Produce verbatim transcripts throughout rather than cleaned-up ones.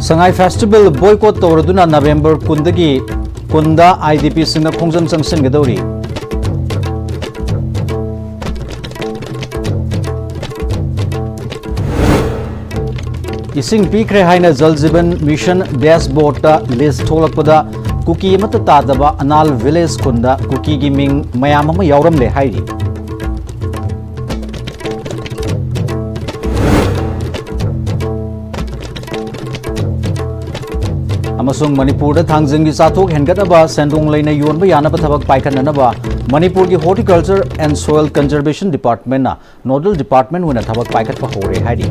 ꯁꯉꯥꯏ festival boycott ꯇꯧꯔꯗꯨꯅ November ꯀꯨꯟꯗꯒꯤ ꯀꯨꯟꯗ I D ꯄꯤꯁꯤꯡꯅ ꯈꯣꯡꯖꯪ ꯆꯪꯁꯤꯟꯒꯗꯧꯔꯤ꯫ ꯏꯁꯤꯡ ꯄꯤꯈ꯭ꯔꯦ ꯍꯥꯏꯅ ꯖꯜ ꯖꯤꯕꯟ ꯃꯤꯁꯟ ꯗꯦꯁꯕꯣꯔꯗꯇ ꯂꯤꯁ ꯊꯣꯛꯂꯛꯄꯗ ꯀꯨꯀꯤ ꯑꯃꯠꯇ ꯇꯥꯗꯕ ꯑꯅꯥꯜ ꯚꯤꯂꯦꯖ ꯈꯨꯟꯗ ꯀꯨꯀꯤꯒꯤ ꯃꯤꯡ ꯃꯌꯥꯝ ꯑꯃ ꯌꯥꯎꯔꯝꯂꯦ ꯍꯥꯏꯔꯤ꯫ ꯑꯃꯁꯨꯡ ꯃꯅꯤꯄꯨꯔꯗ ꯊꯥꯡꯖꯤꯡꯒꯤ ꯆꯥꯊꯣꯛ ꯍꯦꯟꯒꯠꯅꯕ ꯁꯦꯟꯗꯣꯡ ꯂꯩꯅ ꯌꯣꯟꯕ ꯌꯥꯅꯕ ꯊꯕꯛ ꯄꯥꯏꯈꯠꯅꯅꯕ ꯃꯅꯤꯄꯨꯔꯒꯤ Horticulture and Soil Conservation Departmentꯅ nodal department ꯑꯣꯏꯅ ꯊꯕꯛ ꯄꯥꯏꯈꯠꯄ ꯍꯧꯔꯦ ꯍꯥꯏꯔꯤ꯫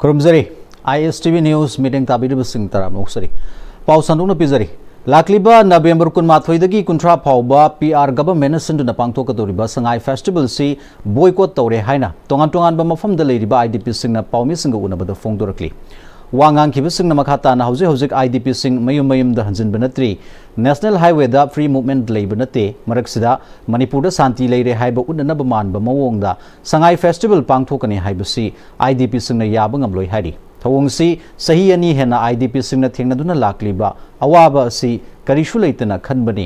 ꯈꯨꯔꯨꯝꯖꯔꯤ꯫ ꯑꯥꯏ ꯑꯦꯁ ꯇꯤ ꯚꯤ News meeting ꯇꯥꯕꯤꯔꯤꯕꯁꯤꯡ ꯇꯔꯥꯝꯅ ꯑꯣꯛꯆꯔꯤ꯫ ꯄꯥꯎ ꯁꯟꯗꯣꯛꯅ ꯄꯤꯖꯔꯤ꯫ ꯂꯥꯛꯂꯤꯕ ꯅꯕꯦꯝꯕꯔ ꯀꯨꯟꯃꯥꯊꯣꯏꯗꯒꯤ ꯀꯨꯟꯊ꯭ꯔꯥ ꯐꯥꯎꯕ ꯄꯤ ꯑꯥꯔ ꯒꯚꯔꯟꯃꯦꯟꯠꯅ ꯁꯤꯟꯗꯨꯅ ꯄꯥꯡꯊꯣꯛꯀꯗꯧꯔꯤꯕ ꯁꯉꯥꯏ ꯐꯦꯁꯇꯤꯚꯦꯜꯁꯤ ꯕꯣꯏꯀꯣꯠ ꯇꯧꯔꯦ ꯍꯥꯏꯅ ꯇꯣꯉꯥꯟ ꯇꯣꯉꯥꯟꯕ ꯃꯐꯝꯗ ꯂꯩꯔꯤꯕ ꯑꯥꯏ ꯗꯤ ꯄꯤꯁꯤꯡꯅ ꯄꯥꯎꯃꯤꯁꯤꯡꯒ ꯎꯅꯕꯗ ꯐꯣꯡꯗꯣꯔꯛꯂꯤ꯫ ꯋꯥ ꯉꯥꯡꯈꯤꯕꯁꯤꯡꯅ ꯃꯈꯥ ꯇꯥꯅ ꯍꯧꯖꯤꯛ ꯍꯧꯖꯤꯛ ꯑꯥꯏ ꯗꯤ ꯄꯤꯁꯤꯡ ꯃꯌꯨꯝ ꯃꯌꯨꯝꯗ ꯍꯟꯖꯤꯟꯕ ꯅꯠꯇ꯭ꯔꯤ, ꯅꯦꯁꯅꯦꯜ ꯍꯥꯏꯋꯦꯗ ꯐ꯭ꯔꯤ ꯃꯨꯚꯃꯦꯟꯠ ꯂꯩꯕ ꯅꯠꯇꯦ, ꯃꯔꯛꯁꯤꯗ ꯃꯅꯤꯄꯨꯔꯗ ꯁꯥꯟꯇꯤ ꯂꯩꯔꯦ ꯍꯥꯏꯕ ꯎꯠꯅꯅꯕ ꯃꯥꯟꯕ ꯃꯑꯣꯡꯗ ꯁꯉꯥꯏ ꯐꯦꯁꯇꯤꯚꯦꯜ ꯄꯥꯡꯊꯣꯛꯀꯅꯤ ꯍꯥꯏꯕꯁꯤ ꯑꯥꯏ ꯗꯤ ꯄꯤꯁꯤꯡꯅ ꯌꯥꯕ ꯉꯝꯂꯣꯏ ꯍꯥꯏꯔꯤ꯫ ꯊꯧꯑꯣꯡꯁꯤ ꯆꯍꯤ ꯑꯅꯤ ꯍꯦꯟꯅ ꯑꯥꯏ ꯗꯤ ꯄꯤꯁꯤꯡꯅ ꯊꯦꯡꯅꯗꯨꯅ ꯂꯥꯛꯂꯤꯕ ꯑꯋꯥꯕ ꯑꯁꯤ ꯀꯔꯤꯁꯨ ꯂꯩꯇꯅ ꯈꯟꯕꯅꯤ꯫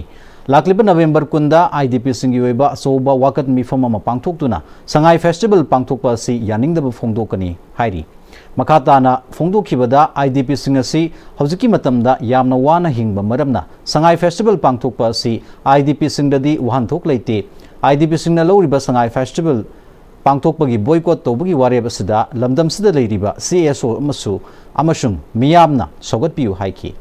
ꯂꯥꯛꯂꯤꯕ ꯅꯕꯦꯝꯕꯔ ꯀꯨꯟꯗ ꯑꯥꯏ ꯗꯤ ꯄꯤꯁꯤꯡꯒꯤ ꯑꯣꯏꯕ ꯑꯆꯧꯕ ꯋꯥꯀꯠ ꯃꯤꯐꯝ ꯑꯃ ꯄꯥꯡꯊꯣꯛꯇꯨꯅ ꯁꯉꯥꯏ ꯐꯦꯁꯇꯤꯚꯦꯜ ꯄꯥꯡꯊꯣꯛꯄ ꯑꯁꯤ ꯌꯥꯅꯤꯡꯗꯕ ꯐꯣꯡꯗꯣꯛꯀꯅꯤ ꯍꯥꯏꯔꯤ꯫ ꯃꯈꯥ ꯇꯥꯅ ꯐꯣꯡꯗꯣꯛꯈꯤꯕꯗ ꯑꯥꯏ ꯗꯤ ꯄꯤꯁꯤꯡ ꯑꯁꯤ ꯍꯧꯖꯤꯛꯀꯤ ꯃꯇꯝꯗ ꯌꯥꯝꯅ ꯋꯥꯅ ꯍꯤꯡꯕ ꯃꯔꯝꯅ ꯁꯉꯥꯏ ꯐꯦꯁꯇꯤꯚꯦꯜ ꯄꯥꯡꯊꯣꯛꯄ ꯑꯁꯤ ꯑꯥꯏ ꯗꯤ ꯄꯤꯁꯤꯡꯗꯗꯤ ꯋꯥꯍꯟꯊꯣꯛ ꯂꯩꯇꯦ꯫ ꯑꯥꯏ ꯗꯤ ꯄꯤꯁꯤꯡꯅ ꯂꯧꯔꯤꯕ ꯁꯉꯥꯏ ꯐꯦꯁꯇꯤꯚꯦꯜ ꯄꯥꯡꯊꯣꯛꯄꯒꯤ ꯕꯣꯏꯀꯣꯠ ꯇꯧꯕꯒꯤ ꯋꯥꯔꯦꯞ ꯑꯁꯤꯗ ꯂꯝꯗꯝꯁꯤꯗ ꯂꯩꯔꯤꯕ ꯁꯤ ꯑꯦꯁ ꯑꯣ ꯑꯃꯁꯨ, ꯑꯃꯁꯨꯡ ꯃꯤꯌꯥꯝꯅ ꯁꯧꯒꯠꯄꯤꯌꯨ ꯍꯥꯏꯈꯤ꯫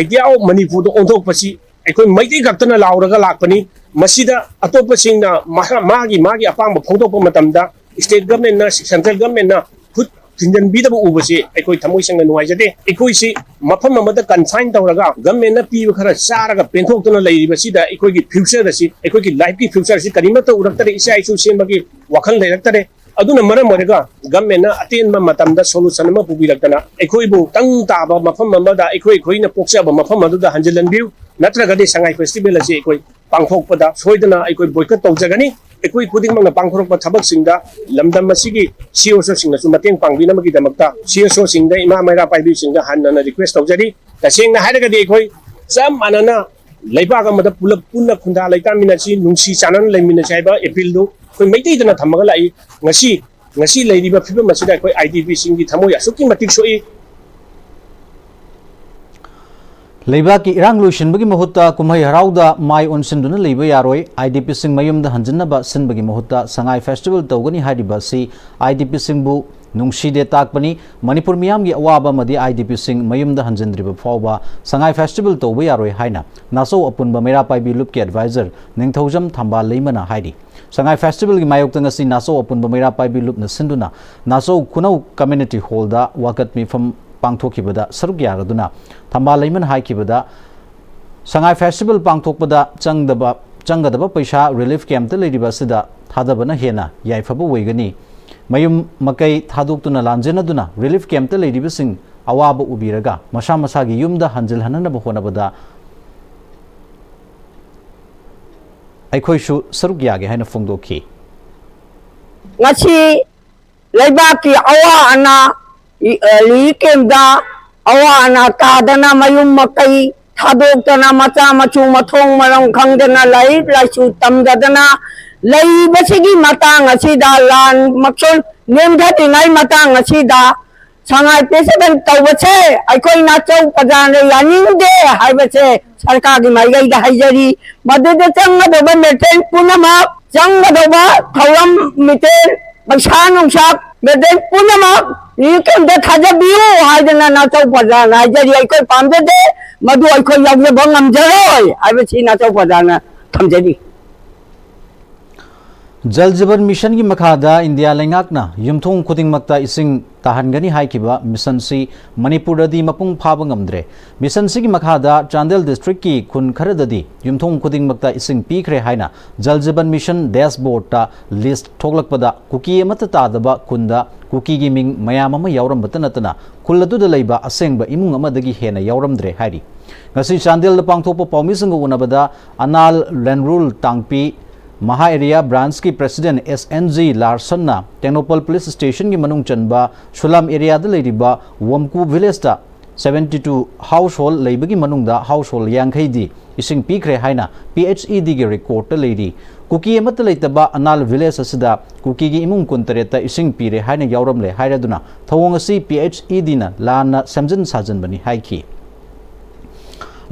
Idea of ꯃꯅꯤꯄꯨꯔꯗ ꯑꯣꯟꯊꯣꯛꯄꯁꯤ ꯑꯩꯈꯣꯏ ꯃꯩꯇꯩ ꯈꯛꯇꯅ ꯂꯥꯎꯔꯒ ꯂꯥꯛꯄꯅꯤ꯫ ꯃꯁꯤꯗ ꯑꯇꯣꯞꯄꯁꯤꯡꯅ ꯃꯍꯥ-, ꯃꯥꯒꯤ, ꯃꯥꯒꯤ ꯑꯄꯥꯝꯕ ꯐꯣꯡꯗꯣꯛꯄ ꯃꯇꯝꯗ state governmentꯅ, central governmentꯅ ꯈꯨꯠ ꯊꯤꯟꯖꯤꯟꯕꯤꯗꯕ ꯎꯕꯁꯤ ꯑꯩꯈꯣꯏ ꯊꯃꯣꯏ ꯁꯦꯡꯅ ꯅꯨꯡꯉꯥꯏꯖꯗꯦ꯫ ꯑꯩꯈꯣꯏꯁꯤ ꯃꯐꯝ ꯑꯃꯗ confine ꯇꯧꯔꯒ governmentꯅ ꯄꯤꯕ ꯈꯔ ꯆꯥꯔꯒ ꯄꯦꯟꯊꯣꯛꯇꯨꯅ ꯂꯩꯔꯤꯕꯁꯤꯗ ꯑꯩꯈꯣꯏꯒꯤ future ꯑꯁꯤ, ꯑꯩꯈꯣꯏꯒꯤ lifeꯀꯤ future ꯑꯁꯤ ꯀꯔꯤꯃꯠꯇ ꯎꯔꯛꯇꯔꯦ, ꯏꯆꯥ ꯏꯁꯨ ꯁꯦꯝꯕꯒꯤ ꯋꯥꯈꯜ ꯂꯩꯔꯛꯇꯔꯦ꯫ ꯑꯗꯨꯅ ꯃꯔꯝ ꯑꯣꯏꯔꯒ ꯒꯚꯔꯟꯃꯦꯟꯠꯅ ꯑꯇꯦꯟꯕ ꯃꯇꯝꯗ ꯁꯣꯂꯨꯁꯟ ꯑꯃ ꯄꯨꯕꯤꯔꯛꯇꯅ ꯑꯩꯈꯣꯏꯕꯨ ꯇꯪ ꯇꯥꯕ ꯃꯐꯝ ꯑꯃꯗ, ꯑꯩꯈꯣꯏ ꯑꯩꯈꯣꯏꯅ ꯄꯣꯛꯆꯕ ꯃꯐꯝ ꯑꯗꯨꯗ ꯍꯟꯖꯤꯜꯍꯟꯕꯤꯌꯨ, ꯅꯠꯇ꯭ꯔꯒꯗꯤ ꯁꯉꯥꯏ ꯐꯦꯁꯇꯤꯚꯦꯜ ꯑꯁꯤ ꯑꯩꯈꯣꯏ ꯄꯥꯡꯊꯣꯛꯄꯗ ꯁꯣꯏꯗꯅ ꯑꯩꯈꯣꯏ ꯕꯣꯏꯀꯠ ꯇꯧꯖꯒꯅꯤ꯫ ꯑꯩꯈꯣꯏ ꯈꯨꯗꯤꯡꯃꯛꯅ ꯄꯥꯡꯊꯣꯔꯛꯄ ꯊꯕꯛꯁꯤꯡꯗ ꯂꯝꯗꯝ ꯑꯁꯤꯒꯤ ꯁꯤ ꯑꯦꯁ ꯑꯣꯁꯤꯡꯅꯁꯨ ꯃꯇꯦꯡ ꯄꯥꯡꯕꯤꯅꯕꯒꯤꯗꯃꯛꯇ ꯁꯤ ꯑꯦꯁ ꯑꯣꯁꯤꯡꯗ, ꯏꯃꯥ ꯃꯩꯔꯥ ꯄꯥꯏꯕꯤꯁꯤꯡꯗ ꯍꯟꯅ ꯍꯟꯅ ꯔꯤꯀ꯭ꯋꯦꯁ ꯇꯧꯖꯔꯤ꯫ ꯇꯁꯦꯡꯅ ꯍꯥꯏꯔꯒꯗꯤ ꯑꯩꯈꯣꯏ ꯆꯞ ꯃꯥꯟꯅꯅ ꯂꯩꯕꯥꯛ ꯑꯃꯗ ꯄꯨꯂꯞ ꯄꯨꯟꯅ ꯈꯨꯟꯗꯥ ꯂꯩꯇꯥꯃꯤꯟꯅꯁꯤ, ꯅꯨꯡꯁꯤ ꯆꯥꯟꯅꯅ ꯂꯩꯃꯤꯟꯅꯁꯤ ꯍꯥꯏꯕ ꯑꯦꯄꯤꯜꯗꯨ ꯑꯩꯈꯣꯏ ꯃꯩꯇꯩꯗꯅ ꯊꯝꯃꯒ ꯂꯥꯛꯏ꯫ ꯉꯁꯤ, ꯉꯁꯤ ꯂꯩꯔꯤꯕ ꯐꯤꯕꯝ ꯑꯁꯤꯗ ꯑꯩꯈꯣꯏ ꯑꯥꯏ ꯗꯤ ꯄꯤꯁꯤꯡꯒꯤ ꯊꯃꯣꯏ ꯑꯁꯨꯛꯀꯤ ꯃꯇꯤꯛ ꯁꯣꯛꯏ꯫ ꯂꯩꯕꯥꯛꯀꯤ ꯏꯔꯥꯡ ꯂꯣꯏꯁꯤꯟꯕꯒꯤ ꯃꯍꯨꯠꯇ ꯀꯨꯝꯍꯩ ꯍꯔꯥꯎꯗ ꯃꯥꯏ ꯑꯣꯟꯁꯤꯟꯗꯨꯅ ꯂꯩꯕ ꯌꯥꯔꯣꯏ꯫ ꯑꯥꯏ ꯗꯤ ꯄꯤꯁꯤꯡ ꯃꯌꯨꯝꯗ ꯍꯟꯖꯤꯟꯅꯕ ꯁꯤꯟꯕꯒꯤ ꯃꯍꯨꯠꯇ ꯁꯉꯥꯏ ꯐꯦꯁꯇꯤꯚꯦꯜ ꯇꯧꯒꯅꯤ ꯍꯥꯏꯔꯤꯕ ꯑꯁꯤ ꯑꯥꯏ ꯗꯤ ꯄꯤꯁꯤꯡꯕꯨ ꯅꯨꯡꯁꯤꯗꯦ ꯇꯥꯛꯄꯅꯤ꯫ ꯃꯅꯤꯄꯨꯔ ꯃꯤꯌꯥꯝꯒꯤ ꯑꯋꯥꯕ ꯑꯃꯗꯤ ꯑꯥꯏ ꯗꯤ ꯄꯤꯁꯤꯡ ꯃꯌꯨꯝꯗ ꯍꯟꯖꯤꯟꯗ꯭ꯔꯤꯕ ꯐꯥꯎꯕ ꯁꯉꯥꯏ ꯐꯦꯁꯇꯤꯚꯦꯜ ꯇꯧꯕ ꯌꯥꯔꯣꯏ ꯍꯥꯏꯅ ꯅꯥꯆꯧ ꯑꯄꯨꯟꯕ ꯃꯩꯔꯥ ꯄꯥꯏꯕꯤ ꯂꯨꯞꯀꯤ ꯑꯦꯗꯚꯥꯏꯖꯔ ꯅꯤꯡꯊꯧꯖꯝ ꯊꯝꯕꯥꯜ ꯂꯩꯃꯅ ꯍꯥꯏꯔꯤ꯫ ꯁꯉꯥꯏ ꯐꯦꯁꯇꯤꯚꯦꯜꯒꯤ ꯃꯥꯌꯣꯛꯇ ꯉꯁꯤ ꯅꯥꯆꯧ ꯑꯄꯨꯟꯕ ꯃꯩꯔꯥ ꯄꯥꯏꯕꯤ ꯂꯨꯞꯅ ꯁꯤꯟꯗꯨꯅ ꯅꯥꯆꯧ ꯈꯨꯅꯧ ꯀꯝꯃ꯭ꯌꯨꯅꯤꯇꯤ ꯍꯣꯜꯗ ꯋꯥꯀꯠ ꯃꯤꯐꯝ ꯄꯥꯡꯊꯣꯛꯈꯤꯕꯗ ꯁꯔꯨꯛ ꯌꯥꯔꯗꯨꯅ ꯊꯝꯕꯥꯜ ꯂꯩꯃꯅ ꯍꯥꯏꯈꯤꯕꯗ, ꯁꯉꯥꯏ ꯐꯦꯁꯇꯤꯚꯦꯜ ꯄꯥꯡꯊꯣꯛꯄꯗ ꯆꯪꯗꯕ, ꯆꯪꯒꯗꯕ ꯄꯩꯁꯥ ꯔꯤꯂꯤꯐ ꯀꯦꯝꯞꯇ ꯂꯩꯔꯤꯕ ꯑꯁꯤꯗ ꯊꯥꯗꯕꯅ ꯍꯦꯟꯅ ꯌꯥꯏꯐꯕ ꯑꯣꯏꯒꯅꯤ꯫ ꯃꯌꯨꯝ ꯃꯀꯩ ꯊꯥꯗꯣꯛꯇꯨꯅ ꯂꯥꯟꯖꯦꯟꯅꯗꯨꯅ ꯔꯤꯂꯤꯐ ꯀꯦꯝꯞꯇ ꯂꯩꯔꯤꯕꯁꯤꯡ ꯑꯋꯥꯕ ꯎꯕꯤꯔꯒ ꯃꯁꯥ ꯃꯁꯥꯒꯤ ꯌꯨꯝꯗ ꯍꯟꯖꯤꯜꯍꯟꯅꯕ ꯍꯣꯠꯅꯕꯗ ꯑꯩꯈꯣꯏꯁꯨ ꯁꯔꯨꯛ ꯌꯥꯒꯦ ꯍꯥꯏꯅ ꯐꯣꯡꯗꯣꯛꯈꯤ꯫ ꯉꯁꯤ ꯂꯩꯕꯥꯛꯀꯤ ꯑꯋꯥ ꯑꯅꯥ, ꯔꯤꯂꯤꯐ ꯀꯦꯝꯞꯇ ꯑꯋꯥ ꯑꯅꯥ ꯇꯥꯗꯅ, ꯃꯌꯨꯝ ꯃꯀꯩ ꯊꯥꯗꯣꯛꯇꯅ, ꯃꯆꯥ ꯃꯁꯨ ꯃꯊꯣꯡ ꯃꯔꯝ ꯈꯪꯗꯅ, ꯂꯥꯏꯔꯤꯛ ꯂꯥꯏꯁꯨ ꯇꯝꯗꯗꯅ ꯂꯩꯕꯁꯤꯒꯤ ꯃꯇꯥꯡ ꯑꯁꯤꯗ, ꯂꯥꯟ ꯃꯛꯁꯣꯜ ꯅꯦꯝꯊꯗ꯭ꯔꯤꯉꯩ ꯃꯇꯥꯡ ꯑꯁꯤꯗ, ꯁꯉꯥꯏ ꯐꯦꯁꯇꯤꯚꯦꯜ ꯇꯧꯕꯁꯦ ꯑꯩꯈꯣꯏ ꯅꯥꯆꯧ ꯄ꯭ꯔꯖꯥꯅ ꯌꯥꯅꯤꯡꯗꯦ ꯍꯥꯏꯕꯁꯦ ꯁꯔꯀꯥꯔꯒꯤ ꯃꯥꯏꯀꯩꯗ ꯍꯥꯏꯖꯔꯤ꯫ ꯃꯗꯨꯗ ꯆꯪꯒꯗꯧꯕ ꯃꯦꯇꯔꯤꯌꯦꯜ ꯄꯨꯝꯅꯃꯛ, ꯆꯪꯒꯗꯧꯕ ꯊꯧꯔꯝ, ꯃꯦꯇꯔꯤꯌꯦꯜ, ꯄꯩꯁꯥ ꯅꯨꯡꯁꯥ, ꯃꯦꯇꯔꯤꯌꯦꯜ ꯄꯨꯝꯅꯃꯛ ꯔꯤꯂꯤꯐ ꯀꯦꯝꯞꯇ ꯊꯥꯖꯕꯤꯌꯨ ꯍꯥꯏꯗꯅ ꯅꯥꯆꯧ ꯄ꯭ꯔꯖꯥꯅ ꯍꯥꯏꯖꯔꯤ꯫ ꯑꯩꯈꯣꯏ ꯄꯥꯝꯖꯗꯦ, ꯃꯗꯨ ꯑꯩꯈꯣꯏ ꯌꯥꯎꯖꯕ ꯉꯝꯖꯔꯣꯏ ꯍꯥꯏꯕꯁꯤ ꯅꯥꯆꯧ ꯄ꯭ꯔꯖꯥꯅ ꯊꯝꯖꯔꯤ꯫ ꯖꯜ ꯖꯤꯕꯟ ꯃꯤꯁꯟꯒꯤ ꯃꯈꯥꯗ ꯏꯟꯗꯤꯌꯥ ꯂꯩꯉꯥꯛꯅ ꯌꯨꯝꯊꯣꯡ ꯈꯨꯗꯤꯡꯃꯛꯇ ꯏꯁꯤꯡ ꯇꯥꯍꯟꯒꯅꯤ ꯍꯥꯏꯈꯤꯕ ꯃꯤꯁꯟꯁꯤ ꯃꯅꯤꯄꯨꯔꯗꯗꯤ ꯃꯄꯨꯡ ꯐꯥꯕ ꯉꯝꯗ꯭ꯔꯦ꯫ ꯃꯤꯁꯟꯁꯤꯒꯤ ꯃꯈꯥꯗ ꯆꯥꯟꯗꯦꯜ ꯗꯤꯁꯇ꯭ꯔꯤꯛꯀꯤ ꯈꯨꯟ ꯈꯔꯗꯗꯤ ꯌꯨꯝꯊꯣꯡ ꯈꯨꯗꯤꯡꯃꯛꯇ ꯏꯁꯤꯡ ꯄꯤꯈ꯭ꯔꯦ ꯍꯥꯏꯅ ꯖꯜ ꯖꯤꯕꯟ ꯃꯤꯁꯟ ꯗꯦꯁꯕꯣꯔꯗꯇ ꯂꯤꯁ ꯊꯣꯛꯂꯛꯄꯗ ꯀꯨꯀꯤ ꯑꯃꯠꯇ ꯇꯥꯗꯕ ꯈꯨꯟꯗ ꯀꯨꯀꯤꯒꯤ ꯃꯤꯡ ꯃꯌꯥꯝ ꯑꯃ ꯌꯥꯎꯔꯝꯕꯇ ꯅꯠꯇꯅ ꯈꯨꯜ ꯑꯗꯨꯗ ꯂꯩꯕ ꯑꯁꯦꯡꯕ ꯏꯃꯨꯡ ꯑꯃꯗꯒꯤ ꯍꯦꯟꯅ ꯌꯥꯎꯔꯝꯗ꯭ꯔꯦ ꯍꯥꯏꯔꯤ꯫ ꯉꯁꯤ ꯆꯥꯟꯗꯦꯜꯗ ꯄꯥꯡꯊꯣꯛꯄ ꯄꯥꯎꯃꯤꯁꯤꯡꯒ ꯎꯅꯕꯗ ꯑꯅꯥꯜ ꯂꯦꯟꯔꯨꯜ ꯇꯥꯡꯄꯤ, ꯃꯍꯥ ꯑꯦꯔꯤꯌꯥ ꯕ꯭ꯔꯥꯟꯁꯀꯤ ꯄ꯭ꯔꯦꯁꯤꯗꯦꯟ ꯑꯦꯁ ꯑꯦꯟ ꯖꯤ ꯂꯥꯔꯁꯟꯅ ꯇꯦꯡꯅꯧꯄꯜ ꯄꯨꯂꯤꯁ ꯁ꯭ꯇꯦꯁꯟꯒꯤ ꯃꯅꯨꯡ ꯆꯟꯕ ꯁꯨꯂꯥꯝ ꯑꯦꯔꯤꯌꯥꯗ ꯂꯩꯔꯤꯕ ꯋꯝꯀꯨ ꯚꯤꯂꯦꯖꯇ seventy two ꯍꯥꯎꯁ ꯍꯣꯜ ꯂꯩꯕꯒꯤ ꯃꯅꯨꯡꯗ ꯍꯥꯎꯁ ꯍꯣꯜ ꯌꯥꯡꯈꯩꯗꯤ ꯏꯁꯤꯡ ꯄꯤꯈ꯭ꯔꯦ ꯍꯥꯏꯅ ꯄꯤ ꯑꯩꯆ ꯏ ꯗꯤꯒꯤ ꯔꯦꯀꯣꯔꯗꯇ ꯂꯩꯔꯤ꯫ ꯀꯨꯀꯤ ꯑꯃꯠꯇ ꯂꯩꯇꯕ ꯑꯅꯥꯜ ꯚꯤꯂꯦꯖ ꯑꯁꯤꯗ ꯀꯨꯀꯤꯒꯤ ꯏꯃꯨꯡ ꯀꯨꯟꯇꯔꯦꯠꯇ ꯏꯁꯤꯡ ꯄꯤꯔꯦ ꯍꯥꯏꯅ ꯌꯥꯎꯔꯝꯂꯦ ꯍꯥꯏꯔꯗꯨꯅ ꯊꯧꯑꯣꯡ ꯑꯁꯤ ꯄꯤ ꯑꯩꯆ ꯏ ꯗꯤꯅ ꯂꯥꯟꯅ ꯁꯦꯝꯖꯤꯟ ꯁꯥꯖꯤꯟꯕꯅꯤ ꯍꯥꯏꯈꯤ꯫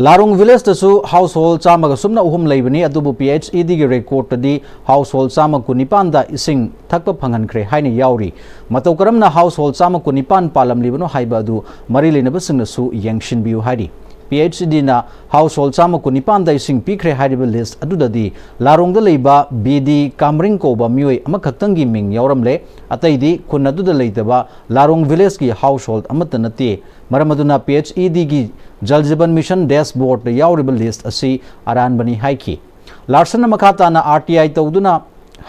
ꯂꯥꯔꯣꯡ ꯚꯤꯂꯦꯖꯇꯁꯨ ꯍꯥꯎꯁ ꯍꯣꯜ ꯆꯥꯝꯃꯒ ꯁꯨꯞꯅ ꯑꯍꯨꯝ ꯂꯩꯕꯅꯤ, ꯑꯗꯨꯕꯨ P H E ꯗꯤꯒꯤ ꯔꯦꯀꯣꯔꯗꯇꯗꯤ house hall ꯆꯥꯝꯃ ꯀꯨꯟꯅꯤꯄꯥꯟꯗ ꯏꯁꯤꯡ ꯊꯛꯄ ꯐꯪꯍꯟꯈ꯭ꯔꯦ ꯍꯥꯏꯅ ꯌꯥꯎꯔꯤ꯫ ꯃꯇꯧ ꯀꯔꯝꯅ ꯍꯥꯎꯁ ꯍꯣꯜ ꯆꯥꯝꯃ ꯀꯨꯟꯅꯤꯄꯥꯟ ꯄꯥꯜꯂꯝꯂꯤꯕꯅꯣ ꯍꯥꯏꯕ ꯑꯗꯨ ꯃꯔꯤ ꯂꯩꯅꯕꯁꯤꯡꯅꯁꯨ ꯌꯦꯡꯁꯤꯟꯕꯤꯌꯨ ꯍꯥꯏꯔꯤ꯫ P H E ꯗꯤꯅ house hall ꯆꯥꯝꯃ ꯀꯨꯟꯅꯤꯄꯥꯟꯗ ꯏꯁꯤꯡ ꯄꯤꯈ꯭ꯔꯦ ꯍꯥꯏꯔꯤꯕ ꯂꯤꯁ ꯑꯗꯨꯗꯗꯤ ꯂꯥꯔꯣꯡꯗ ꯂꯩꯕ ꯕꯤ ꯗꯤ ꯀꯥꯝꯔꯤꯡ ꯀꯧꯕ ꯃꯤꯑꯣꯏ ꯑꯃꯈꯛꯇꯪꯒꯤ ꯃꯤꯡ ꯌꯥꯎꯔꯝꯂꯦ꯫ ꯑꯇꯩꯗꯤ ꯈꯨꯟ ꯑꯗꯨꯗ ꯂꯩꯇꯕ ꯂꯥꯔꯣꯡ ꯚꯤꯂꯦꯖꯀꯤ ꯍꯥꯎꯁ ꯍꯣꯜ ꯑꯃꯠꯇ ꯅꯠꯇꯦ꯫ ꯃꯔꯝ ꯑꯗꯨꯅ ꯄꯤ ꯑꯩꯆ ꯏ ꯗꯤꯒꯤ ꯖꯜ ꯖꯤꯕꯟ ꯃꯤꯁꯟ ꯗꯦꯁꯕꯣꯔꯗꯇ ꯌꯥꯎꯔꯤꯕ ꯂꯤꯁ ꯑꯁꯤ ꯑꯔꯥꯟꯕꯅꯤ ꯍꯥꯏꯈꯤ꯫ ꯂꯥꯔꯁꯟꯅ ꯃꯈꯥ ꯇꯥꯅ ꯑꯥꯔ ꯇꯤ ꯑꯥꯏ ꯇꯧꯗꯨꯅ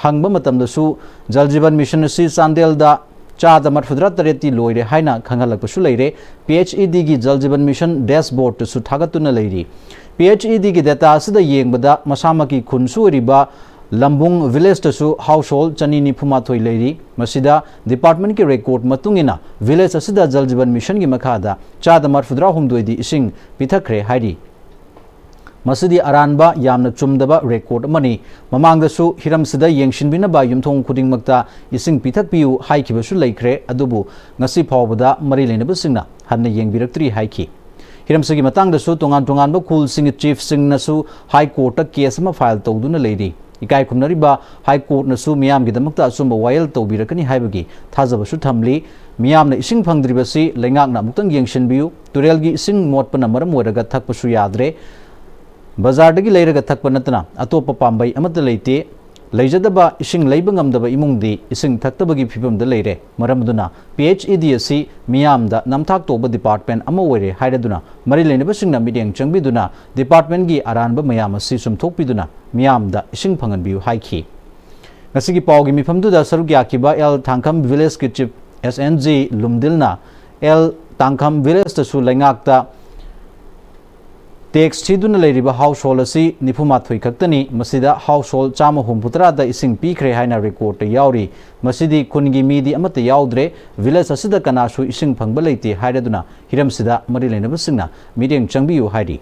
ꯍꯪꯕ ꯃꯇꯝꯗꯁꯨ ꯖꯜ ꯖꯤꯕꯟ ꯃꯤꯁꯟ ꯑꯁꯤ ꯆꯥꯟꯗꯦꯜꯗ ꯆꯥꯗ ꯃꯔꯐꯨꯇꯔꯥ ꯇꯔꯦꯠꯇꯤ ꯂꯣꯏꯔꯦ ꯍꯥꯏꯅ ꯈꯪꯍꯜꯂꯛꯄꯁꯨ ꯂꯩꯔꯦ꯫ ꯄꯤ ꯑꯩꯆ ꯏ ꯗꯤꯒꯤ ꯖꯜ ꯖꯤꯕꯟ ꯃꯤꯁꯟ ꯗꯦꯁꯕꯣꯔꯗꯇꯁꯨ ꯊꯥꯒꯠꯇꯨꯅ ꯂꯩꯔꯤ꯫ ꯄꯤ ꯑꯩꯆ ꯏ ꯗꯤꯒꯤ ꯗꯦꯇꯥ ꯑꯁꯤꯗ ꯌꯦꯡꯕꯗ ꯃꯁꯥꯃꯛꯀꯤ ꯈꯨꯟꯁꯨ ꯑꯣꯏꯔꯤꯕ ꯂꯝꯕꯨꯡ ꯚꯤꯂꯦꯖꯇꯁꯨ ꯍꯥꯎꯁ ꯍꯣꯜ ꯆꯅꯤ ꯅꯤꯐꯨ ꯃꯥꯊꯣꯏ ꯂꯩꯔꯤ꯫ ꯃꯁꯤꯗ ꯗꯤꯄꯥꯔꯠꯃꯦꯟꯠꯀꯤ ꯔꯦꯀꯣꯔꯗ ꯃꯇꯨꯡ ꯏꯟꯅ ꯚꯤꯂꯦꯖ ꯑꯁꯤꯗ ꯖꯜ ꯖꯤꯕꯟ ꯃꯤꯁꯟꯒꯤ ꯃꯈꯥꯗ ꯆꯥꯗ ꯃꯔꯐꯨꯇꯔꯥ ꯍꯨꯝꯗꯣꯏꯗꯤ ꯏꯁꯤꯡ ꯄꯤꯊꯛꯈ꯭ꯔꯦ ꯍꯥꯏꯔꯤ꯫ ꯃꯁꯤꯗꯤ ꯑꯔꯥꯟꯕ, ꯌꯥꯝꯅ ꯆꯨꯝꯗꯕ ꯔꯦꯀꯣꯔꯗ ꯑꯃꯅꯤ꯫ ꯃꯃꯥꯡꯗꯁꯨ ꯍꯤꯔꯝꯁꯤꯗ ꯌꯦꯡꯁꯤꯟꯕꯤꯅꯕ ꯌꯨꯝꯊꯣꯡ ꯈꯨꯗꯤꯡꯃꯛꯇ ꯏꯁꯤꯡ ꯄꯤꯊꯛꯄꯤꯌꯨ ꯍꯥꯏꯈꯤꯕꯁꯨ ꯂꯩꯈ꯭ꯔꯦ, ꯑꯗꯨꯕꯨ ꯉꯁꯤ ꯐꯥꯎꯕꯗ ꯃꯔꯤ ꯂꯩꯅꯕꯁꯤꯡꯅ ꯍꯟꯅ ꯌꯦꯡꯕꯤꯔꯛꯇ꯭ꯔꯤ ꯍꯥꯏꯈꯤ꯫ ꯍꯤꯔꯝꯁꯤꯒꯤ ꯃꯇꯥꯡꯗꯁꯨ ꯇꯣꯉꯥꯟ ꯇꯣꯉꯥꯟꯕ ꯈꯨꯜꯁꯤꯡꯒꯤ ꯆꯤꯐꯁꯤꯡꯅꯁꯨ ꯍꯥꯏ ꯀꯣꯔꯠꯇ ꯀꯦꯁ ꯑꯃ ꯐꯥꯏꯜ ꯇꯧꯗꯨꯅ ꯂꯩꯔꯤ꯫ ꯏꯀꯥꯏ ꯈꯨꯝꯅꯔꯤꯕ ꯍꯥꯏ ꯀꯣꯔꯠꯅꯁꯨ ꯃꯤꯌꯥꯝꯒꯤꯗꯃꯛꯇ ꯑꯆꯨꯝꯕ ꯋꯥꯌꯦꯜ ꯇꯧꯕꯤꯔꯛꯀꯅꯤ ꯍꯥꯏꯕꯒꯤ ꯊꯥꯖꯕꯁꯨ ꯊꯝꯂꯤ꯫ ꯃꯤꯌꯥꯝꯅ ꯏꯁꯤꯡ ꯐꯪꯗ꯭ꯔꯤꯕꯁꯤ ꯂꯩꯉꯥꯛꯅ ꯑꯃꯨꯛꯇꯪ ꯌꯦꯡꯁꯤꯟꯕꯤꯌꯨ꯫ ꯇꯨꯔꯦꯜꯒꯤ ꯏꯁꯤꯡ ꯃꯣꯠꯄꯅ ꯃꯔꯝ ꯑꯣꯏꯔꯒ ꯊꯛꯄꯁꯨ ꯌꯥꯗ꯭ꯔꯦ꯫ ꯕꯖꯥꯔꯗꯒꯤ ꯂꯩꯔꯒ ꯊꯛꯄ ꯅꯠꯇꯅ ꯑꯇꯣꯞꯄ ꯄꯥꯝꯕꯩ ꯑꯃꯠꯇ ꯂꯩꯇꯦ꯫ ꯂꯩꯖꯗꯕ ꯏꯁꯤꯡ ꯂꯩꯕ ꯉꯝꯗꯕ ꯏꯃꯨꯡꯗꯤ ꯏꯁꯤꯡ ꯊꯛꯇꯕꯒꯤ ꯐꯤꯕꯝꯗ ꯂꯩꯔꯦ꯫ ꯃꯔꯝ ꯑꯗꯨꯅ P H E D ꯑꯁꯤ ꯃꯤꯌꯥꯝꯗ ꯅꯝꯊꯥꯛ ꯇꯧꯕ department ꯑꯃ ꯑꯣꯏꯔꯦ ꯍꯥꯏꯔꯗꯨꯅ ꯃꯔꯤ ꯂꯩꯅꯕꯁꯤꯡꯅ ꯃꯤꯠꯌꯦꯡ ꯆꯪꯕꯤꯗꯨꯅ departmentꯀꯤ ꯑꯔꯥꯟꯕ ꯃꯌꯥꯝ ꯑꯁꯤ ꯆꯨꯝꯊꯣꯛꯄꯤꯗꯨꯅ ꯃꯤꯌꯥꯝꯗ ꯏꯁꯤꯡ ꯐꯪꯍꯟꯕꯤꯌꯨ ꯍꯥꯏꯈꯤ꯫ ꯉꯁꯤꯒꯤ ꯄꯥꯎꯒꯤ ꯃꯤꯐꯝꯗꯨꯗ ꯁꯔꯨꯛ ꯌꯥꯈꯤꯕ ꯑꯦꯜ ꯊꯥꯡꯈꯝ villageꯀꯤ chief S N G ꯂꯨꯝꯗꯤꯜꯅ ꯑꯦꯜ ꯇꯥꯡꯈꯝ villageꯇꯁꯨ ꯂꯩꯉꯥꯛꯇ tax ꯊꯤꯗꯨꯅ ꯂꯩꯔꯤꯕ household ꯑꯁꯤ ꯅꯤꯐꯨ ꯃꯥꯊꯣꯏ ꯈꯛꯇꯅꯤ꯫ ꯃꯁꯤꯗ household ꯆꯥꯝꯃ ꯍꯨꯝꯐꯨ ꯇꯔꯥꯗ ꯏꯁꯤꯡ ꯄꯤꯈ꯭ꯔꯦ ꯍꯥꯏꯅ recordꯇ ꯌꯥꯎꯔꯤ꯫ ꯃꯁꯤꯗꯤ ꯈꯨꯟꯒꯤ ꯃꯤꯗꯤ ꯑꯃꯠꯇ ꯌꯥꯎꯗ꯭ꯔꯦ꯫ Village ꯑꯁꯤꯗ ꯀꯅꯥꯁꯨ ꯏꯁꯤꯡ ꯐꯪꯕ ꯂꯩꯇꯦ ꯍꯥꯏꯔꯗꯨꯅ ꯍꯤꯔꯝꯁꯤꯗ ꯃꯔꯤ ꯂꯩꯅꯕꯁꯤꯡꯅ ꯃꯤꯠꯌꯦꯡ ꯆꯪꯕꯤꯌꯨ ꯍꯥꯏꯔꯤ꯫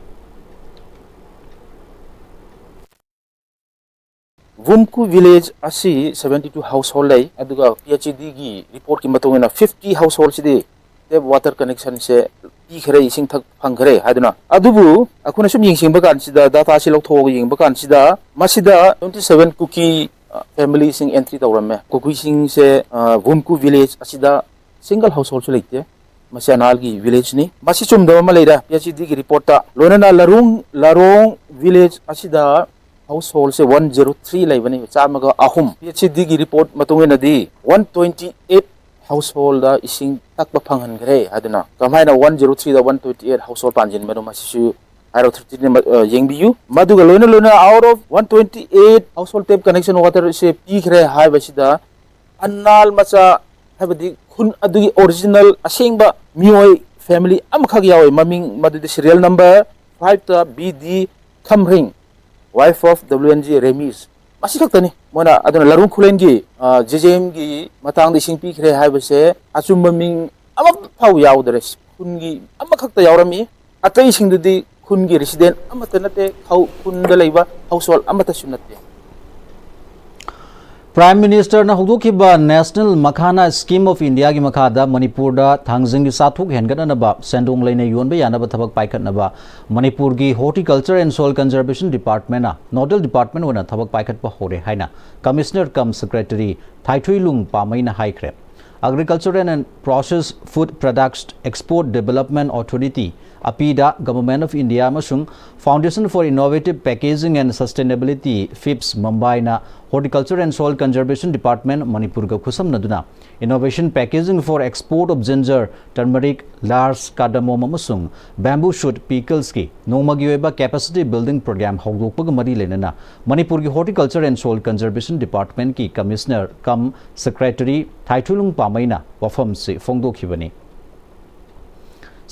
ꯋꯨꯝꯀꯨ village ꯑꯁꯤ seventy two household ꯂꯩ, ꯑꯗꯨꯒ P H E Dꯒꯤ reportꯀꯤ ꯃꯇꯨꯡ ꯏꯟꯅ fifty householdꯁꯤꯗꯤ tap water connectionꯁꯦ ꯄꯤꯈ꯭ꯔꯦ, ꯏꯁꯤꯡ ꯊꯛ ꯐꯪꯈ꯭ꯔꯦ ꯍꯥꯏꯗꯨꯅ꯫ ꯑꯗꯨꯕꯨ ꯑꯩꯈꯣꯏꯅ ꯁꯨꯝ ꯌꯦꯡꯁꯤꯟꯕ ꯀꯥꯟꯁꯤꯗ, dataꯁꯤ ꯂꯧꯊꯣꯛꯑꯒ ꯌꯦꯡꯕ ꯀꯥꯟꯁꯤꯗ, ꯃꯁꯤꯗ twenty seven ꯀꯨꯀꯤ familyꯁꯤꯡ entry ꯇꯧꯔꯝꯃꯦ꯫ ꯀꯨꯀꯤꯁꯤꯡꯁꯦ ꯋꯨꯝꯀꯨ village ꯑꯁꯤꯗ single householdꯁꯨ ꯂꯩꯇꯦ꯫ ꯃꯁꯤ ꯑꯅꯥꯜꯒꯤ villageꯅꯤ꯫ ꯃꯁꯤ ꯆꯨꯝꯗꯕ ꯑꯃ ꯂꯩꯔꯦ P H E Dꯒꯤ reportꯇ꯫ ꯂꯣꯏꯅꯅ ꯂꯔꯣꯡ, ꯂꯔꯣꯡ village ꯑꯁꯤꯗ householdꯁꯦ one zero three ꯂꯩꯕꯅꯤ, ꯆꯥꯝꯃꯒ ꯑꯍꯨꯝ꯫ P H E Dꯒꯤ report ꯃꯇꯨꯡ ꯏꯟꯅꯗꯤ one twenty eight householdꯗ ꯏꯁꯤꯡ ꯊꯛꯄ ꯐꯪꯍꯟꯈ꯭ꯔꯦ ꯍꯥꯏꯗꯨꯅ꯫ ꯀꯃꯥꯏꯅ one zero threeꯗ one twenty eight household ꯄꯥꯟꯁꯤꯟꯕꯅꯣ, ꯃꯁꯤꯁꯨ higher authorityꯅ ꯌꯦꯡꯕꯤꯌꯨ꯫ ꯃꯗꯨꯒ ꯂꯣꯏꯅ ꯂꯣꯏꯅ out of one twenty eight household tap connection waterꯁꯦ ꯄꯤꯈ꯭ꯔꯦ ꯍꯥꯏꯕꯁꯤꯗ ꯑꯅꯥꯜ ꯃꯆꯥ, ꯍꯥꯏꯕꯗꯤ ꯈꯨꯟ ꯑꯗꯨꯒꯤ original ꯑꯁꯦꯡꯕ ꯃꯤꯑꯣꯏ family ꯑꯃꯈꯛ ꯌꯥꯎꯋꯤ꯫ ꯃꯃꯤꯡ ꯃꯗꯨꯗꯤ serial number fiveꯇ B D ꯈꯝꯔꯤꯡ, wife of W N G Remis, ꯃꯁꯤ ꯈꯛꯇꯅꯤ꯫ ꯃꯣꯏꯅ ꯑꯗꯨꯅ ꯂꯔꯨꯡ ꯈꯨꯂꯦꯟꯒꯤ, ꯖꯦ ꯖꯦ ꯑꯦꯝꯒꯤ ꯃꯇꯥꯡꯗ ꯏꯁꯤꯡ ꯄꯤꯈ꯭ꯔꯦ ꯍꯥꯏꯕꯁꯦ ꯑꯆꯨꯝꯕ ꯃꯤꯡ ꯑꯃꯐꯥꯎ ꯌꯥꯎꯗ꯭ꯔꯦ꯫ ꯈꯨꯟꯒꯤ ꯑꯃꯈꯛꯇ ꯌꯥꯎꯔꯝꯃꯤ꯫ ꯑꯇꯩꯁꯤꯡꯗꯨꯗꯤ ꯈꯨꯟꯒꯤ resident ꯑꯃꯠꯇ ꯅꯠꯇꯦ, ꯈꯨꯟꯗ ꯂꯩꯕ household ꯑꯃꯠꯇꯁꯨ ꯅꯠꯇꯦ꯫ Prime Ministerꯅ ꯍꯧꯗꯣꯛꯈꯤꯕ National Makhana Scheme of Indiaꯒꯤ ꯃꯈꯥꯗ ꯃꯅꯤꯄꯨꯔꯗ ꯊꯥꯡꯖꯤꯡꯒꯤ ꯆꯥꯊꯣꯛ ꯍꯦꯟꯒꯠꯅꯅꯕ ꯁꯦꯟꯗꯣꯡ ꯂꯩꯅ ꯌꯣꯟꯕ ꯌꯥꯅꯕ ꯊꯕꯛ ꯄꯥꯏꯈꯠꯅꯕ ꯃꯅꯤꯄꯨꯔꯒꯤ Horticulture and Soil Conservation Departmentꯅ nodal department ꯑꯣꯏꯅ ꯊꯕꯛ ꯄꯥꯏꯈꯠꯄ ꯍꯧꯔꯦ ꯍꯥꯏꯅ Commissioner cum Secretary ꯊꯥꯏꯊꯨꯏꯂꯨꯡ ꯄꯥꯃꯩꯅ ꯍꯥꯏꯈ꯭ꯔꯦ꯫ Agriculture and Processed Food Products Export Development Authority, APIDA, Government of India ꯑꯃꯁꯨꯡ Foundation for Innovative Packaging and Sustainability, FIPS, ꯃꯨꯝꯕꯥꯏꯅ Horticulture and Soil Conservation Department ꯃꯅꯤꯄꯨꯔꯒ ꯈꯨꯠꯁꯝꯅꯗꯨꯅ Innovation Packaging for Export of Ginger, Turmeric, Larch, Cardamom ꯑꯃꯁꯨꯡ Bamboo Shoot Pickles ꯀꯤ ꯅꯣꯡꯃꯒꯤ ꯑꯣꯏꯕ Capacity Building Program ꯍꯧꯗꯣꯛꯄꯒ ꯃꯔꯤ ꯂꯩꯅꯅ ꯃꯅꯤꯄꯨꯔꯒꯤ Horticulture and Soil Conservation Department ꯀꯤ Commissioner cum Secretary ꯊꯥꯏꯊꯨꯏꯂꯨꯡ ꯄꯥꯃꯩꯅ ꯋꯥꯐꯝꯁꯤ ꯐꯣꯡꯗꯣꯛꯈꯤꯕꯅꯤ꯫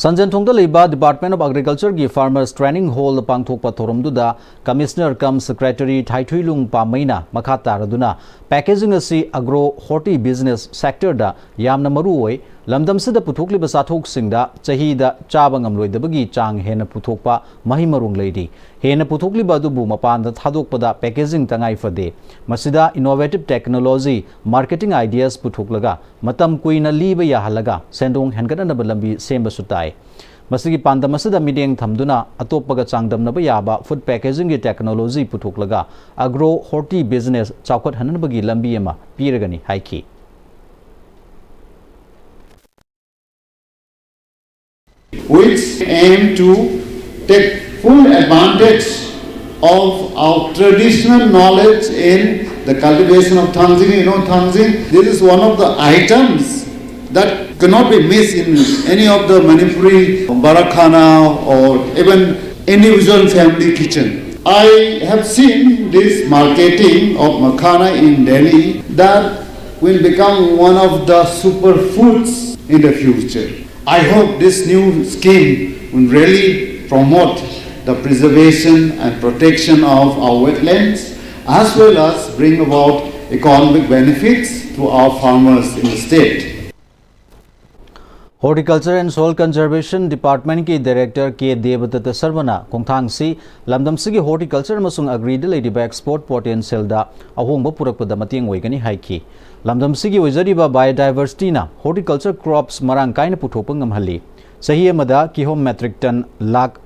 ꯁꯟꯖꯦꯟꯊꯣꯡꯗ ꯂꯩꯕ Department of Agriculture ꯒꯤ Farmers Training Hall ꯗ ꯄꯥꯡꯊꯣꯛꯄ ꯊꯧꯔꯝꯗꯨꯗ Commissioner cum Secretary ꯊꯥꯏꯊꯨꯏꯂꯨꯡ ꯄꯥꯃꯩꯅ ꯃꯈꯥ ꯇꯥꯔꯗꯨꯅ packaging ꯑꯁꯤ agro horti business sector ꯗ ꯌꯥꯝꯅ ꯃꯔꯨ ꯑꯣꯏ, ꯂꯝꯗꯝꯁꯤꯗ ꯄꯨꯊꯣꯛꯂꯤꯕ ꯆꯥꯊꯣꯛꯁꯤꯡꯗ ꯆꯍꯤꯗ ꯆꯥꯕ ꯉꯝꯂꯣꯏꯗꯕꯒꯤ ꯆꯥꯡ ꯍꯦꯟꯅ ꯄꯨꯊꯣꯛꯄ ꯃꯍꯩ ꯃꯔꯣꯡ ꯂꯩꯔꯤ꯫ ꯍꯦꯟꯅ ꯄꯨꯊꯣꯛꯂꯤꯕ ꯑꯗꯨꯕꯨ ꯃꯄꯥꯟꯗ ꯊꯥꯗꯣꯛꯄꯗ packaging ꯇꯉꯥꯏ ꯐꯗꯦ꯫ ꯃꯁꯤꯗ innovative technology, marketing ideas ꯄꯨꯊꯣꯛꯂꯒ ꯃꯇꯝ ꯀꯨꯏꯅ ꯂꯤꯕ ꯌꯥꯍꯜꯂꯒ ꯁꯦꯟꯗꯣꯡ ꯍꯦꯟꯒꯠꯅꯅꯕ ꯂꯝꯕꯤ ꯁꯦꯝꯕꯁꯨ ꯇꯥꯏ꯫ ꯃꯁꯤꯒꯤ ꯄꯥꯟꯗꯝ ꯑꯁꯤꯗ ꯃꯤꯠꯌꯦꯡ ꯊꯝꯗꯨꯅ ꯑꯇꯣꯞꯄꯒ ꯆꯥꯡꯗꯝꯅꯕ ꯌꯥꯕ food packaging ꯒꯤ technology ꯄꯨꯊꯣꯛꯂꯒ agro horti business ꯆꯥꯎꯈꯠꯍꯟꯅꯕꯒꯤ ꯂꯝꯕꯤ ꯑꯃ ꯄꯤꯔꯒꯅꯤ ꯍꯥꯏꯈꯤ꯫ Which aim to take full advantage of our traditional knowledge in the cultivation of thangjing. You know, thangjing, this is one of the items that cannot be missed in any of the Manipuri barakhana or even individual family kitchen. I have seen this marketing of makhana in Delhi that will become one of the superfoods in the future. I hope this new scheme will really promote the preservation and protection of our wetlands as well as bring about economic benefits to our farmers in the state. Horticulture and Soil Conservation Department ꯀꯤ Director ꯀꯦ ꯗꯦꯕꯗꯠꯇ ꯁꯔꯃꯅ ꯈꯣꯡꯊꯥꯡꯁꯤ ꯂꯝꯗꯝꯁꯤꯒꯤ horticulture ꯑꯃꯁꯨꯡ agri ꯗ ꯂꯩꯔꯤꯕ export potential ꯗ ꯑꯍꯣꯡꯕ ꯄꯨꯔꯛꯄꯗ ꯃꯇꯦꯡ ꯑꯣꯏꯒꯅꯤ ꯍꯥꯏꯈꯤ꯫ ꯂꯝꯗꯝꯁꯤꯒꯤ ꯑꯣꯏꯖꯔꯤꯕ biodiversity ꯅ horticulture crops ꯃꯔꯥꯡ ꯀꯥꯏꯅ ꯄꯨꯊꯣꯛꯄ ꯉꯝꯍꯜꯂꯤ꯫ ꯆꯍꯤ ꯑꯃꯗ ꯀꯤꯍꯣꯝ metric ton ꯂꯥꯈ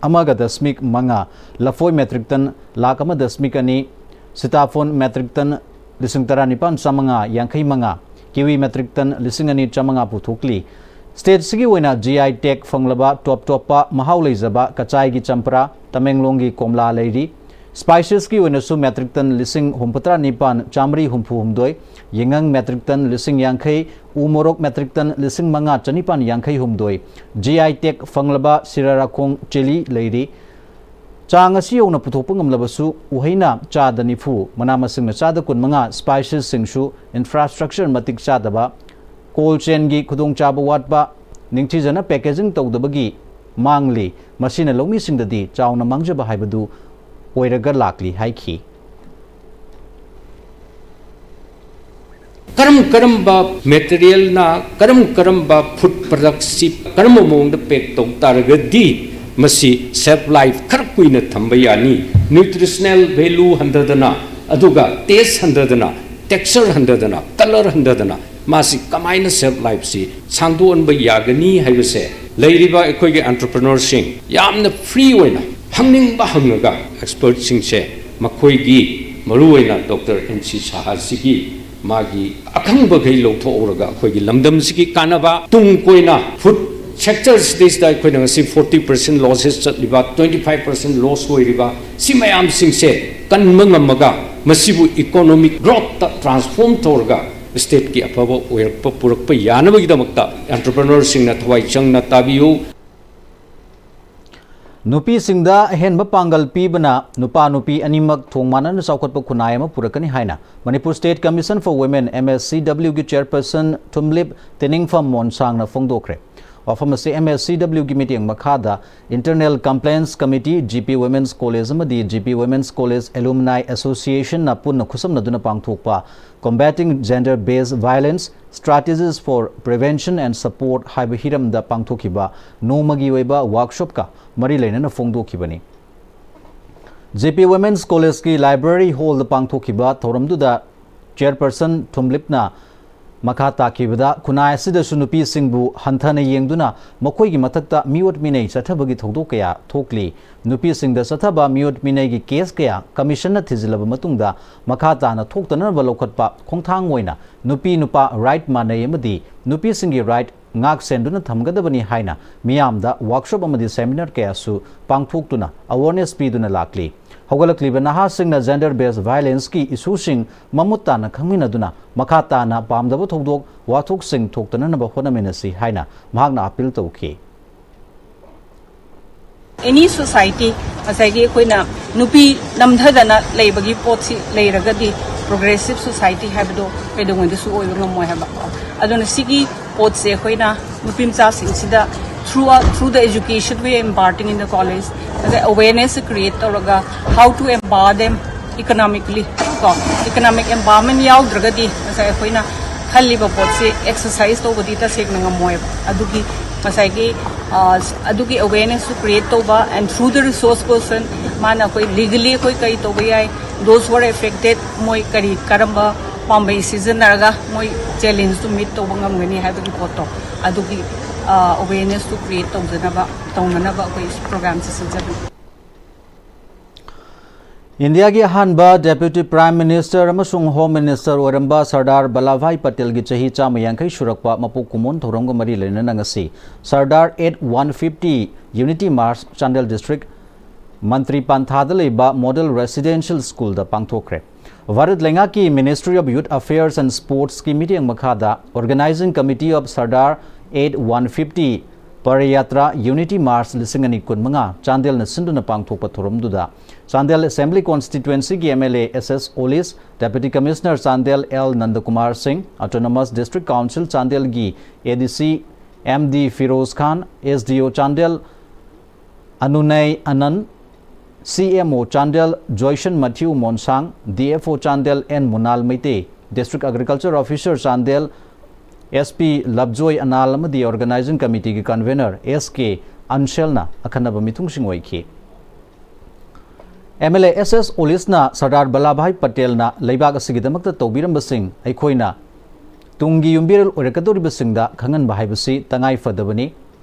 ꯑꯃꯒ ꯗꯁꯃꯤꯛ ꯃꯉꯥ, ꯂꯐꯣꯏ metric ton ꯂꯥꯈ ꯑꯃ ꯗꯁꯃꯤꯛ ꯑꯅꯤ, ꯁꯤꯇꯥꯐꯣꯟ metric ton ꯂꯤꯁꯤꯡ ꯇꯔꯥꯅꯤꯄꯥꯟ ꯆꯥꯃꯉꯥ ꯌꯥꯡꯈꯩ ꯃꯉꯥ, kiwi metric ton ꯂꯤꯁꯤꯡ ꯑꯅꯤ ꯆꯥꯃꯉꯥ ꯄꯨꯊꯣꯛꯂꯤ꯫ State ꯁꯤꯒꯤ ꯑꯣꯏꯅ G I tag ꯐꯪꯂꯕ ꯇꯣꯞ ꯇꯣꯞꯄ ꯃꯍꯥꯎ ꯂꯩꯖꯕ ꯀꯆꯥꯏꯒꯤ ꯆꯝꯄ꯭ꯔꯥ, ꯇꯃꯦꯡꯂꯣꯡꯒꯤ ꯀꯣꯝꯂꯥ ꯂꯩꯔꯤ꯫ Spices ꯀꯤ ꯑꯣꯏꯅꯁꯨ metric ton ꯂꯤꯁꯤꯡ ꯍꯨꯝꯐꯨꯇꯔꯥ ꯅꯤꯄꯥꯟ ꯆꯥꯃꯔꯤ ꯍꯨꯝꯐꯨ ꯍꯨꯝꯗꯣꯏ, ꯌꯦꯉꯪ metric ton ꯂꯤꯁꯤꯡ ꯌꯥꯡꯈꯩ, ꯎ ꯃꯣꯔꯣꯛ metric ton ꯂꯤꯁꯤꯡ ꯃꯉꯥ ꯆꯅꯤꯄꯥꯟ ꯌꯥꯡꯈꯩ ꯍꯨꯝꯗꯣꯏ, G I tag ꯐꯪꯂꯕ ꯁꯤꯔꯥꯔꯥꯈꯣꯡ chilli ꯂꯩꯔꯤ꯫ ꯆꯥꯡ ꯑꯁꯤ ꯌꯧꯅ ꯄꯨꯊꯣꯛꯄ ꯉꯝꯂꯕꯁꯨ, ꯎꯍꯩꯅ ꯆꯥꯗ ꯅꯤꯐꯨ, ꯃꯅꯥ ꯃꯁꯤꯡꯅ ꯆꯥꯗ ꯀꯨꯟꯃꯉꯥ, spices ꯁꯤꯡꯁꯨ infrastructure ꯃꯇꯤꯛ ꯆꯥꯗꯕ, cold chain ꯒꯤ ꯈꯨꯗꯣꯡꯆꯥꯕ ꯋꯥꯠꯄ, ꯅꯤꯡꯊꯤꯖꯅ packaging ꯇꯧꯗꯕꯒꯤ ꯃꯥꯡꯂꯤ꯫ ꯃꯁꯤꯅ ꯂꯧꯃꯤꯁꯤꯡꯗꯗꯤ ꯆꯥꯎꯅ ꯃꯥꯡꯖꯕ ꯍꯥꯏꯕꯗꯨ ꯑꯣꯏꯔꯒ ꯂꯥꯛꯂꯤ ꯍꯥꯏꯈꯤ꯫ ꯀꯔꯝ ꯀꯔꯝꯕ material ꯅ ꯀꯔꯝ ꯀꯔꯝꯕ food product ꯁꯤ ꯀꯔꯝꯕ ꯃꯑꯣꯡꯗ pack ꯇꯧ ꯇꯥꯔꯒꯗꯤ ꯃꯁꯤ shelf life ꯈꯔ ꯀꯨꯏꯅ ꯊꯝꯕ ꯌꯥꯅꯤ꯫ Nutritional value ꯍꯟꯊꯗꯅ, ꯑꯗꯨꯒ taste ꯍꯟꯊꯗꯅ, texture ꯍꯟꯊꯗꯅ, colour ꯍꯟꯊꯗꯅ ꯃꯥꯁꯤ ꯀꯃꯥꯏꯅ shelf life ꯁꯤ ꯁꯥꯡꯗꯣꯛꯍꯟꯕ ꯌꯥꯒꯅꯤ ꯍꯥꯏꯕꯁꯦ ꯂꯩꯔꯤꯕ ꯑꯩꯈꯣꯏꯒꯤ entrepreneur ꯁꯤꯡ ꯌꯥꯝꯅ free ꯑꯣꯏꯅ ꯍꯪꯅꯤꯡꯕ ꯍꯪꯉꯒ expert ꯁꯤꯡꯁꯦ ꯃꯈꯣꯏꯒꯤ ꯃꯔꯨꯑꯣꯏꯅ Doctor M C Saha ꯁꯤꯒꯤ ꯃꯥꯒꯤ ꯑꯈꯪꯕꯈꯩ ꯂꯧꯊꯣꯛꯍꯧꯔꯒ ꯑꯩꯈꯣꯏꯒꯤ ꯂꯝꯗꯝꯁꯤꯒꯤ ꯀꯥꯟꯅꯕ ꯇꯨꯡ ꯀꯣꯏꯅ food sector ꯁꯤꯗꯩꯁꯤꯗ ꯑꯩꯈꯣꯏꯅ ꯉꯁꯤ forty percent losses ꯆꯠꯂꯤꯕ, twenty five percent loss ꯑꯣꯏꯔꯤꯕ ꯁꯤ ꯃꯌꯥꯝꯁꯤꯡꯁꯦ ꯀꯟꯕ ꯉꯝꯃꯒ ꯃꯁꯤꯕꯨ economic growth ꯇ transform ꯇꯧꯔꯒ state ꯀꯤ ꯑꯐꯕ ꯑꯣꯏꯔꯛꯄ ꯄꯨꯔꯛꯄ ꯌꯥꯅꯕꯒꯤꯗꯃꯛꯇ entrepreneur ꯁꯤꯡꯅ ꯊꯋꯥꯏ ꯆꯪꯅ ꯇꯥꯕꯤꯌꯨ꯫ ꯅꯨꯄꯤꯁꯤꯡꯗ ꯑꯍꯦꯟꯕ ꯄꯥꯡꯒꯜ ꯄꯤꯕꯅ ꯅꯨꯄꯥ ꯅꯨꯄꯤ ꯑꯅꯤꯃꯛ ꯊꯣꯡ ꯃꯥꯟꯅꯅ ꯆꯥꯎꯈꯠꯄ ꯈꯨꯟꯅꯥꯏ ꯑꯃ ꯄꯨꯔꯛꯀꯅꯤ ꯍꯥꯏꯅ Manipur State Commission for Women, M S C W ꯒꯤ chairperson ꯊꯨꯝꯂꯤꯞ ꯇꯦꯅꯤꯡꯐꯝ ꯃꯣꯟꯁꯥꯡꯅ ꯐꯣꯡꯗꯣꯛꯈ꯭ꯔꯦ꯫ ꯋꯥꯐꯝ ꯑꯁꯤ M S C W ꯒꯤ ꯃꯤꯠꯌꯦꯡ ꯃꯈꯥꯗ Internal Complaints Committee, G P Women's College ꯑꯃꯗꯤ G P Women's College Alumni Association ꯅ ꯄꯨꯟꯅ ꯈꯨꯠꯁꯝꯅꯗꯨꯅ ꯄꯥꯡꯊꯣꯛꯄ Combating Gender Based Violence, Strategies for Prevention and Support ꯍꯥꯏꯕ ꯍꯤꯔꯝꯗ ꯄꯥꯡꯊꯣꯛꯈꯤꯕ ꯅꯣꯡꯃꯒꯤ ꯑꯣꯏꯕ workshop ꯀ ꯃꯔꯤ ꯂꯩꯅꯅ ꯐꯣꯡꯗꯣꯛꯈꯤꯕꯅꯤ꯫ G P Women's College ꯀꯤ library hall ꯗ ꯄꯥꯡꯊꯣꯛꯈꯤꯕ ꯊꯧꯔꯝꯗꯨꯗ chairperson ꯊꯨꯝꯂꯤꯞꯅ ꯃꯈꯥ ꯇꯥꯈꯤꯕꯗ, ꯈꯨꯟꯅꯥꯏ ꯑꯁꯤꯗꯁꯨ ꯅꯨꯄꯤꯁꯤꯡꯕꯨ ꯍꯟꯊꯅ ꯌꯦꯡꯗꯨꯅ ꯃꯈꯣꯏꯒꯤ ꯃꯊꯛꯇ ꯃꯤꯑꯣꯠ ꯃꯤꯅꯩ ꯆꯠꯊꯕꯒꯤ ꯊꯧꯗꯣꯛ ꯀꯌꯥ ꯊꯣꯛꯂꯤ꯫ ꯅꯨꯄꯤꯁꯤꯡꯗ ꯆꯠꯊꯕ ꯃꯤꯑꯣꯠ ꯃꯤꯅꯩꯒꯤ case ꯀꯌꯥ commission ꯅ ꯊꯤꯖꯤꯜꯂꯕ ꯃꯇꯨꯡꯗ ꯃꯈꯥ ꯇꯥꯅ ꯊꯣꯛꯇꯅꯕ ꯂꯧꯈꯠꯄ ꯈꯣꯡꯊꯥꯡ ꯑꯣꯏꯅ ꯅꯨꯄꯤ ꯅꯨꯄꯥ right ꯃꯥꯟꯅꯩ ꯑꯃꯗꯤ ꯅꯨꯄꯤꯁꯤꯡꯒꯤ right ꯉꯥꯛ ꯁꯦꯟꯗꯨꯅ ꯊꯝꯒꯗꯕꯅꯤ ꯍꯥꯏꯅ ꯃꯤꯌꯥꯝꯗ workshop ꯑꯃꯗꯤ seminar ꯀꯌꯥꯁꯨ ꯄꯥꯡꯊꯣꯛꯇꯨꯅ awareness ꯄꯤꯗꯨꯅ ꯂꯥꯛꯂꯤ꯫ ꯍꯧꯒꯠꯂꯛꯂꯤꯕ ꯅꯍꯥꯁꯤꯡꯅ gender based violence ꯀꯤ issue ꯁꯤꯡ ꯃꯃꯨꯠ ꯇꯥꯅ ꯈꯪꯃꯤꯟꯅꯗꯨꯅ ꯃꯈꯥ ꯇꯥꯅ ꯄꯥꯝꯗꯕ ꯊꯧꯗꯣꯛ ꯋꯥꯊꯣꯛꯁꯤꯡ ꯊꯣꯛꯇꯅꯅꯕ ꯍꯣꯠꯅꯃꯤꯟꯅꯁꯤ ꯍꯥꯏꯅ ꯃꯍꯥꯛꯅ appeal ꯇꯧꯈꯤ꯫ Any society, ꯉꯁꯥꯏꯒꯤ ꯑꯩꯈꯣꯏꯅ ꯅꯨꯄꯤ ꯅꯝꯊꯗꯅ ꯂꯩꯕꯒꯤ ꯄꯣꯠꯁꯤ ꯂꯩꯔꯒꯗꯤ progressive society ꯍꯥꯏꯕꯗꯣ ꯀꯩꯗꯧꯉꯩꯗꯁꯨ ꯑꯣꯏꯕ ꯉꯝꯃꯣꯏ ꯍꯥꯏꯕ꯫ ꯑꯗꯨꯅ ꯁꯤꯒꯤ ꯄꯣꯠꯁꯦ ꯑꯩꯈꯣꯏꯅ ꯅꯨꯄꯤ ꯃꯆꯥꯁꯤꯡꯁꯤꯗ through, through the education we are imparting in the college, ꯑꯗꯩ awareness create ꯇꯧꯔꯒ how to empower them economically ꯀꯣ, economic empowerment ꯌꯥꯎꯗ꯭ꯔꯒꯗꯤ ꯉꯁꯥꯏ ꯑꯩꯈꯣꯏꯅ ꯈꯜꯂꯤꯕ ꯄꯣꯠꯁꯤ exercise ꯇꯧꯕꯗꯤ ꯇꯁꯦꯡꯅ ꯉꯝꯃꯣꯏꯕ꯫ ꯑꯗꯨꯒꯤ ꯉꯁꯥꯏꯒꯤ ꯑ, ꯑꯗꯨꯒꯤ awareness ꯁꯨ create ꯇꯧꯕ, and through the resource person ꯃꯥꯅ ꯑꯩꯈꯣꯏ legally ꯑꯩꯈꯣꯏ ꯀꯔꯤ ꯇꯧꯕ ꯌꯥꯏ, those who are affected ꯃꯣꯏ ꯀꯔꯤ ꯀꯔꯝꯕ ꯄꯥꯝꯕꯩ ꯁꯤꯖꯤꯟꯅꯔꯒ ꯃꯣꯏ challenge ꯇꯨ meet ꯇꯧꯕ ꯉꯝꯒꯅꯤ ꯍꯥꯏꯕꯒꯤ ꯄꯣꯠꯇꯣ ꯑꯗꯨꯒꯤ ꯑ, awareness ꯇꯨ create ꯇꯧꯖꯅꯕ ꯇꯧꯅꯅꯕ ꯑꯩꯈꯣꯏ program ꯁꯦ ꯁꯤꯟꯖꯕꯅꯤ꯫ ꯏꯟꯗꯤꯌꯥꯒꯤ ꯑꯍꯥꯟꯕ Deputy Prime Minister ꯑꯃꯁꯨꯡ Home Minister ꯑꯣꯏꯔꯝꯕ ꯁꯔꯗꯥꯔ ꯚꯜꯂꯥꯚꯚꯥꯏ ꯄꯇꯦꯜꯒꯤ ꯆꯍꯤ ꯆꯥꯝꯃ ꯌꯥꯡꯈꯩ ꯁꯨꯔꯛꯄ ꯃꯄꯣꯛ ꯀꯨꯝꯑꯣꯟ ꯊꯧꯔꯝꯒ ꯃꯔꯤ ꯂꯩꯅꯅ ꯉꯁꯤ Sardar eight one fifty Unity March Chandel District ꯃꯟꯇ꯭ꯔꯤ ꯄꯟꯊꯥꯗ ꯂꯩꯕ Model Residential School ꯗ ꯄꯥꯡꯊꯣꯛꯈ꯭ꯔꯦ꯫ ꯚꯥꯔꯠ ꯂꯩꯉꯥꯛꯀꯤ Ministry of Youth Affairs and Sports ꯀꯤ ꯃꯤꯠꯌꯦꯡ ꯃꯈꯥꯗ Organising Committee of Sardar eight one fifty Padayatra Unity March ꯂꯤꯁꯤꯡ ꯑꯅꯤ ꯀꯨꯟꯃꯉꯥ ꯆꯥꯟꯗꯦꯜꯅ ꯁꯤꯟꯗꯨꯅ ꯄꯥꯡꯊꯣꯛꯄ ꯊꯧꯔꯝꯗꯨꯗ ꯆꯥꯟꯗꯦꯜ Assembly Constituency ꯒꯤ MLA S S Olis, Deputy Commissioner Chandel L ꯅꯟꯗꯀꯨꯃꯥꯔ ꯁꯤꯡ, Autonomous District Council ꯆꯥꯟꯗꯦꯜꯒꯤ ADC M D ꯐꯤꯔꯣꯖ ꯈꯥꯟ, SDO Chandel ꯑꯅꯨꯅꯩ ꯑꯅꯟ, CMO Chandel ꯖꯣꯏꯁꯟ ꯃꯊ꯭ꯌꯨ ꯃꯣꯟꯁꯥꯡ, DFO Chandel N ꯃꯨꯅꯥꯜ Meitei, District Agriculture Officer Chandel SP ꯂꯞꯖꯣꯏ Anal ꯑꯃꯗꯤ Organising Committee ꯒꯤ Convener S K ꯑꯟꯁꯦꯜꯅ ꯑꯈꯟꯅꯕ ꯃꯤꯊꯨꯡꯁꯤꯡ ꯑꯣꯏꯈꯤ꯫ MLA S S Olis ꯅ ꯁꯔꯗꯥꯔ ꯚꯜꯂꯥꯚꯚꯥꯏ ꯄꯇꯦꯜꯅ ꯂꯩꯕꯥꯛ ꯑꯁꯤꯒꯤꯗꯃꯛꯇ ꯇꯧꯕꯤꯔꯝꯕꯁꯤꯡ ꯑꯩꯈꯣꯏꯅ ꯇꯨꯡꯒꯤ ꯌꯨꯝꯕꯤꯔꯦꯜ ꯑꯣꯏꯔꯛꯀꯗꯧꯔꯤꯕꯁꯤꯡꯗ ꯈꯪꯍꯟꯕ ꯍꯥꯏꯕꯁꯤ ꯇꯉꯥꯏ ꯐꯗꯕꯅꯤ꯫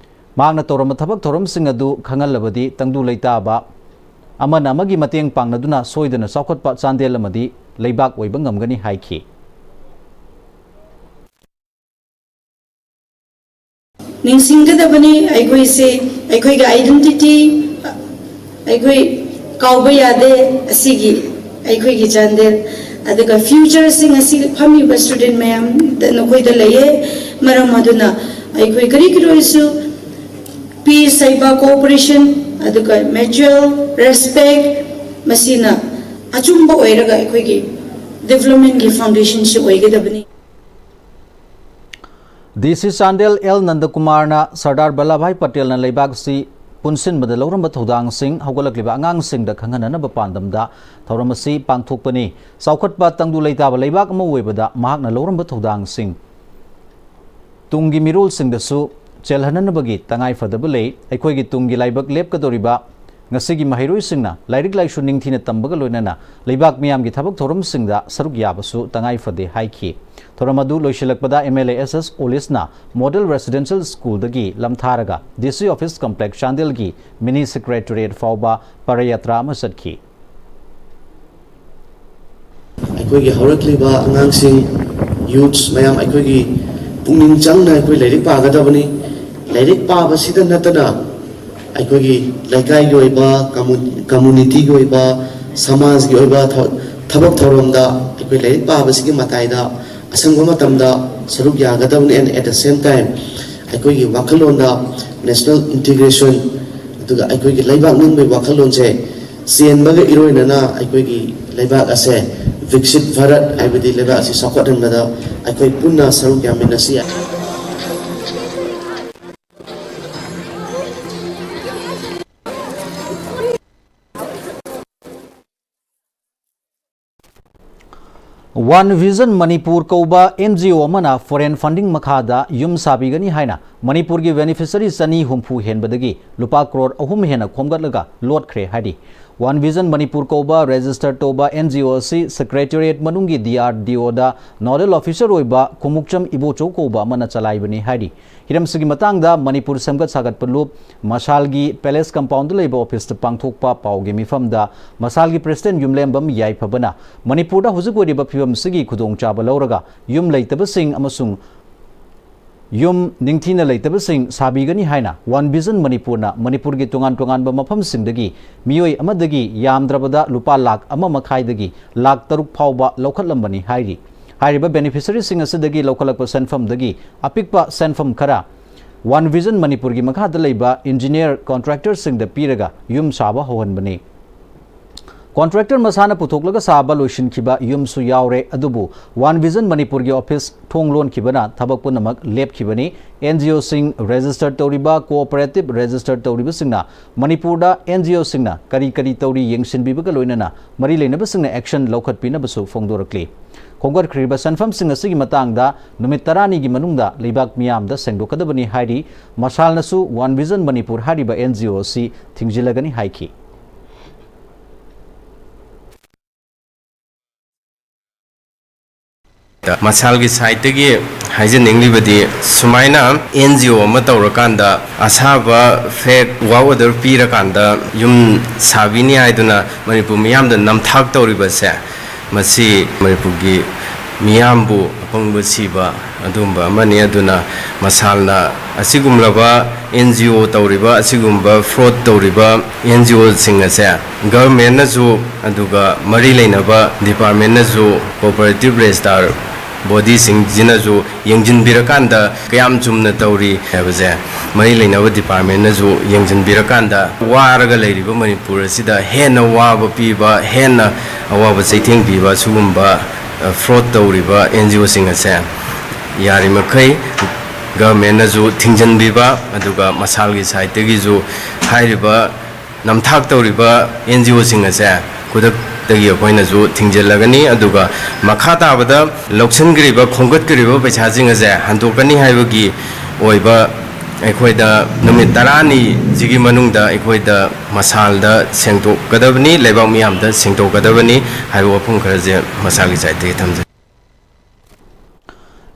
ꯃꯍꯥꯛꯅ ꯇꯧꯔꯝꯕ ꯊꯕꯛ ꯊꯧꯔꯝꯁꯤꯡ ꯑꯗꯨ ꯈꯪꯍꯜꯂꯕꯗꯤ ꯇꯪꯗꯨ ꯂꯩꯇꯥꯕ, ꯑꯃꯅ ꯑꯃꯒꯤ ꯃꯇꯦꯡ ꯄꯥꯡꯅꯗꯨꯅ ꯁꯣꯏꯗꯅ ꯆꯥꯎꯈꯠꯄ ꯆꯥꯟꯗꯦꯜ ꯑꯃꯗꯤ ꯂꯩꯕꯥꯛ ꯑꯣꯏꯕ ꯉꯝꯒꯅꯤ ꯍꯥꯏꯈꯤ꯫ ꯅꯤꯡꯁꯤꯡꯒꯗꯕꯅꯤ, ꯑꯩꯈꯣꯏꯁꯦ, ꯑꯩꯈꯣꯏꯒꯤ identity, ꯑꯩꯈꯣꯏ ꯀꯥꯎꯕ ꯌꯥꯗꯦ ꯑꯁꯤꯒꯤ ꯑꯩꯈꯣꯏꯒꯤ ꯆꯥꯟꯗꯦꯜ꯫ ꯑꯗꯨꯒ ꯐ꯭ꯌꯨꯆꯔꯁꯤꯡ ꯑꯁꯤ ꯐꯝꯃꯤꯕ ꯁ꯭ꯇꯨꯗꯦꯟ ꯃꯌꯥꯝꯗ ꯅꯈꯣꯏꯗ ꯂꯩꯌꯦ꯫ ꯃꯔꯝ ꯑꯗꯨꯅ ꯑꯩꯈꯣꯏ ꯀꯔꯤ ꯀꯔꯤ ꯑꯣꯏꯔꯁꯨ ꯄꯤꯁ ꯍꯩꯕ, ꯀꯣꯑꯣꯄꯔꯦꯁꯟ, ꯑꯗꯨꯒ ꯃ꯭ꯌꯨꯆꯨꯋꯦꯜ ꯔꯦꯁꯄꯦꯛ, ꯃꯁꯤꯅ ꯑꯆꯨꯝꯕ ꯑꯣꯏꯔꯒ ꯑꯩꯈꯣꯏꯒꯤ ꯗꯤꯕ꯭ꯂꯞꯃꯦꯟꯒꯤ ꯐꯥꯎꯟꯗꯦꯁꯟꯁꯤ ꯑꯣꯏꯒꯗꯕꯅꯤ꯫ ꯗꯤ ꯁꯤ ꯆꯥꯟꯗꯦꯜ ꯑꯦꯜ ꯅꯟꯗꯀꯨꯃꯥꯔꯅ ꯁꯔꯗꯥꯔ ꯚꯜꯂꯚꯚꯥꯏ ꯄꯇꯦꯜꯅ ꯂꯩꯕꯥꯛꯁꯤ ꯄꯨꯟꯁꯤꯟꯕꯗ ꯂꯧꯔꯝꯕ ꯊꯧꯗꯥꯡꯁꯤꯡ, ꯍꯧꯒꯠꯂꯛꯂꯤꯕ ꯑꯉꯥꯡꯁꯤꯡꯗ ꯈꯪꯍꯟꯅꯅꯕ ꯄꯥꯟꯗꯝꯗ ꯊꯧꯔꯝ ꯑꯁꯤ ꯄꯥꯡꯊꯣꯛꯄꯅꯤ꯫ ꯆꯥꯎꯈꯠꯄ ꯇꯪꯗꯨ ꯂꯩꯇꯥꯕ ꯂꯩꯕꯥꯛ ꯑꯃ ꯑꯣꯏꯕꯗ ꯃꯍꯥꯛꯅ ꯂꯧꯔꯝꯕ ꯊꯧꯗꯥꯡꯁꯤꯡ ꯇꯨꯡꯒꯤ ꯃꯤꯔꯣꯜꯁꯤꯡꯗꯁꯨ ꯆꯦꯜꯍꯟꯅꯅꯕꯒꯤ ꯇꯉꯥꯏ ꯐꯗꯕ ꯂꯩ꯫ ꯑꯩꯈꯣꯏꯒꯤ ꯇꯨꯡꯒꯤ ꯂꯥꯏꯕꯛ ꯂꯦꯞꯀꯗꯧꯔꯤꯕ ꯉꯁꯤꯒꯤ ꯃꯍꯩꯔꯣꯏꯁꯤꯡꯅ ꯂꯥꯏꯔꯤꯛ ꯂꯥꯏꯁꯨ ꯅꯤꯡꯊꯤꯅ ꯇꯝꯕꯒ ꯂꯣꯏꯅꯅ ꯂꯩꯕꯥꯛ ꯃꯤꯌꯥꯝꯒꯤ ꯊꯕꯛ ꯊꯧꯔꯝꯁꯤꯡꯗ ꯁꯔꯨꯛ ꯌꯥꯕꯁꯨ ꯇꯉꯥꯏ ꯐꯗꯦ ꯍꯥꯏꯈꯤ꯫ ꯊꯧꯔꯝ ꯑꯗꯨ ꯂꯣꯏꯁꯤꯜꯂꯛꯄꯗ M L A S S ꯑꯣꯂꯤꯁꯅ ꯃꯣꯗꯦꯜ ꯔꯦꯁꯤꯗꯦꯟꯁꯤꯌꯦꯜ ꯁ꯭ꯀꯨꯜꯗꯒꯤ ꯂꯝꯊꯥꯔꯒ ꯗꯤ ꯁꯤ ꯑꯣꯐꯤꯁ ꯀꯝꯄ꯭ꯂꯦꯛꯁ ꯆꯥꯟꯗꯦꯜꯒꯤ ꯃꯤꯅꯤ ꯁꯦꯀ꯭ꯔꯦꯇꯔꯤꯌꯦꯠ ꯐꯥꯎꯕ ꯄꯔꯌꯥꯇ꯭ꯔꯥ ꯑꯃ ꯆꯠꯈꯤ꯫ ꯑꯩꯈꯣꯏꯒꯤ ꯍꯧꯔꯛꯂꯤꯕ ꯑꯉꯥꯡꯁꯤꯡ, ꯌꯨꯠꯁ ꯃꯌꯥꯝ, ꯑꯩꯈꯣꯏꯒꯤ ꯄꯨꯛꯅꯤꯡ ꯆꯪꯅ ꯑꯩꯈꯣꯏ ꯂꯥꯏꯔꯤꯛ ꯄꯥꯒꯗꯕꯅꯤ꯫ ꯂꯥꯏꯔꯤꯛ ꯄꯥꯕꯁꯤꯗ ꯅꯠꯇꯅ ꯑꯩꯈꯣꯏꯒꯤ ꯂꯩꯀꯥꯏꯒꯤ ꯑꯣꯏꯕ, ꯀꯝꯃꯨ-, ꯀꯝꯃꯨꯅꯤꯇꯤꯒꯤ ꯑꯣꯏꯕ, ꯁꯃꯥꯖꯒꯤ ꯑꯣꯏꯕ ꯊ-, ꯊꯕꯛ ꯊꯧꯔꯝꯗ ꯑꯩꯈꯣꯏ ꯂꯥꯏꯔꯤꯛ ꯄꯥꯕꯁꯤꯒꯤ ꯃꯇꯥꯏꯗ ꯑꯁꯪꯕ ꯃꯇꯝꯗ ꯁꯔꯨꯛ ꯌꯥꯒꯗꯕꯅꯤ꯫ And at the same time ꯑꯩꯈꯣꯏꯒꯤ ꯋꯥꯈꯜꯂꯣꯟꯗ ꯅꯦꯁꯅꯦꯜ ꯏꯟꯇꯤꯒ꯭ꯔꯦꯁꯟ, ꯑꯗꯨꯒ ꯑꯩꯈꯣꯏꯒꯤ ꯂꯩꯕꯥꯛ ꯅꯤꯡꯕꯒꯤ ꯋꯥꯈꯜꯂꯣꯟꯁꯦ ꯆꯦꯟꯕꯒ ꯏꯔꯣꯏꯅꯅ ꯑꯩꯈꯣꯏꯒꯤ ꯂꯩꯕꯥꯛ ꯑꯁꯦ ꯕꯤꯛꯁꯤꯠ ꯚꯥꯔꯠ, ꯍꯥꯏꯕꯗꯤ ꯂꯩꯕꯥꯛ ꯑꯁꯤ ꯆꯥꯎꯈꯠꯍꯟꯕꯗ ꯑꯩꯈꯣꯏ ꯄꯨꯟꯅ ꯁꯔꯨꯛ ꯌꯥꯃꯤꯟꯅꯁꯤ꯫ One Vision Manipur ꯀꯧꯕ ꯑꯦꯟ ꯖꯤ ꯑꯣ ꯑꯃꯅ foreign funding ꯃꯈꯥꯗ ꯌꯨꯝ ꯁꯥꯕꯤꯒꯅꯤ ꯍꯥꯏꯅ ꯃꯅꯤꯄꯨꯔꯒꯤ beneficiary ꯆꯅꯤ ꯍꯨꯝꯐꯨ ꯍꯦꯟꯕꯗꯒꯤ ꯂꯨꯄꯥ ꯀ꯭ꯔꯣꯔ ꯑꯍꯨꯝ ꯍꯦꯟꯅ ꯈꯣꯝꯒꯠꯂꯒ ꯂꯣꯠꯈ꯭ꯔꯦ ꯍꯥꯏꯔꯤ꯫ One Vision Manipur ꯀꯧꯕ register ꯇꯧꯕ ꯑꯦꯟ ꯖꯤ ꯑꯣ ꯑꯁꯤ secretariat ꯃꯅꯨꯡꯒꯤ ꯗꯤ ꯑꯥꯔ ꯗꯤ ꯑꯣꯗ nodal officer ꯑꯣꯏꯕ ꯈꯣꯡꯎꯞꯆꯝ ꯏꯕꯣꯆꯧ ꯀꯧꯕ ꯑꯃꯅ ꯆꯂꯥꯏꯕꯅꯤ ꯍꯥꯏꯔꯤ꯫ ꯍꯤꯔꯝꯁꯤꯒꯤ ꯃꯇꯥꯡꯗ ꯃꯅꯤꯄꯨꯔ ꯁꯦꯝꯒꯠ ꯁꯥꯒꯠꯄ ꯂꯨꯞ ꯃꯁꯥꯜꯒꯤ palace compound ꯗ ꯂꯩꯕ office ꯇ ꯄꯥꯡꯊꯣꯛꯄ ꯄꯥꯎꯒꯤ ꯃꯤꯐꯝꯗ ꯃꯁꯥꯜꯒꯤ president ꯌꯨꯝꯂꯦꯝꯕꯝ ꯌꯥꯏꯐꯕꯅ ꯃꯅꯤꯄꯨꯔꯗ ꯍꯧꯖꯤꯛ ꯑꯣꯏꯔꯤꯕ ꯐꯤꯕꯝꯁꯤꯒꯤ ꯈꯨꯗꯣꯡꯆꯥꯕ ꯂꯧꯔꯒ ꯌꯨꯝ ꯂꯩꯇꯕꯁꯤꯡ ꯑꯃꯁꯨꯡ ꯌꯨꯝ ꯅꯤꯡꯊꯤꯅ ꯂꯩꯇꯕꯁꯤꯡ ꯁꯥꯕꯤꯒꯅꯤ ꯍꯥꯏꯅ One Vision ꯃꯅꯤꯄꯨꯔꯅ ꯃꯅꯤꯄꯨꯔꯒꯤ ꯇꯣꯉꯥꯟ ꯇꯣꯉꯥꯟꯕ ꯃꯐꯝꯁꯤꯡꯗꯒꯤ ꯃꯤꯑꯣꯏ ꯑꯃꯗꯒꯤ ꯌꯥꯝꯗ꯭ꯔꯕꯗ ꯂꯨꯄꯥ ꯂꯥꯈ ꯑꯃ ꯃꯈꯥꯏꯗꯒꯤ ꯂꯥꯈ ꯇꯔꯨꯛ ꯐꯥꯎꯕ ꯂꯧꯈꯠꯂꯝꯕꯅꯤ ꯍꯥꯏꯔꯤ꯫ ꯍꯥꯏꯔꯤꯕ beneficiaryꯁꯤꯡ ꯑꯁꯤꯗꯒꯤ ꯂꯧꯈꯠꯂꯛꯄ ꯁꯦꯟꯐꯝꯗꯒꯤ ꯑꯄꯤꯛꯄ ꯁꯦꯟꯐꯝ ꯈꯔ One Vision ꯃꯅꯤꯄꯨꯔꯒꯤ ꯃꯈꯥꯗ ꯂꯩꯕ engineer contractorꯁꯤꯡꯗ ꯄꯤꯔꯒ ꯌꯨꯝ ꯁꯥꯕ ꯍꯧꯍꯟꯕꯅꯤ꯫ Contractor ꯃꯁꯥꯅ ꯄꯨꯊꯣꯛꯂꯒ ꯁꯥꯕ ꯂꯣꯏꯁꯤꯟꯈꯤꯕ ꯌꯨꯝꯁꯨ ꯌꯥꯎꯔꯦ, ꯑꯗꯨꯕꯨ One Vision ꯃꯅꯤꯄꯨꯔꯒꯤ office ꯊꯣꯡ ꯂꯣꯟꯈꯤꯕꯅ ꯊꯕꯛ ꯄꯨꯝꯅꯃꯛ ꯂꯦꯞꯈꯤꯕꯅꯤ꯫ NGOꯁꯤꯡ register ꯇꯧꯔꯤꯕ, cooperative register ꯇꯧꯔꯤꯕꯁꯤꯡꯅ ꯃꯅꯤꯄꯨꯔꯗ NGOꯁꯤꯡꯅ ꯀꯔꯤ ꯀꯔꯤ ꯇꯧꯔꯤ ꯌꯦꯡꯁꯤꯟꯕꯤꯕꯒ ꯂꯣꯏꯅꯅ ꯃꯔꯤ ꯂꯩꯅꯕꯁꯤꯡꯅ action ꯂꯧꯈꯠꯄꯤꯅꯕꯁꯨ ꯐꯣꯡꯗꯣꯔꯛꯂꯤ꯫ ꯈꯣꯝꯒꯠꯈ꯭ꯔꯤꯕ ꯁꯦꯟꯐꯝꯁꯤꯡ ꯑꯁꯤꯒꯤ ꯃꯇꯥꯡꯗ ꯅꯨꯃꯤꯠ ꯇꯔꯥꯅꯤꯒꯤ ꯃꯅꯨꯡꯗ ꯂꯩꯕꯥꯛ ꯃꯤꯌꯥꯝꯗ ꯁꯦꯡꯗꯣꯛꯀꯗꯕꯅꯤ ꯍꯥꯏꯔꯤ꯫ ꯃꯁꯥꯜꯅꯁꯨ One Vision ꯃꯅꯤꯄꯨꯔ ꯍꯥꯏꯔꯤꯕ NGO ꯑꯁꯤ ꯊꯤꯡꯖꯤꯜꯂꯒꯅꯤ ꯍꯥꯏꯈꯤ꯫ ꯃꯁꯥꯜꯒꯤ ꯁꯥꯏꯠꯇꯒꯤ ꯍꯥꯏꯖꯅꯤꯡꯂꯤꯕꯗꯤ, ꯁꯨꯃꯥꯏꯅ NGO ꯑꯃ ꯇꯧꯔꯀꯥꯟꯗ ꯑꯁꯥꯕ fake work order ꯄꯤꯔꯀꯥꯟꯗ ꯌꯨꯝ ꯁꯥꯕꯤꯅꯤ ꯍꯥꯏꯗꯨꯅ ꯃꯅꯤꯄꯨꯔ ꯃꯤꯌꯥꯝꯗ ꯅꯝꯊꯥꯛ ꯇꯧꯔꯤꯕꯁꯦ, ꯃꯁꯤ ꯃꯅꯤꯄꯨꯔꯒꯤ ꯃꯤꯌꯥꯝꯕꯨ ꯑꯄꯪꯕ ꯁꯤꯕ ꯑꯗꯨꯒꯨꯝꯕ ꯑꯃꯅꯤ꯫ ꯑꯗꯨꯅ ꯃꯁꯥꯜꯅ ꯑꯁꯤꯒꯨꯝꯂꯕ NGO ꯇꯧꯔꯤꯕ, ꯑꯁꯤꯒꯨꯝꯕ fraud ꯇꯧꯔꯤꯕ NGOꯁꯤꯡ ꯑꯁꯦ governmentꯅꯁꯨ, ꯑꯗꯨꯒ ꯃꯔꯤ ꯂꯩꯅꯕ departmentꯅꯁꯨ, cooperative register bodyꯁꯤꯡꯁꯤꯅꯁꯨ ꯌꯦꯡꯁꯤꯟꯕꯤꯔꯀꯥꯟꯗ ꯀꯌꯥꯝ ꯆꯨꯝꯅ ꯇꯧꯔꯤ ꯍꯥꯏꯕꯁꯦ ꯃꯔꯤ ꯂꯩꯅꯕ departmentꯅꯁꯨ ꯌꯦꯡꯁꯤꯟꯕꯤꯔꯀꯥꯟꯗ, ꯋꯥꯔꯒ ꯂꯩꯔꯤꯕ ꯃꯅꯤꯄꯨꯔ ꯑꯁꯤꯗ ꯍꯦꯟꯅ ꯋꯥꯕ ꯄꯤꯕ, ꯍꯦꯟꯅ ꯑꯋꯥꯕ ꯆꯩꯊꯦꯡ ꯄꯤꯕ ꯁꯤꯒꯨꯝꯕ, ꯑ, fraud ꯇꯧꯔꯤꯕ NGOꯁꯤꯡ ꯑꯁꯦ ꯌꯥꯔꯤꯃꯈꯩ governmentꯅꯁꯨ ꯊꯤꯡꯖꯤꯟꯕꯤꯕ, ꯑꯗꯨꯒ ꯃꯁꯥꯜꯒꯤ ꯁꯥꯏꯠꯇꯒꯤꯁꯨ ꯍꯥꯏꯔꯤꯕ ꯅꯝꯊꯥꯛ ꯇꯧꯔꯤꯕ NGOꯁꯤꯡ ꯑꯁꯦ ꯈꯨꯗꯛꯇꯒꯤ ꯑꯩꯈꯣꯏꯅꯁꯨ ꯊꯤꯡꯖꯤꯜꯂꯒꯅꯤ꯫ ꯑꯗꯨꯒ ꯃꯈꯥ ꯇꯥꯕꯗ ꯂꯧꯁꯤꯟꯈ꯭ꯔꯤꯕ, ꯈꯣꯝꯒꯠꯈ꯭ꯔꯤꯕ ꯄꯩꯁꯥꯁꯤꯡ ꯑꯁꯦ ꯍꯟꯗꯣꯛꯀꯅꯤ ꯍꯥꯏꯕꯒꯤ ꯑꯣꯏꯕ ꯑꯩꯈꯣꯏꯗ ꯅꯨꯃꯤꯠ ꯇꯔꯥꯅꯤꯁꯤꯒꯤ ꯃꯅꯨꯡꯗ ꯑꯩꯈꯣꯏꯗ ꯃꯁꯥꯜꯗ ꯁꯦꯡꯗꯣꯛꯀꯗꯕꯅꯤ, ꯂꯩꯕꯥꯛ ꯃꯤꯌꯥꯝꯗ ꯁꯦꯡꯗꯣꯛꯀꯗꯕꯅꯤ ꯍꯥꯏꯕ ꯋꯥꯐꯝ ꯈꯔꯁꯦ ꯃꯁꯥꯜꯒꯤ ꯁꯥꯏꯠꯇꯒꯤ ꯊꯝꯖꯒꯦ꯫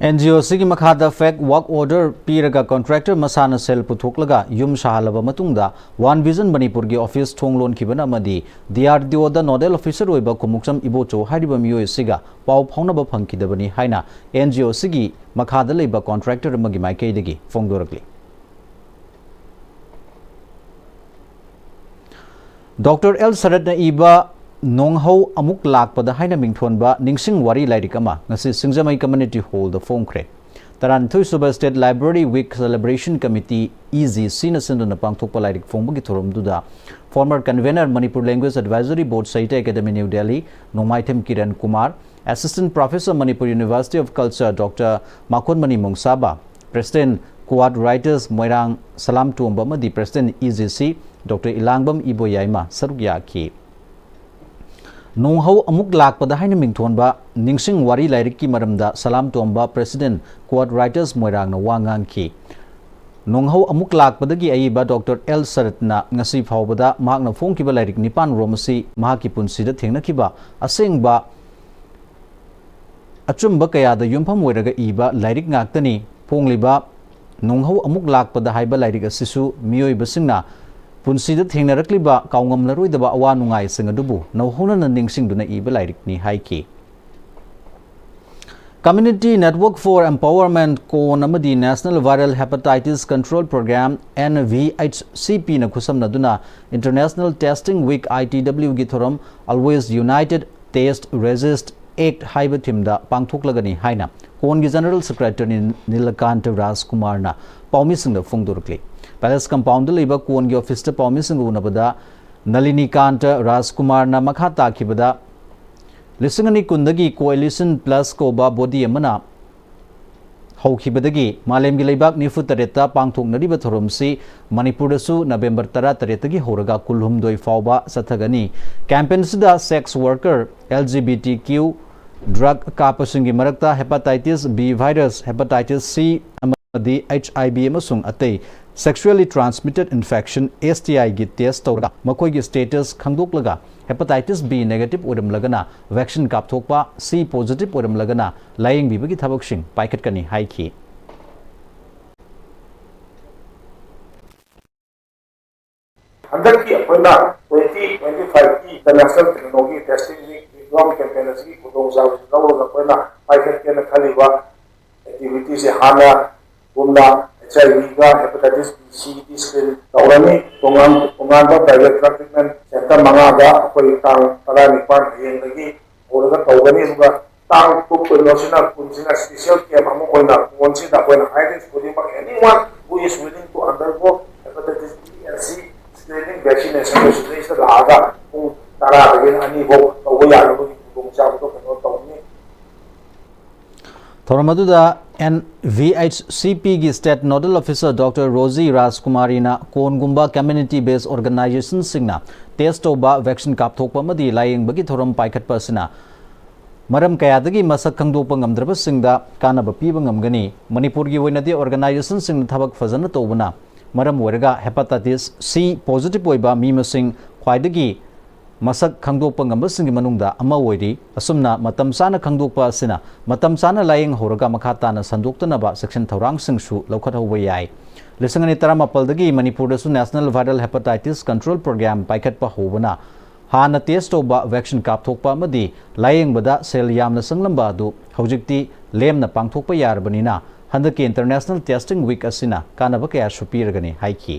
ꯑꯦꯟ ꯖꯤ ꯑꯣ ꯁꯤꯒꯤ ꯃꯈꯥꯗ fake work order ꯄꯤꯔꯒ contractor ꯃꯁꯥꯅ ꯁꯦꯜ ꯄꯨꯊꯣꯛꯂꯒ ꯌꯨꯝ ꯁꯥꯍꯜꯂꯕ ꯃꯇꯨꯡꯗ One Vision ꯃꯅꯤꯄꯨꯔꯒꯤ office ꯊꯣꯡ ꯂꯣꯟꯈꯤꯕꯅ ꯑꯃꯗꯤ D R D O ꯗ nodal officer ꯑꯣꯏꯕ ꯈꯨꯃꯨꯛꯆꯝ ꯏꯕꯣꯆꯧ ꯍꯥꯏꯔꯤꯕ ꯃꯤꯑꯣꯏ ꯑꯁꯤꯒ ꯄꯥꯎ ꯐꯥꯎꯅꯕ ꯐꯪꯈꯤꯗꯕꯅꯤ ꯍꯥꯏꯅ ꯑꯦꯟ ꯖꯤ ꯑꯣ ꯁꯤꯒꯤ ꯃꯈꯥꯗ ꯂꯩꯕ contractor ꯑꯃꯒꯤ ꯃꯥꯏꯀꯩꯗꯒꯤ ꯐꯣꯡꯗꯣꯔꯛꯂꯤ꯫ ꯗꯣꯛꯇꯔ ꯑꯦꯜ ꯁꯔꯠꯅ ꯏꯕ ꯅꯣꯡꯍꯧ ꯑꯃꯨꯛ ꯂꯥꯛꯄꯗ ꯍꯥꯏꯅ ꯃꯤꯡꯊꯣꯟꯕ ꯅꯤꯡꯁꯤꯡ ꯋꯥꯔꯤ ꯂꯥꯏꯔꯤꯛ ꯑꯃ ꯉꯁꯤ ꯁꯤꯡꯖꯃꯩ Community Hall ꯗ ꯐꯣꯡꯈ꯭ꯔꯦ꯫ ꯇꯔꯥꯅꯤꯊꯣꯏ ꯁꯨꯕ State Library Week Celebration Committee, E G C ꯅ ꯁꯤꯟꯗꯨꯅ ꯄꯥꯡꯊꯣꯛꯄ ꯂꯥꯏꯔꯤꯛ ꯐꯣꯡꯕꯒꯤ ꯊꯧꯔꯝꯗꯨꯗ former convener Manipur Language Advisory Board, Sahitya Academy, New Delhi, Nongmaithem Kiran Kumar, Assistant Professor, Manipur University of Culture, doctor Makhonmani Mongsaba, President, Quad Writers, Moirang Salam Tomba ꯑꯃꯗꯤ President, E G C, doctor Ilangbam Iboyaima ꯁꯔꯨꯛ ꯌꯥꯈꯤ꯫ ꯅꯣꯡꯍꯧ ꯑꯃꯨꯛ ꯂꯥꯛꯄꯗ ꯍꯥꯏꯅ ꯃꯤꯡꯊꯣꯟꯕ ꯅꯤꯡꯁꯤꯡ ꯋꯥꯔꯤ ꯂꯥꯏꯔꯤꯛꯀꯤ ꯃꯔꯝꯗ ꯁꯂꯥꯝ ꯇꯣꯝꯕ, President, Quad Writers, ꯃꯣꯏꯔꯥꯡꯅ ꯋꯥ ꯉꯥꯡꯈꯤ꯫ ꯅꯣꯡꯍꯧ ꯑꯃꯨꯛ ꯂꯥꯛꯄꯗꯒꯤ ꯑꯏꯕ ꯗꯣꯛꯇꯔ ꯑꯦꯜ ꯁꯔꯠꯅ ꯉꯁꯤ ꯐꯥꯎꯕꯗ ꯃꯍꯥꯛꯅ ꯐꯣꯡꯈꯤꯕ ꯂꯥꯏꯔꯤꯛ ꯅꯤꯄꯥꯟ ꯔꯣꯝ ꯑꯁꯤ ꯃꯍꯥꯛꯀꯤ ꯄꯨꯟꯁꯤꯗ ꯊꯦꯡꯅꯈꯤꯕ ꯑꯁꯦꯡꯕ ꯑꯆꯨꯝꯕ ꯀꯌꯥꯗ ꯌꯨꯝꯐꯝ ꯑꯣꯏꯔꯒ ꯏꯕ ꯂꯥꯏꯔꯤꯛ ꯉꯥꯛꯇꯅꯤ꯫ ꯐꯣꯡꯂꯤꯕ ꯅꯣꯡꯍꯧ ꯑꯃꯨꯛ ꯂꯥꯛꯄꯗ ꯍꯥꯏꯕ ꯂꯥꯏꯔꯤꯛ ꯑꯁꯤꯁꯨ ꯃꯤꯑꯣꯏꯕꯁꯤꯡꯅ ꯄꯨꯟꯁꯤꯗ ꯊꯦꯡꯅꯔꯛꯂꯤꯕ ꯀꯥꯎꯉꯝꯂꯔꯣꯏꯗꯕ ꯑꯋꯥ ꯅꯨꯡꯉꯥꯏꯁꯤꯡ ꯑꯗꯨꯕꯨ ꯅꯧꯍꯧꯅꯅ ꯅꯤꯡꯁꯤꯡꯗꯨꯅ ꯏꯕ ꯂꯥꯏꯔꯤꯛꯅꯤ ꯍꯥꯏꯈꯤ꯫ Community Network for Empowerment, ꯀꯣꯟ ꯑꯃꯗꯤ National Viral Hepatitis Control Program, N V H C P ꯅ ꯈꯨꯠꯁꯝꯅꯗꯨꯅ International Testing Week, I T W ꯒꯤ ꯊꯧꯔꯝ Always United, Test, Resist, Act ꯍꯥꯏꯕ theme ꯗ ꯄꯥꯡꯊꯣꯛꯂꯒꯅꯤ ꯍꯥꯏꯅ ꯀꯣꯟꯒꯤ General Secretary ꯅꯤꯂꯀꯥꯟꯇ ꯔꯥꯖꯀꯨꯃꯥꯔꯅ ꯄꯥꯎꯃꯤꯁꯤꯡꯗ ꯐꯣꯡꯗꯣꯔꯛꯂꯤ꯫ Palace Compound ꯗ ꯂꯩꯕ ꯀꯣꯟꯒꯤ office ꯇ ꯄꯥꯎꯃꯤꯁꯤꯡꯒ ꯎꯅꯕꯗ ꯅꯂꯤꯅꯤꯀꯥꯟꯇ ꯔꯥꯖꯀꯨꯃꯥꯔꯅ ꯃꯈꯥ ꯇꯥꯈꯤꯕꯗ, ꯂꯤꯁꯤꯡ ꯑꯅꯤ ꯀꯨꯟꯗꯒꯤ Coalition Plus ꯀꯧꯕ body ꯑꯃꯅ ꯍꯧꯈꯤꯕꯗꯒꯤ ꯃꯥꯂꯦꯝꯒꯤ ꯂꯩꯕꯥꯛ ꯅꯤꯐꯨ ꯇꯔꯦꯠꯇ ꯄꯥꯡꯊꯣꯛꯅꯔꯤꯕ ꯊꯧꯔꯝꯁꯤ ꯃꯅꯤꯄꯨꯔꯗꯁꯨ November ꯇꯔꯥ ꯇꯔꯦꯠꯇꯒꯤ ꯍꯧꯔꯒ ꯀꯨꯟꯍꯨꯝꯗꯣꯏ ꯐꯥꯎꯕ ꯆꯠꯊꯒꯅꯤ꯫ Campaign ꯑꯁꯤꯗ sex worker, L G B T Q, drug ꯀꯥꯞꯄꯁꯤꯡꯒꯤ ꯃꯔꯛꯇ hepatitis B virus, hepatitis C ꯑꯃꯗꯤ H I V ꯑꯃꯁꯨꯡ ꯑꯇꯩ Sexually transmitted infection, S T I ꯒꯤ test ꯇꯧꯔꯒ ꯃꯈꯣꯏꯒꯤ status ꯈꯪꯗꯣꯛꯂꯒ hepatitis B negative ꯑꯣꯏꯔꯝꯂꯒꯅ vaccine ꯀꯥꯞꯊꯣꯛꯄ, C positive ꯑꯣꯏꯔꯝꯂꯒꯅ ꯂꯥꯌꯦꯡꯕꯤꯕꯒꯤ ꯊꯕꯛꯁꯤꯡ ꯄꯥꯏꯈꯠꯀꯅꯤ ꯍꯥꯏꯈꯤ꯫ ꯍꯟꯗꯛꯀꯤ ꯑꯩꯈꯣꯏꯅ twenty twenty five ꯀꯤ international ꯀꯩꯅꯣꯒꯤ testing week, wigwam campaign ꯑꯁꯤꯒꯤ ꯈꯨꯗꯣꯡꯆꯥꯕꯁꯤ ꯂꯧꯔꯒ ꯑꯩꯈꯣꯏꯅ ꯄꯥꯏꯈꯠꯀꯦꯅ ꯈꯜꯂꯤꯕ activity ꯁꯦ ꯍꯥꯟꯅꯒꯨꯝꯅ H I V ꯒ hepatitis B, C ꯒꯤ screen ꯇꯧꯔꯅꯤ꯫ ꯇꯣꯉꯥꯟ ꯇꯣꯉꯥꯟꯕ private drug treatment center ꯃꯉꯥꯗ ꯑꯩꯈꯣꯏ ꯇꯥꯡ ꯇꯔꯥꯅꯤꯄꯥꯟ ꯍꯌꯦꯡꯗꯒꯤ ꯍꯧꯔꯒ ꯇꯧꯒꯅꯤ꯫ ꯑꯗꯨꯒ ꯇꯥꯡ ꯀꯨꯟ ꯀꯨꯟꯃꯁꯤꯅ ꯀꯨꯟꯁꯤꯅ special camp ꯑꯃ ꯑꯣꯏꯅ ꯀꯣꯟꯁꯤꯗ ꯑꯩꯈꯣꯏꯅ ꯍꯥꯏꯔꯤꯁꯤ ꯈꯨꯗꯤꯡꯃꯛ, anyone who is willing to undergo hepatitis B and C screening vaccination ꯁꯤꯗꯩꯁꯤꯗ ꯂꯥꯛꯑꯒ ꯄꯨꯡ ꯇꯔꯥꯗꯒꯤꯅ ꯑꯅꯤ ꯐꯥꯎ ꯇꯧꯕ ꯌꯥꯅꯕꯒꯤ ꯈꯨꯗꯣꯡꯆꯥꯕꯗꯣ ꯀꯩꯅꯣ ꯇꯧꯅꯤ꯫ ꯊꯧꯔꯝ ꯑꯗꯨꯗ N V H C P ꯒꯤ state nodal officer Doctor Rosie Rajkumariꯅ ꯀꯣꯟꯒꯨꯝꯕ community based organization ꯁꯤꯡꯅ test ꯇꯧꯕ, vaccine ꯀꯥꯞꯊꯣꯛꯄ ꯑꯃꯗꯤ ꯂꯥꯌꯦꯡꯕꯒꯤ ꯊꯧꯔꯝ ꯄꯥꯏꯈꯠꯄ ꯑꯁꯤꯅ ꯃꯔꯝ ꯀꯌꯥꯗꯒꯤ ꯃꯁꯛ ꯈꯪꯗꯣꯛꯄ ꯉꯝꯗ꯭ꯔꯕꯁꯤꯡꯗ ꯀꯥꯟꯅꯕ ꯄꯤꯕ ꯉꯝꯒꯅꯤ꯫ ꯃꯅꯤꯄꯨꯔꯒꯤ ꯑꯣꯏꯅꯗꯤ organization ꯁꯤꯡꯅ ꯊꯕꯛ ꯐꯖꯅ ꯇꯧꯕꯅ ꯃꯔꯝ ꯑꯣꯏꯔꯒ hepatitis C positive ꯑꯣꯏꯕ ꯃꯤ ꯃꯁꯤꯡ ꯈ꯭ꯋꯥꯏꯗꯒꯤ ꯃꯁꯛ ꯈꯪꯗꯣꯛꯄ ꯉꯝꯕꯁꯤꯡꯒꯤ ꯃꯅꯨꯡꯗ ꯑꯃ ꯑꯣꯏꯔꯤ꯫ ꯑꯁꯨꯝꯅ ꯃꯇꯝ ꯆꯥꯅ ꯈꯪꯗꯣꯛꯄ ꯑꯁꯤꯅ ꯃꯇꯝ ꯆꯥꯅ ꯂꯥꯌꯦꯡꯍꯧꯔꯒ ꯃꯈꯥ ꯇꯥꯅ ꯁꯟꯗꯣꯛꯇꯅꯕ ꯆꯦꯛꯁꯤꯟ ꯊꯧꯔꯥꯡꯁꯤꯡꯁꯨ ꯂꯧꯈꯠꯍꯧꯕ ꯌꯥꯏ꯫ ꯂꯤꯁꯤꯡ ꯑꯅꯤ ꯇꯔꯥꯃꯥꯄꯜꯗꯒꯤ ꯃꯅꯤꯄꯨꯔꯗꯁꯨ National Viral Hepatitis Control Program ꯄꯥꯏꯈꯠꯄ ꯍꯧꯕꯅ ꯍꯥꯟꯅ test ꯇꯧꯕ, vaccine ꯀꯥꯞꯊꯣꯛꯄ ꯑꯃꯗꯤ ꯂꯥꯌꯦꯡꯕꯗ ꯁꯦꯜ ꯌꯥꯝꯅ ꯆꯪꯂꯝꯕ ꯑꯗꯨ ꯍꯧꯖꯤꯛꯇꯤ ꯂꯦꯝꯅ ꯄꯥꯡꯊꯣꯛꯄ ꯌꯥꯔꯕꯅꯤꯅ ꯍꯟꯗꯛꯀꯤ International Testing Week ꯑꯁꯤꯅ ꯀꯥꯟꯅꯕ ꯀꯌꯥꯁꯨ ꯄꯤꯔꯒꯅꯤ ꯍꯥꯏꯈꯤ꯫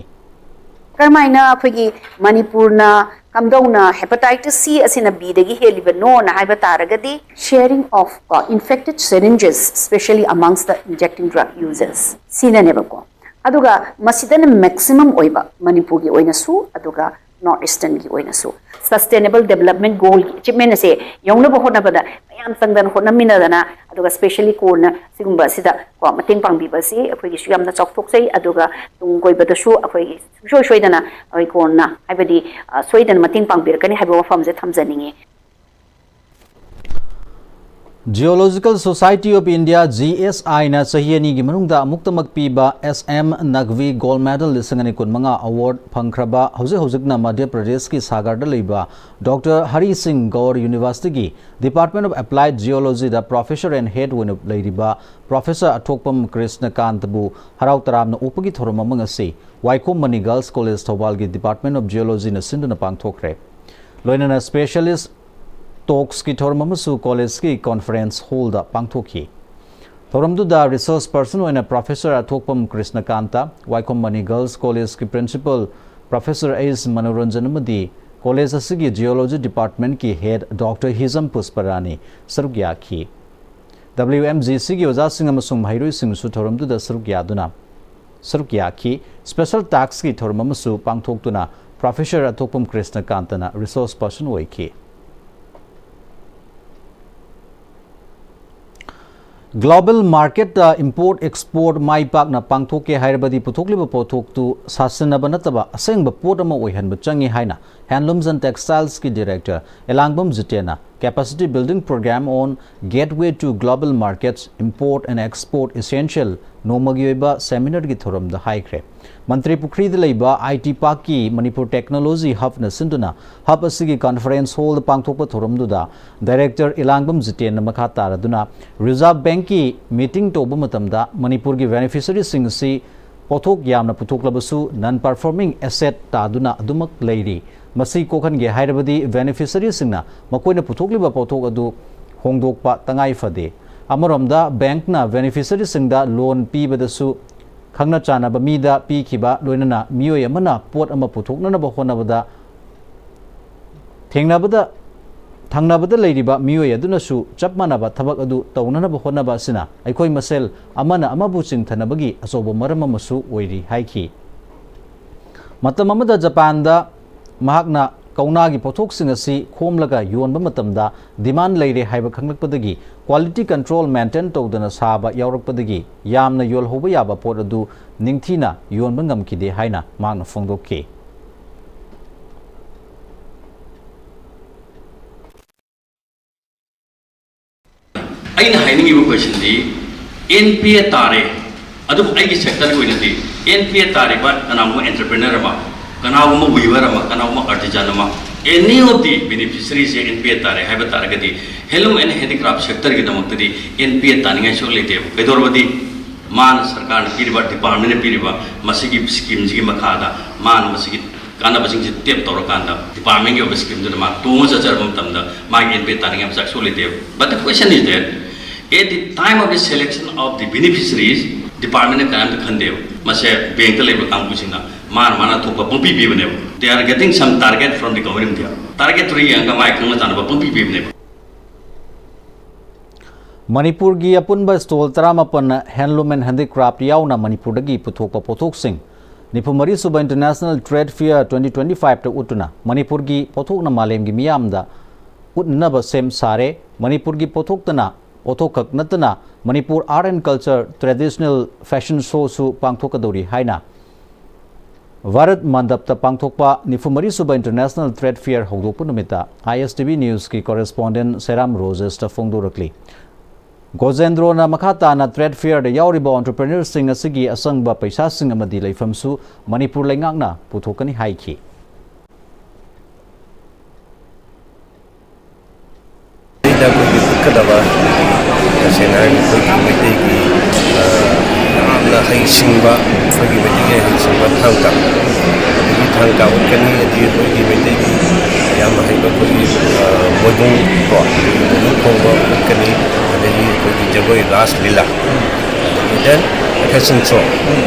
ꯀꯔꯝꯍꯥꯏꯅ ꯑꯩꯈꯣꯏꯒꯤ ꯃꯅꯤꯄꯨꯔꯅ ꯀꯝꯗꯧꯅ hepatitis C ꯑꯁꯤꯅ Bꯗꯒꯤ ꯍꯦꯜꯂꯤꯕꯅꯣꯅ ꯍꯥꯏꯕ ꯇꯥꯔꯒꯗꯤ, sharing of ꯀꯣ infected syringes, specially amongst the injecting drug users ꯁꯤꯅꯅꯦꯕꯀꯣ꯫ ꯑꯗꯨꯒ ꯃꯁꯤꯗꯅ maximum ꯑꯣꯏꯕ ꯃꯅꯤꯄꯨꯔꯒꯤ ꯑꯣꯏꯅꯁꯨ, ꯑꯗꯨꯒ North Easternꯒꯤ ꯑꯣꯏꯅꯁꯨ꯫ Sustainable Development Goalꯒꯤ achievement ꯑꯁꯦ ꯌꯧꯅꯕ ꯍꯣꯠꯅꯕꯗ ꯃꯌꯥꯝ ꯆꯪꯗꯅ ꯍꯣꯠꯅꯃꯤꯟꯅꯗꯅ, ꯑꯗꯨꯒ specially ꯀꯣꯟꯅ ꯁꯤꯒꯨꯝꯕ ꯑꯁꯤꯗ ꯀꯣ ꯃꯇꯦꯡ ꯄꯥꯡꯕꯤꯕ ꯑꯁꯤ ꯑꯩꯈꯣꯏꯒꯤꯁꯨ ꯌꯥꯝꯅ ꯆꯥꯎꯊꯣꯛꯆꯩ꯫ ꯑꯗꯨꯒ ꯇꯨꯡ ꯀꯣꯏꯕꯗꯁꯨ ꯑꯩꯈꯣꯏꯒꯤ ꯁꯨꯡꯁꯣꯏ ꯁꯣꯏꯗꯅ ꯑꯩꯈꯣꯏ ꯀꯣꯟꯅ ꯍꯥꯏꯕꯗꯤ ꯁꯣꯏꯗꯅ ꯃꯇꯦꯡ ꯄꯥꯡꯕꯤꯔꯛꯀꯅꯤ ꯍꯥꯏꯕ ꯋꯥꯐꯝꯁꯦ ꯊꯝꯖꯅꯤꯡꯉꯤ꯫ Geological Society of India, G S I ꯅ ꯆꯍꯤ ꯑꯅꯤꯒꯤ ꯃꯅꯨꯡꯗ ꯑꯃꯨꯛꯇꯃꯛ ꯄꯤꯕ S M Naqvi Gold Medal ꯂꯤꯁꯤꯡ ꯑꯅꯤ ꯀꯨꯟꯃꯉꯥ award ꯐꯪꯈ꯭ꯔꯕ, ꯍꯧꯖꯤꯛ ꯍꯧꯖꯤꯛꯅ ꯃꯙ꯭ꯌ ꯄ꯭ꯔꯗꯦꯁꯀꯤ ꯁꯥꯒꯔꯗ ꯂꯩꯕ Doctor Hari Singh Gaur University ꯒꯤ Department of Applied Geology the Professor and Head ꯑꯣꯏꯅ ꯂꯩꯔꯤꯕ Professor ꯑꯊꯣꯛꯄꯝ ꯀ꯭ꯔꯤꯁꯅꯀꯥꯟꯇꯕꯨ ꯍꯔꯥꯎ ꯇꯔꯥꯝꯅ ꯑꯣꯛꯄꯒꯤ ꯊꯧꯔꯝ ꯑꯃ ꯉꯁꯤ ꯋꯥꯏꯈꯣꯝ ꯃꯅꯤ Girls College ꯊꯧꯕꯥꯜꯒꯤ Department of Geology ꯅ ꯁꯤꯟꯗꯨꯅ ꯄꯥꯡꯊꯣꯛꯈ꯭ꯔꯦ꯫ ꯂꯣꯏꯅꯅ specialist talks ꯀꯤ ꯊꯧꯔꯝ ꯑꯃꯁꯨ college ꯀꯤ conference hall ꯗ ꯄꯥꯡꯊꯣꯛꯈꯤ꯫ ꯊꯧꯔꯝꯗꯨꯗ resource person ꯑꯣꯏꯅ Professor ꯑꯊꯣꯛꯄꯝ ꯀ꯭ꯔꯤꯁꯅꯀꯥꯟꯇ, ꯋꯥꯏꯈꯣꯝ ꯃꯅꯤ Girls College ꯀꯤ Principal Professor S ꯃꯅꯣꯔꯟꯖꯟ ꯑꯃꯗꯤ college ꯑꯁꯤꯒꯤ Geology Department ꯀꯤ Head Doctor ꯍꯤꯖꯝ ꯄꯨꯁꯄꯔꯥꯅꯤ ꯁꯔꯨꯛ ꯌꯥꯈꯤ꯫ W M G C ꯒꯤ ꯑꯣꯖꯥꯁꯤꯡ ꯑꯃꯁꯨꯡ ꯃꯍꯩꯔꯣꯏꯁꯤꯡꯁꯨ ꯊꯧꯔꯝꯗꯨꯗ ꯁꯔꯨꯛ ꯌꯥꯗꯨꯅ, ꯁꯔꯨꯛ ꯌꯥꯈꯤ꯫ Special task ꯀꯤ ꯊꯧꯔꯝ ꯑꯃꯁꯨ ꯄꯥꯡꯊꯣꯛꯇꯨꯅ Professor ꯑꯊꯣꯛꯄꯝ ꯀ꯭ꯔꯤꯁꯅꯀꯥꯟꯇꯅ resource person ꯑꯣꯏꯈꯤ꯫ Global market ꯇ import export ꯃꯥꯏ ꯄꯥꯛꯅ ꯄꯥꯡꯊꯣꯛꯀꯦ ꯍꯥꯏꯔꯕꯗꯤ ꯄꯨꯊꯣꯛꯂꯤꯕ ꯄꯣꯠꯊꯣꯛꯇꯨ ꯁꯥꯁꯤꯟꯅꯕ ꯅꯠꯇꯕ ꯑꯁꯦꯡꯕ ꯄꯣꯠ ꯑꯃ ꯑꯣꯏꯍꯟꯕ ꯆꯪꯏ ꯍꯥꯏꯅ Handlooms and Textiles ꯀꯤ Director ꯏꯂꯥꯡꯕꯝ ꯖꯤꯇꯦꯟꯅ Capacity Building Program on Gateway to Global Markets, Import and Export Essential ꯅꯣꯡꯃꯒꯤ ꯑꯣꯏꯕ seminar ꯒꯤ ꯊꯧꯔꯝꯗ ꯍꯥꯏꯈ꯭ꯔꯦ꯫ ꯃꯟꯇ꯭ꯔꯤ ꯄꯨꯈ꯭ꯔꯤꯗ ꯂꯩꯕ I T Park ꯀꯤ Manipur Technology Hub ꯅ ꯁꯤꯟꯗꯨꯅ hub ꯑꯁꯤꯒꯤ conference hall ꯗ ꯄꯥꯡꯊꯣꯛꯄ ꯊꯧꯔꯝꯗꯨꯗ Director ꯏꯂꯥꯡꯕꯝ ꯖꯤꯇꯦꯟꯅ ꯃꯈꯥ ꯇꯥꯔꯗꯨꯅ Reserve Bank ꯀꯤ meeting ꯇꯧꯕ ꯃꯇꯝꯗ ꯃꯅꯤꯄꯨꯔꯒꯤ beneficiary ꯁꯤꯡ ꯑꯁꯤ ꯄꯣꯠꯊꯣꯛ ꯌꯥꯝꯅ ꯄꯨꯊꯣꯛꯂꯕꯁꯨ non performing asset ꯇꯥꯗꯨꯅ ꯑꯗꯨꯃꯛ ꯂꯩꯔꯤ꯫ ꯃꯁꯤ ꯀꯣꯛꯍꯟꯒꯦ ꯍꯥꯏꯔꯕꯗꯤ beneficiary ꯁꯤꯡꯅ ꯃꯈꯣꯏꯅ ꯄꯨꯊꯣꯛꯂꯤꯕ ꯄꯣꯠꯊꯣꯛ ꯑꯗꯨ ꯍꯣꯡꯗꯣꯛꯄ ꯇꯉꯥꯏ ꯐꯗꯦ꯫ ꯑꯃꯔꯣꯝꯗ bank ꯅ beneficiary ꯁꯤꯡꯗ loan ꯄꯤꯕꯗꯁꯨ ꯈꯪꯅ ꯆꯥꯟꯅꯕ ꯃꯤꯗ ꯄꯤꯈꯤꯕ, ꯂꯣꯏꯅꯅ ꯃꯤꯑꯣꯏ ꯑꯃꯅ ꯄꯣꯠ ꯑꯃ ꯄꯨꯊꯣꯛꯅꯅꯕ ꯍꯣꯠꯅꯕꯗ ꯊꯦꯡꯅꯕꯗ, ꯊꯪꯅꯕꯗ ꯂꯩꯔꯤꯕ ꯃꯤꯑꯣꯏ ꯑꯗꯨꯅꯁꯨ ꯆꯞ ꯃꯥꯟꯅꯕ ꯊꯕꯛ ꯑꯗꯨ ꯇꯧꯅꯅꯕ ꯍꯣꯠꯅꯕ ꯑꯁꯤꯅ ꯑꯩꯈꯣꯏ ꯃꯁꯦꯜ ꯑꯃꯅ ꯑꯃꯕꯨ ꯆꯤꯡꯊꯅꯕꯒꯤ ꯑꯆꯧꯕ ꯃꯔꯝ ꯑꯃꯁꯨ ꯑꯣꯏꯔꯤ ꯍꯥꯏꯈꯤ꯫ ꯃꯇꯝ ꯑꯃꯗ ꯖꯄꯥꯟꯗ ꯃꯍꯥꯛꯅ ꯀꯧꯅꯥꯒꯤ ꯄꯣꯠꯊꯣꯛꯁꯤꯡ ꯑꯁꯤ ꯈꯣꯝꯂꯒ ꯌꯣꯟꯕ ꯃꯇꯝꯗ demand ꯂꯩꯔꯦ ꯍꯥꯏꯕ ꯈꯪꯂꯛꯄꯗꯒꯤ quality control maintain ꯇꯧꯗꯅ ꯁꯥꯕ ꯌꯥꯎꯔꯛꯄꯗꯒꯤ ꯌꯥꯝꯅ ꯌꯣꯜꯍꯧꯕ ꯌꯥꯕ ꯄꯣꯠ ꯑꯗꯨ ꯅꯤꯡꯊꯤꯅ ꯌꯣꯟꯕ ꯉꯝꯈꯤꯗꯦ ꯍꯥꯏꯅ ꯃꯍꯥꯛꯅ ꯐꯣꯡꯗꯣꯛꯈꯤ꯫ ꯑꯩꯅ ꯍꯥꯏꯅꯤꯡꯉꯤꯕ questionꯗꯤ, ꯑꯦꯟ ꯄꯤ ꯑꯦ ꯇꯥꯔꯦ, ꯑꯗꯨꯕꯨ ꯑꯩꯒꯤ sectorꯒꯤ ꯑꯣꯏꯅꯗꯤ ꯑꯦꯟ ꯄꯤ ꯑꯦ ꯇꯥꯔꯤꯕ ꯀꯅꯥꯒꯨꯝꯕ entrepreneur ꯑꯃ, ꯀꯅꯥꯒꯨꯝꯕ weaver ꯑꯃ, ꯀꯅꯥꯒꯨꯝꯕ artisan ꯑꯃ, any of the beneficiaryꯁꯦ ꯑꯦꯟ ꯄꯤ ꯑꯦ ꯇꯥꯔꯦ ꯍꯥꯏꯕ ꯇꯥꯔꯒꯗꯤ, handloom and handicraft sectorꯒꯤꯗꯃꯛꯇꯗꯤ ꯑꯦꯟ ꯄꯤ ꯑꯦ ꯇꯥꯅꯤꯡꯉꯥꯏ ꯁꯨꯛꯂꯩ ꯂꯩꯇꯦꯕ꯫ ꯀꯩꯗꯧꯔꯕꯗꯤ ꯃꯥꯅ ꯁꯔꯀꯥꯔꯅ ꯄꯤꯔꯤꯕ, departmentꯅ ꯄꯤꯔꯤꯕ ꯃꯁꯤꯒꯤ schemeꯁꯤꯒꯤ ꯃꯈꯥꯗ ꯃꯥꯅ ꯃꯁꯤꯒꯤ ꯀꯥꯟꯅꯕꯁꯤꯡꯁꯤ tap ꯇꯧꯔꯀꯥꯟꯗ departmentꯀꯤ ꯑꯣꯏꯕ schemeꯗꯨꯅ ꯃꯥ ꯇꯣꯡꯉ ꯆꯠꯆꯔꯕ ꯃꯇꯝꯗ ꯃꯥꯒꯤ ꯑꯦꯟ ꯄꯤ ꯑꯦ ꯇꯥꯅꯤꯡꯉꯥꯏ ꯃꯆꯥꯛ ꯁꯨꯛꯂꯩ ꯂꯩꯇꯦꯕ꯫ But the question is that at the time of the selection of the beneficiaries, departmentꯅ ꯀꯔꯤꯝꯇ ꯈꯟꯗꯦꯕ꯫ ꯃꯁꯦ bankꯇ ꯂꯩꯕ ꯀꯥꯡꯕꯨꯁꯤꯡꯅ ꯃꯥꯅ ꯃꯥꯅ ꯊꯣꯛꯄ ꯄꯪꯄꯤ ꯄꯤꯕꯅꯦꯕ꯫ They are getting some target from the government of India꯫ Targetꯇꯨ ꯌꯦꯡꯉꯒ ꯃꯥꯒꯤ ꯈꯪꯅ ꯆꯥꯟꯅꯕ ꯄꯪꯄꯤ ꯄꯤꯕꯅꯦꯕ꯫ ꯃꯅꯤꯄꯨꯔꯒꯤ ꯑꯄꯨꯟꯕ stall ꯇꯔꯥꯃꯥꯄꯟ handloom and handicraft ꯌꯥꯎꯅ ꯃꯅꯤꯄꯨꯔꯗꯒꯤ ꯄꯨꯊꯣꯛꯄ ꯄꯣꯠꯊꯣꯛꯁꯤꯡ ꯅꯤꯐꯨ ꯃꯔꯤ ꯁꯨꯕ International Trade Fair twenty twenty fiveꯇ ꯎꯠꯇꯨꯅ ꯃꯅꯤꯄꯨꯔꯒꯤ ꯄꯣꯠꯊꯣꯛꯅ ꯃꯥꯂꯦꯝꯒꯤ ꯃꯤꯌꯥꯝꯗ ꯎꯠꯅꯅꯕ ꯁꯦꯝ ꯁꯥꯔꯦ꯫ ꯃꯅꯤꯄꯨꯔꯒꯤ ꯄꯣꯠꯊꯣꯛꯇꯅ ꯄꯣꯠꯊꯣꯛꯈꯛ ꯅꯠꯇꯅ Manipur Art and Culture, Traditional Fashion Showꯁꯨ ꯄꯥꯡꯊꯣꯛꯀꯗꯧꯔꯤ ꯍꯥꯏꯅ ꯚꯥꯔꯠ ꯃꯟꯗꯞꯇ ꯄꯥꯡꯊꯣꯛꯄ ꯅꯤꯐꯨ ꯃꯔꯤ ꯁꯨꯕ International Trade Fair ꯍꯧꯗꯣꯛꯄ ꯅꯨꯃꯤꯠꯇ I S T V Newsꯀꯤ correspondent ꯁꯦꯔꯥꯝ ꯔꯣꯖꯦꯁꯇ ꯐꯣꯡꯗꯣꯔꯛꯂꯤ꯫ ꯒꯣꯖꯦꯟꯗ꯭ꯔꯣꯅ ꯃꯈꯥ ꯇꯥꯅ trade fairꯗ ꯌꯥꯎꯔꯤꯕ entrepreneurꯁꯤꯡ ꯑꯁꯤꯒꯤ ꯑꯁꯪꯕ ꯄꯩꯁꯥꯁꯤꯡ ꯑꯃꯗꯤ ꯂꯩꯐꯝꯁꯨ ꯃꯅꯤꯄꯨꯔ ꯂꯩꯉꯥꯛꯅ ꯄꯨꯊꯣꯛꯀꯅꯤ ꯍꯥꯏꯈꯤ꯫ ꯁꯤꯗ ꯑꯩꯈꯣꯏꯒꯤ ꯎꯠꯀꯗꯕ ꯇꯁꯦꯡꯅ ꯍꯥꯏꯔꯒꯗꯤ ꯑꯩꯈꯣꯏꯒꯤ ꯃꯩꯇꯩꯒꯤ ꯌꯥꯝꯅ ꯍꯩꯁꯤꯡꯕ, ꯑꯩꯈꯣꯏꯒꯤ ꯃꯩꯇꯩꯒꯤ ꯍꯩꯁꯤꯡꯕ ꯊꯥꯡ ꯇꯥ, ꯑꯗꯒꯤ ꯊꯥꯡ ꯇꯥ ꯎꯠꯀꯅꯤ, ꯑꯗꯒꯤ ꯑꯩꯈꯣꯏꯒꯤ ꯃꯩꯇꯩꯒꯤ ꯌꯥꯝꯅ ꯍꯩꯕ ꯑꯩꯈꯣꯏꯒꯤ ꯃꯣꯏꯕꯨꯡ ꯀꯣ, ꯃꯣꯏꯕꯨꯡ ꯈꯣꯡꯕ ꯎꯠꯀꯅꯤ, ꯑꯗꯒꯤ ꯑꯩꯈꯣꯏꯒꯤ ꯖꯒꯣꯏ ꯔꯥꯁ ꯂꯤꯂꯥ, ꯑꯗꯒꯤ then fashion show,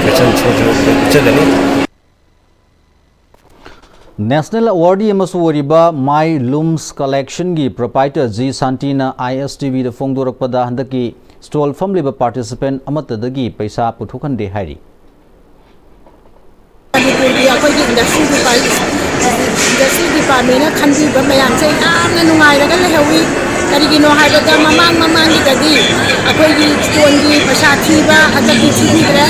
fashion showꯁꯨ ꯑꯩꯈꯣꯏ ꯎꯠꯆꯒꯅꯤ꯫ National awardee ꯑꯃꯁꯨ ꯑꯣꯏꯔꯤꯕ My Looms Collectionꯒꯤ proprietor ꯖꯤ ꯁꯥꯟꯇꯤꯅ I S T Vꯗ ꯐꯣꯡꯗꯣꯔꯛꯄꯗ ꯍꯟꯗꯛꯀꯤ stall ꯐꯝꯂꯤꯕ participant ꯑꯃꯠꯇꯗꯒꯤ ꯄꯩꯁꯥ ꯄꯨꯊꯣꯛꯍꯟꯗꯦ ꯍꯥꯏꯔꯤ꯫ ꯃꯅꯤꯄꯨꯔꯒꯤ ꯑꯩꯈꯣꯏꯒꯤ industry department, industry departmentꯅ ꯈꯟꯕꯤꯕ ꯃꯌꯥꯝꯁꯦ ꯌꯥꯝꯅ ꯅꯨꯡꯉꯥꯏꯔꯒ ꯂꯩꯍꯧꯋꯤ꯫ ꯀꯔꯤꯒꯤꯅꯣ ꯍꯥꯏꯕꯗ ꯃꯃꯥꯡ ꯃꯃꯥꯡꯒꯤꯗꯗꯤ ꯑꯩꯈꯣꯏꯒꯤ stoneꯒꯤ ꯄꯩꯁꯥ ꯊꯤꯕ ꯍꯟꯗꯛꯇꯤ ꯊꯤꯕꯤꯗ꯭ꯔꯦ꯫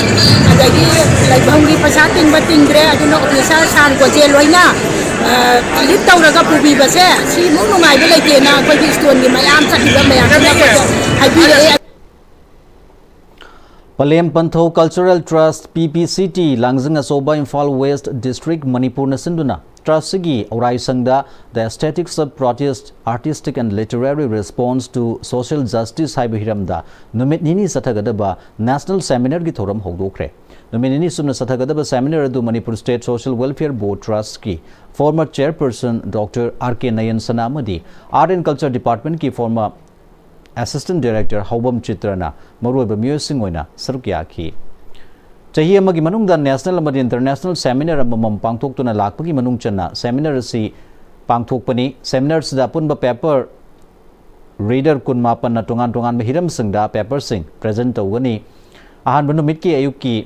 ꯑꯗꯒꯤ ꯂꯩꯐꯝꯒꯤ ꯄꯩꯁꯥ ꯇꯤꯡꯕ ꯇꯤꯡꯗ꯭ꯔꯦ꯫ ꯑꯗꯨꯅ officer sir ꯒꯣꯖꯦ ꯂꯣꯏꯅ lead ꯇꯧꯔꯒ ꯄꯨꯕꯤꯕꯁꯦ ꯁꯤꯃꯨꯛ ꯅꯨꯡꯉꯥꯏꯕ ꯂꯩꯇꯦꯅ ꯑꯩꯈꯣꯏꯒꯤ stoneꯒꯤ ꯃꯌꯥꯝ ꯆꯠꯂꯤꯕ ꯃꯌꯥꯝꯁꯤꯅ ꯑꯩꯈꯣꯏꯗ Palem Panthou Cultural Trust, P P C T, ꯂꯥꯡꯖꯤꯡ ꯑꯆꯧꯕ, ꯏꯝꯐꯥꯜ ꯋꯦꯁ꯭ꯠ ꯗꯤꯁ꯭ꯠꯔꯤꯛ, ꯃꯅꯤꯄꯨꯔꯅ ꯁꯤꯟꯗꯨꯅ ꯇ꯭ꯔꯁꯁꯤꯒꯤ ꯑꯧꯔꯥꯏ ꯁꯪꯗ The Aesthetics of Protest, Artistic and Literary Response to Social Justice ꯍꯥꯏꯕ ꯍꯤꯔꯝꯗ ꯅꯨꯃꯤꯠ ꯅꯤꯅꯤ ꯆꯠꯊꯒꯗꯕ ꯅꯦꯁꯅꯦꯜ ꯁꯦꯃꯤꯅꯥꯔꯒꯤ ꯊꯧꯔꯝ ꯍꯧꯗꯣꯛꯈ꯭ꯔꯦ꯫ ꯅꯨꯃꯤꯠ ꯅꯤꯅꯤ ꯆꯨꯞꯅ ꯆꯠꯊꯒꯗꯕ ꯁꯦꯃꯤꯅꯥꯔ ꯑꯗꯨ Manipur state social welfare board ꯇ꯭ꯔꯁꯀꯤ former chairperson doctor R K Nayan Sana ꯑꯃꯗꯤ ꯑꯥꯔꯠ ꯑꯦꯟ ꯀꯜꯆꯔ ꯗꯤꯄꯥꯔꯠꯃꯦꯟꯠꯀꯤ ꯐꯣꯔꯃꯔ ꯑꯦꯁꯤꯁ꯭ꯇꯦꯟꯠ ꯗꯥꯏꯔꯦꯛꯇꯔ ꯍꯥꯎꯕꯝ ꯆꯤꯇ꯭ꯔꯅ ꯃꯔꯨꯑꯣꯏꯕ ꯃꯤꯑꯣꯏꯁꯤꯡ ꯑꯣꯏꯅ ꯁꯔꯨꯛ ꯌꯥꯈꯤ꯫ ꯆꯍꯤ ꯑꯃꯒꯤ ꯃꯅꯨꯡꯗ ꯅꯦꯁꯅꯦꯜ ꯑꯃꯗꯤ ꯏꯟꯇꯔꯅꯦꯁꯅꯦꯜ ꯁꯦꯃꯤꯅꯥꯔ ꯑꯃꯃꯝ ꯄꯥꯡꯊꯣꯛꯇꯨꯅ ꯂꯥꯛꯄꯒꯤ ꯃꯅꯨꯡ ꯆꯟꯅ ꯁꯦꯃꯤꯅꯥꯔ ꯑꯁꯤ ꯄꯥꯡꯊꯣꯛꯄꯅꯤ꯫ ꯁꯦꯃꯤꯅꯥꯔꯁꯤꯗ ꯑꯄꯨꯟꯕ ꯄꯦꯄꯔ ꯔꯤꯗꯔ ꯀꯨꯟꯃꯥꯄꯟꯅ ꯇꯣꯉꯥꯟ ꯇꯣꯉꯥꯟꯕ ꯍꯤꯔꯝꯁꯤꯡꯗ ꯄꯦꯄꯔꯁꯤꯡ ꯄ꯭ꯔꯦꯖꯦꯟꯠ ꯇꯧꯒꯅꯤ꯫ ꯑꯍꯥꯟꯕ ꯅꯨꯃꯤꯠꯀꯤ ꯑꯌꯨꯛꯀꯤ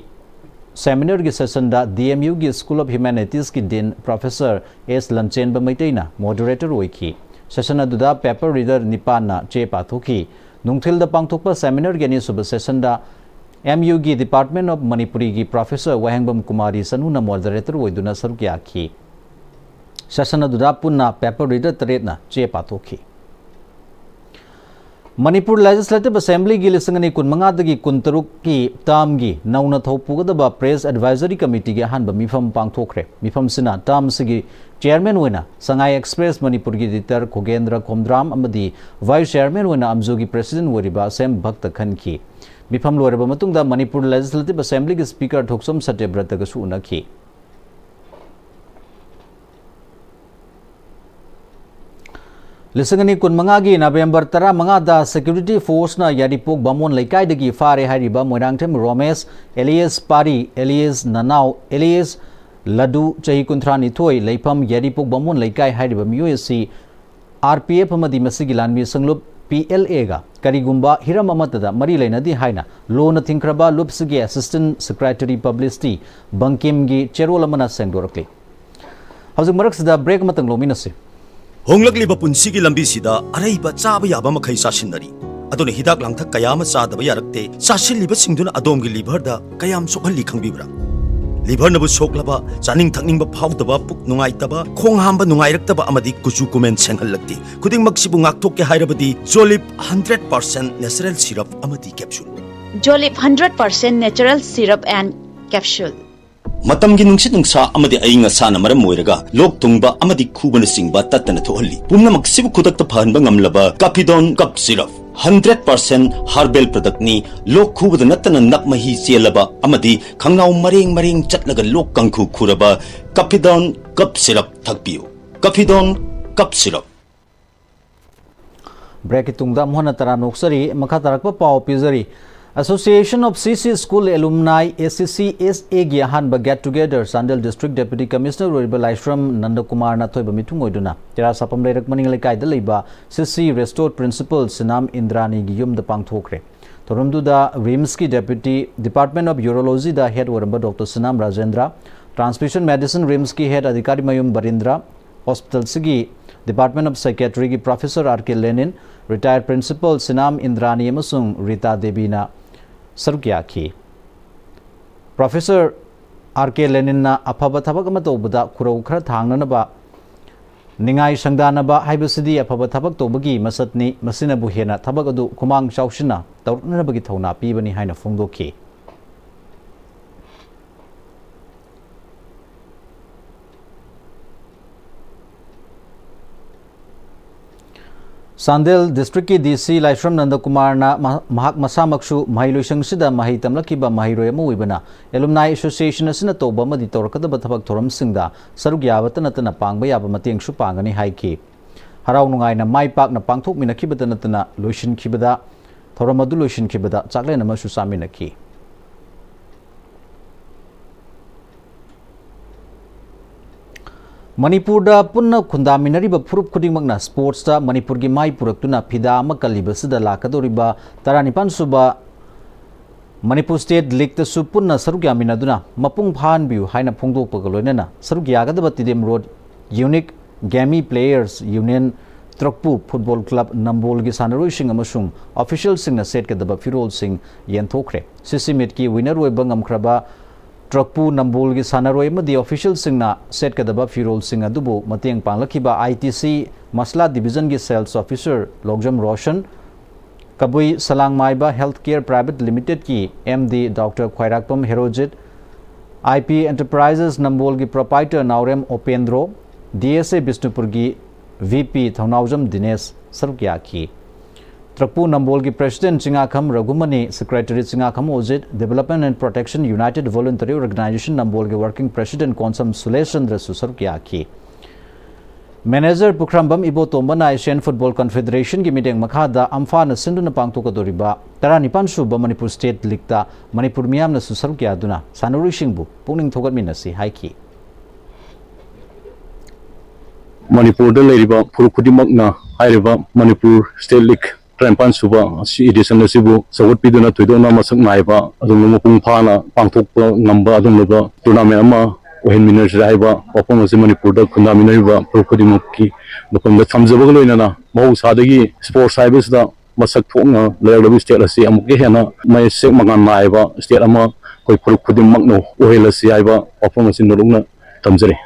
ꯁꯦꯃꯤꯅꯥꯔꯒꯤ ꯁꯦꯁꯟꯗ ꯗꯤ ꯑꯦꯝ ꯌꯨꯒꯤ school of ꯍ꯭ꯌꯨꯃꯦꯅꯤꯇꯤꯁꯀꯤ din professor S ꯂꯟꯆꯦꯟꯕ ꯃꯩꯇꯩꯅ moderator ꯑꯣꯏꯈꯤ꯫ ꯁꯦꯁꯟ ꯑꯗꯨꯗ ꯄꯦꯄꯔ ꯔꯤꯗꯔ ꯅꯤꯄꯥꯟꯅ ꯆꯦ ꯄꯥꯊꯣꯛꯈꯤ꯫ ꯅꯨꯡꯊꯤꯜꯗ ꯄꯥꯡꯊꯣꯛꯄ ꯁꯦꯃꯤꯅꯥꯔꯒꯤ ꯑꯅꯤꯁꯨꯕ ꯁꯦꯁꯟꯗ ꯑꯦꯝ ꯌꯨꯒꯤ ꯗꯤꯄꯥꯔꯠꯃꯦꯟꯠ ꯑꯣꯐ ꯃꯅꯤꯄꯨꯔꯤꯒꯤ ꯄ꯭ꯔꯣꯐꯦꯁꯔ ꯋꯥꯍꯦꯡꯕꯝ ꯀꯨꯃꯥꯔꯤ ꯆꯅꯨꯅ ꯃꯣꯗꯔꯦꯇꯔ ꯑꯣꯏꯗꯨꯅ ꯁꯔꯨꯛ ꯌꯥꯈꯤ꯫ ꯁꯦꯁꯟ ꯑꯗꯨꯗ ꯄꯨꯟꯅ ꯄꯦꯄꯔ ꯔꯤꯗꯔ ꯇꯔꯦꯠꯅ ꯆꯦ ꯄꯥꯊꯣꯛꯈꯤ꯫ ꯃꯅꯤꯄꯨꯔ ꯂꯦꯖꯤꯁꯂꯦꯇꯤꯚ ꯑꯦꯁꯦꯝꯕ꯭ꯂꯤꯒꯤ ꯂꯤꯁꯤꯡ ꯑꯅꯤ ꯀꯨꯟꯃꯉꯥꯗꯒꯤ ꯀꯨꯟꯇꯔꯨꯛꯀꯤ ꯇꯔꯝꯒꯤ ꯅꯧꯅ ꯊꯧ ꯄꯨꯒꯗꯕ ꯄ꯭ꯔꯦꯁ ꯑꯦꯗꯚꯥꯏꯖꯔꯤ ꯀꯃꯤꯇꯤꯒꯤ ꯑꯍꯥꯟꯕ ꯃꯤꯐꯝ ꯄꯥꯡꯊꯣꯛꯈ꯭ꯔꯦ꯫ ꯃꯤꯐꯝꯁꯤꯅ ꯇꯔꯝꯁꯤꯒꯤ ꯆꯦꯌꯔꯃꯦꯟ ꯑꯣꯏꯅ ꯁꯉꯥꯏ ꯑꯦꯛꯁꯄ꯭ꯔꯦꯁ ꯃꯅꯤꯄꯨꯔꯒꯤ ꯏꯗꯤꯇꯔ ꯈꯣꯒꯦꯟꯗ꯭ꯔ ꯈꯣꯝꯗ꯭ꯔꯥꯝ ꯑꯃꯗꯤ ꯚꯥꯏꯁ ꯆꯦꯌꯔꯃꯦꯟ ꯑꯣꯏꯅ ꯑꯝꯖꯨꯒꯤ ꯄ꯭ꯔꯦꯁꯤꯗꯦꯟꯠ ꯑꯣꯏꯔꯤꯕ ꯁꯦꯝ ꯚꯛꯇ ꯈꯟꯈꯤ꯫ ꯃꯤꯐꯝ ꯂꯣꯏꯔꯕ ꯃꯇꯨꯡꯗ ꯃꯅꯤꯄꯨꯔ ꯂꯦꯖꯤꯁꯂꯦꯇꯤꯚ ꯑꯦꯁꯦꯝꯕ꯭ꯂꯤꯒꯤ ꯁ꯭ꯄꯤꯀꯔ ꯊꯣꯛꯆꯣꯝ ꯁꯇ꯭ꯌꯕ꯭ꯔꯇꯒꯁꯨ ꯎꯅꯈꯤ꯫ ꯂꯤꯁꯤꯡ ꯑꯅꯤ ꯀꯨꯟꯃꯉꯥꯒꯤ ꯅꯕꯦꯝꯕꯔ ꯇꯔꯥꯃꯉꯥꯗ ꯁꯦꯀ꯭ꯌꯨꯔꯤꯇꯤ ꯐꯣꯔꯁꯅ ꯌꯥꯏꯔꯤꯄꯣꯛ ꯕꯥꯃꯣꯟ ꯂꯩꯀꯥꯏꯗꯒꯤ ꯐꯥꯔꯦ ꯍꯥꯏꯔꯤꯕ ꯃꯣꯏꯔꯥꯡꯊꯦꯝ ꯔꯣꯃꯦꯁ, ꯑꯦꯂꯤꯌꯥꯁ ꯄꯥꯔꯤ, ꯑꯦꯂꯤꯌꯥꯁ ꯅꯅꯥꯎ, ꯑꯦꯂꯤꯌꯥꯁ ꯂꯗꯨ, ꯆꯍꯤ ꯀꯨꯟꯊ꯭ꯔꯥꯅꯤꯊꯣꯏ, ꯂꯩꯐꯝ ꯌꯥꯏꯔꯤꯄꯣꯛ ꯕꯥꯃꯣꯟ ꯂꯩꯀꯥꯏ ꯍꯥꯏꯔꯤꯕ ꯃꯤꯑꯣꯏ ꯑꯁꯤ ꯑꯥꯔ ꯄꯤ ꯑꯦꯐ ꯑꯃꯗꯤ ꯃꯁꯤꯒꯤ ꯂꯥꯟꯃꯤ ꯁꯪꯂꯨꯞ ꯄꯤ ꯑꯦꯜ ꯑꯦꯒ ꯀꯔꯤꯒꯨꯝꯕ ꯍꯤꯔꯝ ꯑꯃꯠꯇꯗ ꯃꯔꯤ ꯂꯩꯅꯗꯦ ꯍꯥꯏꯅ ꯂꯣꯅ ꯊꯤꯡꯈ꯭ꯔꯕ ꯂꯨꯞꯁꯒꯤ ꯑꯦꯁꯤꯁ꯭ꯇꯦꯟꯠ ꯁꯦꯀ꯭ꯔꯦꯇꯔꯤ ꯄꯕ꯭ꯂꯤꯁꯤꯇꯤ ꯕꯪꯀꯤꯝꯒꯤ ꯆꯦꯔꯣꯜ ꯑꯃꯅ ꯁꯦꯡꯗꯣꯔꯛꯂꯤ꯫ ꯍꯧꯖꯤꯛ ꯃꯔꯛꯁꯤꯗ ꯕ꯭ꯔꯦꯛ ꯑꯃꯇꯪ ꯂꯧꯃꯤꯟꯅꯁꯤ꯫ ꯍꯣꯡꯂꯛꯂꯤꯕ ꯄꯨꯟꯁꯤꯒꯤ ꯂꯝꯕꯤꯁꯤꯗ ꯑꯔꯩꯕ ꯆꯥꯕ ꯌꯥꯕ ꯃꯈꯩ ꯆꯥꯁꯤꯟꯅꯔꯤ꯫ ꯑꯗꯨꯅ ꯍꯤꯗꯥꯛ ꯂꯥꯡꯊꯛ ꯀꯌꯥ ꯑꯃ ꯆꯥꯗꯕ ꯌꯥꯔꯛꯇꯦ꯫ ꯆꯥꯁꯤꯜꯂꯤꯕꯁꯤꯡꯗꯨꯅ ꯑꯗꯣꯝꯒꯤ ꯂꯤꯚꯔꯗ ꯀꯌꯥꯝ ꯁꯣꯛꯍꯜꯂꯤ ꯈꯪꯕꯤꯕ꯭ꯔꯥ? ꯂꯤꯚꯔꯅꯕꯨ ꯁꯣꯛꯂꯕ, ꯆꯥꯅꯤꯡ ꯊꯛꯅꯤꯡꯕ ꯐꯥꯎꯗꯕ, ꯄꯨꯛ ꯅꯨꯡꯉꯥꯏꯇꯕ, ꯈꯣꯡ ꯍꯥꯝꯕ ꯅꯨꯡꯉꯥꯏꯔꯛꯇꯕ ꯑꯃꯗꯤ ꯀꯨꯆꯨ ꯀꯨꯃꯦꯟ ꯁꯦꯡꯍꯜꯂꯛꯇꯦ꯫ ꯈꯨꯗꯤꯡꯃꯛꯁꯤꯕꯨ ꯉꯥꯛꯊꯣꯛꯀꯦ ꯍꯥꯏꯔꯕꯗꯤ ꯖꯣꯂꯤꯞ ꯍꯟꯗ꯭ꯔꯦꯠ ꯄꯥꯔꯁꯦꯟ ꯅꯦꯆꯔꯦꯜ ꯁꯤꯔꯞ ꯑꯃꯗꯤ capsule. Jolip hundred percent natural syrup and capsule. ꯃꯇꯝꯒꯤ ꯅꯨꯡꯁꯤꯠ ꯅꯨꯡꯁꯥ ꯑꯃꯗꯤ ꯑꯏꯪ ꯑꯁꯥꯅ ꯃꯔꯝ ꯑꯣꯏꯔꯒ ꯂꯣꯛ ꯊꯨꯡꯕ ꯑꯃꯗꯤ ꯈꯨꯕꯅꯆꯤꯡꯕ ꯇꯠꯇꯅ ꯊꯣꯛꯍꯜꯂꯤ꯫ ꯄꯨꯝꯅꯃꯛꯁꯤꯕꯨ ꯈꯨꯗꯛꯇ ꯐꯍꯟꯕ ꯉꯝꯂꯕ ꯀꯥꯐꯤꯗꯣꯟ cough syrup. Hundred percent herbal ꯄ꯭ꯔꯗꯛꯅꯤ꯫ ꯂꯣꯛ ꯈꯨꯕꯗ ꯅꯠꯇꯅ ꯅꯞ ꯃꯍꯤ ꯆꯦꯜꯂꯕ ꯑꯃꯗꯤ ꯈꯪꯅꯥꯎ ꯃꯔꯦꯡ ꯃꯔꯦꯡ ꯆꯠꯂꯒ ꯂꯣꯛ ꯀꯥꯡꯈꯨ ꯈꯨꯔꯕ ꯀꯥꯐꯤꯗꯣꯟ ꯀꯞ ꯁꯤꯔꯞ ꯊꯛꯄꯤꯌꯨ꯫ ꯀꯥꯐꯤꯗꯣꯟ cough syrup. ꯕ꯭ꯔꯦꯛꯀꯤ ꯇꯨꯡꯗ ꯑꯃꯨꯛ ꯍꯟꯅ ꯇꯔꯥꯝꯅ ꯑꯣꯛꯆꯔꯤ꯫ ꯃꯈꯥ ꯇꯥꯔꯛꯄ ꯄꯥꯎ ꯄꯤꯖꯔꯤ꯫ Association of C C School Alumni, A C C S A ꯒꯤ ꯑꯍꯥꯟꯕ get together Chandel District Deputy Commissioner ꯑꯣꯏꯔꯤꯕ ꯂꯥꯏꯁ꯭ꯔꯝ ꯅꯟꯗꯀꯨꯃꯥꯔꯅ ꯑꯊꯣꯏꯕ ꯃꯤꯊꯨꯡ ꯑꯣꯏꯗꯨꯅ ꯇꯦꯔꯥ ꯁꯥꯐꯝ ꯂꯩꯔꯛ ꯃꯅꯤꯡ ꯂꯩꯀꯥꯏꯗ ꯂꯩꯕ C C Restored Principal ꯁꯤꯅꯥꯝ ꯏꯟꯗ꯭ꯔꯥꯅꯤꯒꯤ ꯌꯨꯝꯗ ꯄꯥꯡꯊꯣꯛꯈ꯭ꯔꯦ꯫ ꯊꯧꯔꯝꯗꯨꯗ RIMSꯀꯤ Deputy Department of Urologyꯗ head ꯑꯣꯏꯔꯝꯕ doctor ꯁꯤꯅꯥꯝ Rajendra, Transfusion Medicine RIMSꯀꯤ head ꯑꯙꯤꯀꯥꯔꯤ ꯃꯌꯨꯝ ꯕꯔꯤꯟꯗ꯭ꯔ, ꯍꯣꯁꯄꯤꯇꯥꯜꯁꯤꯒꯤ Department of Psychiatryꯒꯤ Professor R K Lenin, retired Principal ꯁꯤꯅꯥꯝ ꯏꯟꯗ꯭ꯔꯥꯅꯤ ꯑꯃꯁꯨꯡ ꯔꯤꯇꯥ ꯗꯦꯕꯤꯅ ꯁꯔꯨꯛ ꯌꯥꯈꯤ꯫ Professor R K Leninꯅ ꯑꯐꯕ ꯊꯕꯛ ꯑꯃ ꯇꯧꯕꯗ ꯈꯨꯔꯧ ꯈꯔ ꯊꯥꯡꯅꯅꯕ ꯅꯤꯡꯉꯥꯏ ꯁꯪꯗꯥꯅꯕ ꯍꯥꯏꯕꯁꯤꯗꯤ ꯑꯐꯕ ꯊꯕꯛ ꯇꯧꯕꯒꯤ ꯃꯁꯛꯅꯤ, ꯃꯁꯤꯅꯕꯨ ꯍꯦꯟꯅ ꯊꯕꯛ ꯑꯗꯨ ꯈꯨꯃꯥꯡ ꯆꯥꯎꯁꯤꯟꯅ ꯇꯧꯔꯛꯅꯅꯕꯒꯤ ꯊꯧꯅꯥ ꯄꯤꯕꯅꯤ ꯍꯥꯏꯅ ꯐꯣꯡꯗꯣꯛꯈꯤ꯫ ꯆꯥꯟꯗꯦꯜ Districtꯀꯤ D C ꯂꯥꯏꯁ꯭ꯔꯝ ꯅꯟꯗꯀꯨꯃꯥꯔꯅ ꯃꯍ-, ꯃꯍꯥꯛ ꯃꯁꯥꯃꯛꯁꯨ ꯃꯍꯩ ꯂꯣꯏꯁꯪꯁꯤꯗ ꯃꯍꯩ ꯇꯝꯂꯛꯈꯤꯕ ꯃꯍꯩꯔꯣꯏ ꯑꯃ ꯑꯣꯏꯕꯅ Alumni Association ꯑꯁꯤꯅ ꯇꯧꯕ ꯑꯃꯗꯤ ꯇꯧꯔꯛꯀꯗꯕ ꯊꯕꯛ ꯊꯧꯔꯝꯁꯤꯡꯗ ꯁꯔꯨꯛ ꯌꯥꯕꯇ ꯅꯠꯇꯅ ꯄꯥꯡꯕ ꯌꯥꯕ ꯃꯇꯦꯡꯁꯨ ꯄꯥꯡꯒꯅꯤ ꯍꯥꯏꯈꯤ꯫ ꯍꯔꯥꯎ ꯅꯨꯡꯉꯥꯏꯅ ꯃꯥꯏ ꯄꯥꯛꯅ ꯄꯥꯡꯊꯣꯛꯃꯤꯟꯅꯈꯤꯕꯇ ꯅꯠꯇꯅ ꯂꯣꯏꯁꯤꯟꯈꯤꯕꯗ, ꯊꯧꯔꯝ ꯑꯗꯨ ꯂꯣꯏꯁꯤꯟꯈꯤꯕꯗ ꯆꯥꯛꯂꯦꯟ ꯑꯃꯁꯨ ꯆꯥꯃꯤꯟꯅꯈꯤ꯫ ꯃꯅꯤꯄꯨꯔꯗ ꯄꯨꯟꯅ ꯈꯨꯟꯗꯥꯃꯤꯟꯅꯔꯤꯕ ꯐꯨꯔꯨꯞ ꯈꯨꯗꯤꯡꯃꯛꯅ sportsꯇ ꯃꯅꯤꯄꯨꯔꯒꯤ ꯃꯥꯏ ꯄꯨꯔꯛꯇꯨꯅ ꯐꯤꯗꯥ ꯑꯃ ꯀꯜꯂꯤꯕꯁꯤꯗ ꯂꯥꯛꯀꯗꯧꯔꯤꯕ ꯇꯔꯥꯅꯤꯄꯥꯟ ꯁꯨꯕ Manipur State Leagueꯇꯁꯨ ꯄꯨꯟꯅ ꯁꯔꯨꯛ ꯌꯥꯃꯤꯟꯅꯗꯨꯅ ꯃꯄꯨꯡ ꯐꯥꯍꯟꯕꯤꯌꯨ ꯍꯥꯏꯅ ꯐꯣꯡꯗꯣꯛꯄꯒ ꯂꯣꯏꯅꯅ ꯁꯔꯨꯛ ꯌꯥꯒꯗꯕ Tiddim road Unique Gammy Players Union ꯇ꯭ꯔꯛꯄꯨ Football Club ꯅꯝꯕꯣꯜꯒꯤ ꯁꯥꯟꯅꯔꯣꯏꯁꯤꯡ ꯑꯃꯁꯨꯡ officialꯁꯤꯡꯅ ꯁꯦꯠꯀꯗꯕ ꯐꯤꯔꯣꯜꯁꯤꯡ ꯌꯦꯟꯊꯣꯛꯈ꯭ꯔꯦ꯫ C C meetꯀꯤ winner ꯑꯣꯏꯕ ꯉꯝꯈ꯭ꯔꯕ ꯇ꯭ꯔꯛꯄꯨ ꯅꯝꯕꯣꯜꯒꯤ ꯁꯥꯟꯅꯔꯣꯏ ꯑꯃꯗꯤ ꯑꯣꯐꯤꯁꯤꯌꯦꯜꯁꯤꯡꯅ ꯁꯦꯠꯀꯗꯕ ꯐꯤꯔꯣꯜꯁꯤꯡ ꯑꯗꯨꯕꯨ ꯃꯇꯦꯡ ꯄꯥꯡꯂꯛꯈꯤꯕ ITC ꯃꯁꯂꯥ ꯗꯤꯕꯤꯖꯟꯒꯤ ꯁꯦꯜꯁ ꯑꯣꯐꯤꯁꯔ ꯂꯣꯛꯖꯝ ꯔꯣꯁꯟ, ꯀꯕꯨꯏ ꯁꯂꯥꯡꯃꯥꯏꯕ ꯍꯦꯜꯊ ꯀꯦꯌꯔ ꯄ꯭ꯔꯥꯏꯚꯦꯠ ꯂꯤꯃꯤꯇꯦꯗꯀꯤ MD doctor Khwairakpam Herojit, IP Enterprises ꯅꯝꯕꯣꯜꯒꯤ ꯄ꯭ꯔꯣꯄꯥꯏꯇꯔ ꯅꯥꯎꯔꯦꯝ ꯑꯣꯄꯦꯟꯗ꯭ꯔꯣ, DSA ꯕꯤꯁꯅꯨꯄꯨꯔꯒꯤ VP ꯊꯧꯅꯥꯎꯖꯝ ꯗꯤꯅꯦꯁ ꯁꯔꯨꯛ ꯌꯥꯈꯤ꯫ ꯇ꯭ꯔꯛꯄꯨ ꯅꯝꯕꯣꯜꯒꯤ president Chingakham Raghumani, secretary Chingakham Ojit, Development and Protection United Voluntary Organization ꯅꯝꯕꯣꯜꯒꯤ ꯋꯥꯔꯀꯤꯡ ꯄ꯭ꯔꯦꯁꯤꯗꯦꯟꯠ ꯀꯣꯟꯁꯝ ꯁꯨꯂꯦꯁ ꯆꯟꯗ꯭ꯔꯁꯨ ꯁꯔꯨꯛ ꯌꯥꯈꯤ꯫ ꯃꯦꯅꯦꯖꯔ ꯄꯨꯈ꯭ꯔꯝꯕꯝ ꯏꯕꯣꯇꯣꯝꯕꯅ ꯑꯦꯁꯤꯌꯥꯟ ꯐꯨꯠꯕꯣꯜ ꯀꯟꯐꯦꯗꯔꯦꯁꯟꯒꯤ ꯃꯤꯠꯌꯦꯡ ꯃꯈꯥꯗ ꯑꯝꯐꯥꯅ ꯁꯤꯟꯗꯨꯅ ꯄꯥꯡꯊꯣꯛꯀꯗꯧꯔꯤꯕ ꯇꯔꯥꯅꯤꯄꯥꯟ ꯁꯨꯕ ꯃꯅꯤꯄꯨꯔ ꯁ꯭ꯇꯦꯠ ꯂꯤꯒꯇ ꯃꯅꯤꯄꯨꯔ ꯃꯤꯌꯥꯝꯅꯁꯨ ꯁꯔꯨꯛ ꯌꯥꯗꯨꯅ ꯁꯥꯟꯅꯔꯣꯏꯁꯤꯡꯕꯨ ꯄꯨꯛꯅꯤꯡ ꯊꯧꯒꯠꯃꯤꯟꯅꯁꯤ ꯍꯥꯏꯈꯤ꯫ ꯃꯅꯤꯄꯨꯔꯗ ꯂꯩꯔꯤꯕ ꯐꯨꯔꯨꯞ ꯈꯨꯗꯤꯡꯃꯛꯅ ꯍꯥꯏꯔꯤꯕ ꯃꯅꯤꯄꯨꯔ ꯁ꯭ꯇꯦꯠ ꯂꯤꯒ ꯇꯔꯥꯅꯤꯄꯥꯟ ꯁꯨꯕ ꯑꯁꯤ ꯏꯗꯤꯁꯟ ꯑꯁꯤꯕꯨ ꯆꯥꯎꯈꯠꯄꯤꯗꯨꯅ ꯊꯣꯏꯗꯣꯛꯅ ꯃꯁꯛ ꯅꯥꯏꯕ ꯑꯗꯨꯒꯨꯝꯕ ꯃꯄꯨꯡ ꯐꯥꯅ ꯄꯥꯡꯊꯣꯛꯄ ꯉꯝꯕ ꯑꯗꯨꯒꯨꯝꯂꯕ ꯇꯣꯔꯅꯥꯃꯦꯟ ꯑꯃ ꯑꯣꯏꯍꯟꯃꯤꯟꯅꯁꯤ ꯍꯥꯏꯕ ꯋꯥꯐꯝ ꯑꯁꯤ ꯃꯅꯤꯄꯨꯔꯗ ꯈꯨꯟꯗꯥꯃꯤꯟꯅꯔꯤꯕ ꯐꯨꯔꯨꯞ ꯈꯨꯗꯤꯡꯃꯛꯀꯤ ꯃꯐꯝꯗ ꯊꯝꯖꯕꯒ ꯂꯣꯏꯅꯅ ꯃꯍꯧꯁꯥꯗꯒꯤ ꯁ꯭ꯄꯣꯔꯠꯁ ꯍꯥꯏꯕꯁꯤꯗ ꯃꯁꯛ ꯊꯣꯛꯅ ꯂꯩꯔꯛꯂꯕ ꯁ꯭ꯇꯦꯠ ꯑꯁꯤ ꯑꯃꯨꯛꯀ ꯍꯦꯟꯅ ꯃꯌꯦꯛ ꯃꯉꯥꯜ ꯅꯥꯏꯕ ꯁ꯭ꯇꯦꯠ ꯑꯃ ꯑꯩꯈꯣꯏ ꯐꯨꯔꯨꯞ ꯈꯨꯗꯤꯡꯃꯛꯅ ꯑꯣꯏꯍꯜꯂꯁꯤ ꯍꯥꯏꯕ ꯋꯥꯐꯝ ꯑꯁꯤ ꯅꯣꯂꯨꯛꯅ ꯊꯝꯖꯔꯤ꯫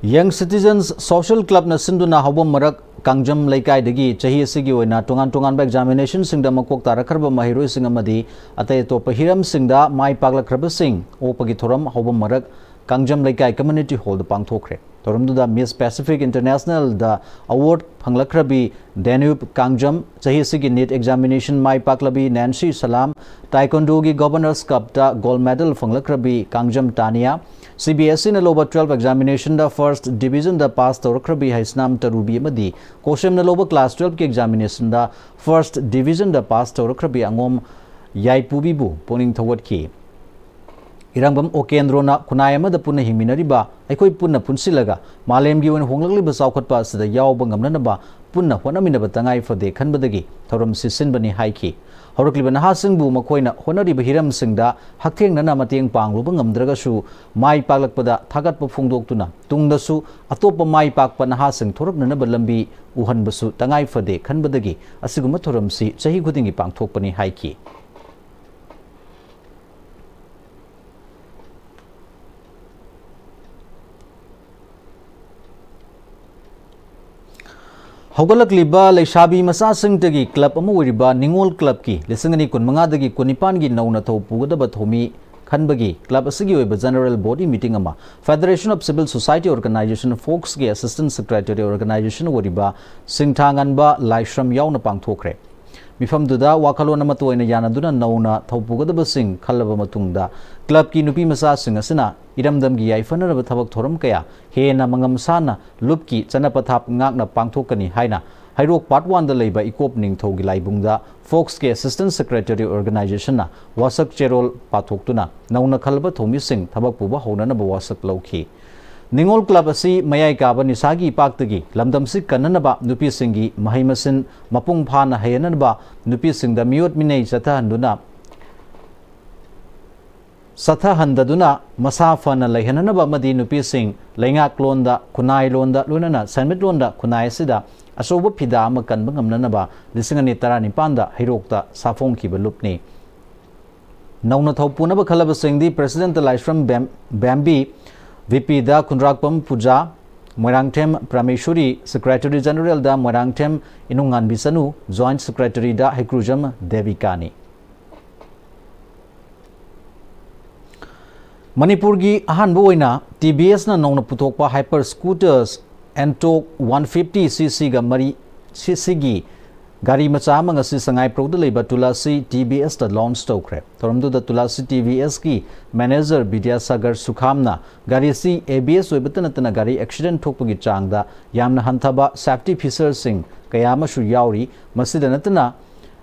ꯌꯪ ꯁꯤꯇꯤꯖꯟꯁ ꯁꯣꯁꯤꯌꯦꯜ ꯀ꯭ꯂꯕꯅ ꯁꯤꯟꯗꯨꯅ ꯍꯧꯕꯝ ꯃꯔꯛ ꯀꯥꯡꯖꯝ ꯂꯩꯀꯥꯏꯗꯒꯤ ꯆꯍꯤ ꯑꯁꯤꯒꯤ ꯑꯣꯏꯅ ꯇꯣꯉꯥꯟ ꯇꯣꯉꯥꯟꯕ ꯑꯦꯛꯖꯥꯃꯤꯅꯦꯁꯟꯁꯤꯡꯗ ꯃꯀꯣꯛ ꯇꯥꯔꯛꯈ꯭ꯔꯕ ꯃꯍꯩꯔꯣꯏꯁꯤꯡ ꯑꯃꯗꯤ ꯑꯇꯩ ꯑꯇꯣꯞꯄ ꯍꯤꯔꯝꯁꯤꯡꯗ ꯃꯥꯏ ꯄꯥꯛꯂꯛꯈ꯭ꯔꯕꯁꯤꯡ ꯑꯣꯛꯄꯒꯤ ꯊꯧꯔꯝ ꯍꯧꯕꯝ ꯃꯔꯛ ꯀꯥꯡꯖꯝ ꯂꯩꯀꯥꯏ ꯀꯝꯃ꯭ꯌꯨꯅꯤꯇꯤ ꯍꯣꯜꯗ ꯄꯥꯡꯊꯣꯛꯈ꯭ꯔꯦ꯫ ꯊꯧꯔꯝꯗꯨꯗ ꯃꯤꯁ ꯄꯦꯁꯤꯐꯤꯛ ꯏꯟꯇꯔꯅꯦꯁꯅꯦꯜꯗ ꯑꯦꯋꯥꯔꯗ ꯐꯪꯂꯛꯈ꯭ꯔꯕꯤ ꯗꯦꯅ꯭ꯌꯨꯕ ꯀꯥꯡꯖꯝ, ꯆꯍꯤ ꯑꯁꯤꯒꯤ ꯅꯤꯠ ꯑꯦꯛꯖꯥꯃꯤꯅꯦꯁꯟ ꯃꯥꯏ ꯄꯥꯛꯂꯕꯤ ꯅꯦꯟꯁꯤ ꯁꯂꯥꯝ, ꯇꯥꯏꯀꯣꯟꯗꯣꯒꯤ ꯒꯣꯚꯔꯅꯔꯁ ꯀꯞꯇ ꯒꯣꯜꯗ ꯃꯦꯗꯜ ꯐꯪꯂꯛꯈ꯭ꯔꯕꯤ ꯀꯥꯡꯖꯝ ꯇꯥꯅꯤꯌꯥ, CBSEꯅ ꯂꯧꯕ ꯇꯨꯋꯦꯜꯐ ꯑꯦꯛꯖꯥꯃꯤꯅꯦꯁꯟꯗ ꯐꯥꯔꯁꯠ ꯗꯤꯕꯤꯖꯟꯗ ꯄꯥꯁ ꯇꯧꯔꯛꯈ꯭ꯔꯕꯤ ꯍꯩꯁꯅꯥꯝ ꯇꯔꯨꯕꯤ ꯑꯃꯗꯤ ꯀꯣꯁꯦꯝꯅ ꯂꯧꯕ ꯀ꯭ꯂꯥꯁ ꯇꯨꯋꯦꯜꯐꯀꯤ ꯑꯦꯛꯖꯥꯃꯤꯅꯦꯁꯟꯗ ꯐꯥꯔꯁꯠ ꯗꯤꯕꯤꯖꯟꯗ ꯄꯥꯁ ꯇꯧꯔꯛꯈ꯭ꯔꯕꯤ ꯑꯉꯣꯝ ꯌꯥꯏꯄꯨꯕꯤꯕꯨ ꯄꯨꯛꯅꯤꯡ ꯊꯧꯒꯠꯈꯤ꯫ ꯏꯔꯥꯡꯕꯝ ꯑꯣꯀꯦꯟꯗ꯭ꯔꯣꯅ ꯈꯨꯟꯅꯥꯏ ꯑꯃꯗ ꯄꯨꯟꯅ ꯍꯤꯡꯃꯤꯟꯅꯔꯤꯕ ꯑꯩꯈꯣꯏ ꯄꯨꯟꯅ ꯄꯨꯟꯁꯤꯜꯂꯒ ꯃꯥꯂꯦꯝꯒꯤ ꯑꯣꯏꯅ ꯍꯣꯡꯂꯛꯂꯤꯕ ꯆꯥꯎꯈꯠꯄ ꯑꯁꯤꯗ ꯌꯥꯎꯕ ꯉꯝꯅꯅꯕ ꯄꯨꯟꯅ ꯍꯣꯠꯅꯃꯤꯟꯅꯕ ꯇꯉꯥꯏ ꯐꯗꯦ ꯈꯟꯕꯗꯒꯤ ꯊꯧꯔꯝ ꯁꯤꯟꯕꯅꯤ ꯍꯥꯏꯈꯤ꯫ ꯍꯧꯔꯛꯂꯤꯕ ꯅꯍꯥꯁꯤꯡꯕꯨ ꯃꯈꯣꯏꯅ ꯍꯣꯠꯅꯔꯤꯕ ꯍꯤꯔꯝꯁꯤꯡꯗ ꯍꯛꯊꯦꯡꯅꯅ ꯃꯇꯦꯡ ꯄꯥꯡꯂꯨꯕ ꯉꯝꯗ꯭ꯔꯒꯁꯨ ꯃꯥꯏ ꯄꯥꯛꯂꯛꯄꯗ ꯊꯥꯒꯠꯄ ꯐꯣꯡꯗꯣꯛꯇꯨꯅ ꯇꯨꯡꯗꯁꯨ ꯑꯇꯣꯞꯄ ꯃꯥꯏ ꯄꯥꯛꯄ ꯅꯍꯥꯁꯤꯡ ꯊꯣꯔꯛꯅꯅꯕ ꯂꯝꯕꯤ ꯎꯍꯟꯕꯁꯨ ꯇꯉꯥꯏ ꯐꯗꯦ ꯈꯟꯕꯗꯒꯤ ꯑꯁꯤꯒꯨꯝꯕ ꯊꯧꯔꯝꯁꯤ ꯆꯍꯤ ꯈꯨꯗꯤꯡꯒꯤ ꯄꯥꯡꯊꯣꯛꯄꯅꯤ ꯍꯥꯏꯈꯤ꯫ ꯍꯧꯒꯠꯂꯛꯂꯤꯕ ꯂꯩꯁꯥꯕꯤ ꯃꯆꯥꯁꯤꯡꯗꯒꯤ ꯀ꯭ꯂꯕ ꯑꯃ ꯑꯣꯏꯔꯤꯕ ꯅꯤꯉꯣꯜ ꯀ꯭ꯂꯕꯀꯤ ꯂꯤꯁꯤꯡ ꯑꯅꯤ ꯀꯨꯟꯃꯉꯥꯗꯒꯤ ꯀꯨꯟꯅꯤꯄꯥꯟꯒꯤ ꯅꯧꯅ ꯊꯧ ꯄꯨꯒꯗꯕ ꯊꯧꯃꯤ ꯈꯟꯕꯒꯤ ꯀ꯭ꯂꯕ ꯑꯁꯤꯒꯤ ꯑꯣꯏꯕ ꯖꯦꯅꯔꯦꯜ ꯕꯣꯗꯤ ꯃꯤꯇꯤꯡ ꯑꯃ Federation of Civil Society Organization, ꯐꯣꯛꯁꯀꯤ ꯑꯦꯁꯤꯁꯇꯦꯟ ꯁꯦꯀ꯭ꯔꯦꯇꯔꯤ ꯑꯣꯔꯒꯅꯥꯏꯖꯦꯁꯟ ꯑꯣꯏꯔꯤꯕ ꯁꯤꯡꯊꯥꯉꯟꯕ ꯂꯥꯏꯁ꯭ꯔꯝ ꯌꯥꯎꯅ ꯄꯥꯡꯊꯣꯛꯈ꯭ꯔꯦ꯫ ꯃꯤꯐꯝꯗꯨꯗ ꯋꯥꯈꯜꯂꯣꯟ ꯑꯃꯠꯇ ꯑꯣꯏꯅ ꯌꯥꯅꯗꯨꯅ ꯅꯧꯅ ꯊꯧ ꯄꯨꯒꯗꯕꯁꯤꯡ ꯈꯜꯂꯕ ꯃꯇꯨꯡꯗ, ꯀ꯭ꯂꯕꯀꯤ ꯅꯨꯄꯤ ꯃꯆꯥꯁꯤꯡ ꯑꯁꯤꯅ ꯏꯔꯝꯗꯝꯒꯤ ꯌꯥꯏꯐꯅꯅꯕ ꯊꯕꯛ ꯊꯧꯔꯝ ꯀꯌꯥ ꯍꯦꯟꯅ ꯃꯉꯝ ꯁꯥꯅ ꯂꯨꯞꯀꯤ ꯆꯠꯅ ꯄꯊꯥꯞ ꯉꯥꯛꯅ ꯄꯥꯡꯊꯣꯛꯀꯅꯤ ꯍꯥꯏꯅ ꯍꯩꯔꯣꯛ ꯄꯥꯔꯠ ꯋꯥꯟꯗ ꯂꯩꯕ ꯏꯀꯣꯞ ꯅꯤꯡꯊꯧꯒꯤ ꯂꯥꯏꯕꯨꯡꯗ ꯐꯣꯛꯁꯀꯤ ꯑꯦꯁꯤꯁꯇꯦꯟ ꯁꯦꯀ꯭ꯔꯦꯇꯔꯤ ꯑꯣꯔꯒꯅꯥꯏꯖꯦꯁꯟꯅ ꯋꯥꯁꯛ ꯆꯦꯔꯣꯜ ꯄꯥꯊꯣꯛꯇꯨꯅ ꯅꯧꯅ ꯈꯜꯂꯕ ꯊꯧꯃꯤꯁꯤꯡ ꯊꯕꯛ ꯄꯨꯕ ꯍꯧꯅꯅꯕ ꯋꯥꯁꯛ ꯂꯧꯈꯤ꯫ ꯅꯤꯉꯣꯜ ꯀ꯭ꯂꯕ ꯑꯁꯤ ꯃꯌꯥꯏ ꯀꯥꯕ ꯅꯤꯁꯥꯒꯤ ꯏꯄꯥꯛꯇꯒꯤ ꯂꯝꯗꯝꯁꯤ ꯀꯟꯅꯅꯕ, ꯅꯨꯄꯤꯁꯤꯡꯒꯤ ꯃꯍꯩ ꯃꯁꯤꯡ ꯃꯄꯨꯡ ꯐꯥꯅ ꯍꯩꯍꯟꯅꯕ, ꯅꯨꯄꯤꯁꯤꯡꯗ ꯃꯤꯑꯣꯠ ꯃꯤꯅꯩ ꯆꯠꯊꯍꯟꯗꯨꯅ, ꯆꯠꯊꯍꯟꯗꯗꯨꯅ ꯃꯁꯥ ꯐꯅ ꯂꯩꯍꯟꯅꯕ ꯑꯃꯗꯤ ꯅꯨꯄꯤꯁꯤꯡ ꯂꯩꯉꯥꯛꯂꯣꯟꯗ, ꯈꯨꯟꯅꯥꯏꯂꯣꯟꯗ, ꯂꯣꯏꯅꯅ ꯁꯦꯟꯃꯤꯠꯂꯣꯟꯗ ꯈꯨꯟꯅꯥꯏ ꯑꯁꯤꯗ ꯑꯆꯧꯕ ꯐꯤꯗꯥ ꯑꯃ ꯀꯟꯕ ꯉꯝꯅꯅꯕ ꯂꯤꯁꯤꯡ ꯑꯅꯤ ꯇꯔꯥꯅꯤꯄꯥꯟꯗ ꯍꯩꯔꯣꯛꯇ ꯁꯥꯐꯣꯡꯈꯤꯕ ꯂꯨꯞꯅꯤ꯫ ꯅꯧꯅ ꯊꯧ ꯄꯨꯅꯕ ꯈꯜꯂꯕꯁꯤꯡꯗꯤ ꯄ꯭ꯔꯦꯁꯤꯗꯦꯟꯠ ꯂꯥꯏꯁ꯭ꯔꯝ ꯕꯦꯝ-, ꯕꯦꯝꯕꯤ, ꯚꯤꯄꯤꯗ ꯈꯨꯟꯗ꯭ꯔꯥꯛꯄꯝ ꯄꯨꯖꯥ, ꯃꯣꯏꯔꯥꯡꯊꯦꯝ ꯄ꯭ꯔꯃꯦꯁꯣꯔꯤ, ꯁꯦꯀ꯭ꯔꯦꯇꯔꯤ ꯖꯦꯅꯔꯦꯜꯗ ꯃꯣꯏꯔꯥꯡꯊꯦꯝ ꯏꯅꯨꯡꯉꯥꯟꯕꯤ ꯆꯅꯨ, ꯖꯣꯏꯟꯠ ꯁꯦꯀ꯭ꯔꯦꯇꯔꯤꯗ ꯍꯩꯀ꯭ꯔꯨꯖꯝ ꯗꯦꯕꯤꯀꯥꯅꯤ꯫ ꯃꯅꯤꯄꯨꯔꯒꯤ ꯑꯍꯥꯟꯕ ꯑꯣꯏꯅ ꯇꯤ ꯚꯤ ꯑꯦꯁꯅ ꯅꯧꯅ ꯄꯨꯊꯣꯛꯄ ꯍꯥꯏꯄꯔ ꯁ꯭ꯀꯨꯇꯔꯁ ꯑꯦꯟꯇꯣꯛ ꯋꯥꯟ ꯐꯤꯐꯇꯤ ꯁꯤ ꯁꯤꯒ ꯃꯔꯤ, ꯁꯤ ꯁꯤꯒꯤ ꯒꯥꯔꯤ ꯃꯆꯥ ꯑꯃ ꯉꯁꯤ ꯁꯉꯥꯏꯄ꯭ꯔꯧꯗ ꯂꯩꯕ ꯇꯨꯂꯥꯁꯤ ꯇꯤ ꯚꯤ ꯑꯦꯁꯇ ꯂꯣꯟꯆ ꯇꯧꯈ꯭ꯔꯦ꯫ ꯊꯧꯔꯝꯗꯨꯗ ꯇꯨꯂꯥꯁꯤ ꯇꯤ ꯚꯤ ꯑꯦꯁꯀꯤ ꯃꯦꯅꯦꯖꯔ ꯕꯤꯗ꯭ꯌꯥꯁꯥꯒꯔ ꯁꯨꯈꯥꯝꯅ ꯒꯥꯔꯤ ꯑꯁꯤ ꯑꯦ ꯕꯤ ꯑꯦꯁ ꯑꯣꯏꯕꯇ ꯅꯠꯇꯅ ꯒꯥꯔꯤ ꯑꯦꯛꯁꯤꯗꯦꯟꯠ ꯊꯣꯛꯄꯒꯤ ꯆꯥꯡꯗ ꯌꯥꯝꯅ ꯍꯟꯊꯕ ꯁꯦꯐꯇꯤ ꯐꯤꯆꯔꯁꯤꯡ ꯀꯌꯥ ꯑꯃꯁꯨ ꯌꯥꯎꯔꯤ꯫ ꯃꯁꯤꯗ ꯅꯠꯇꯅ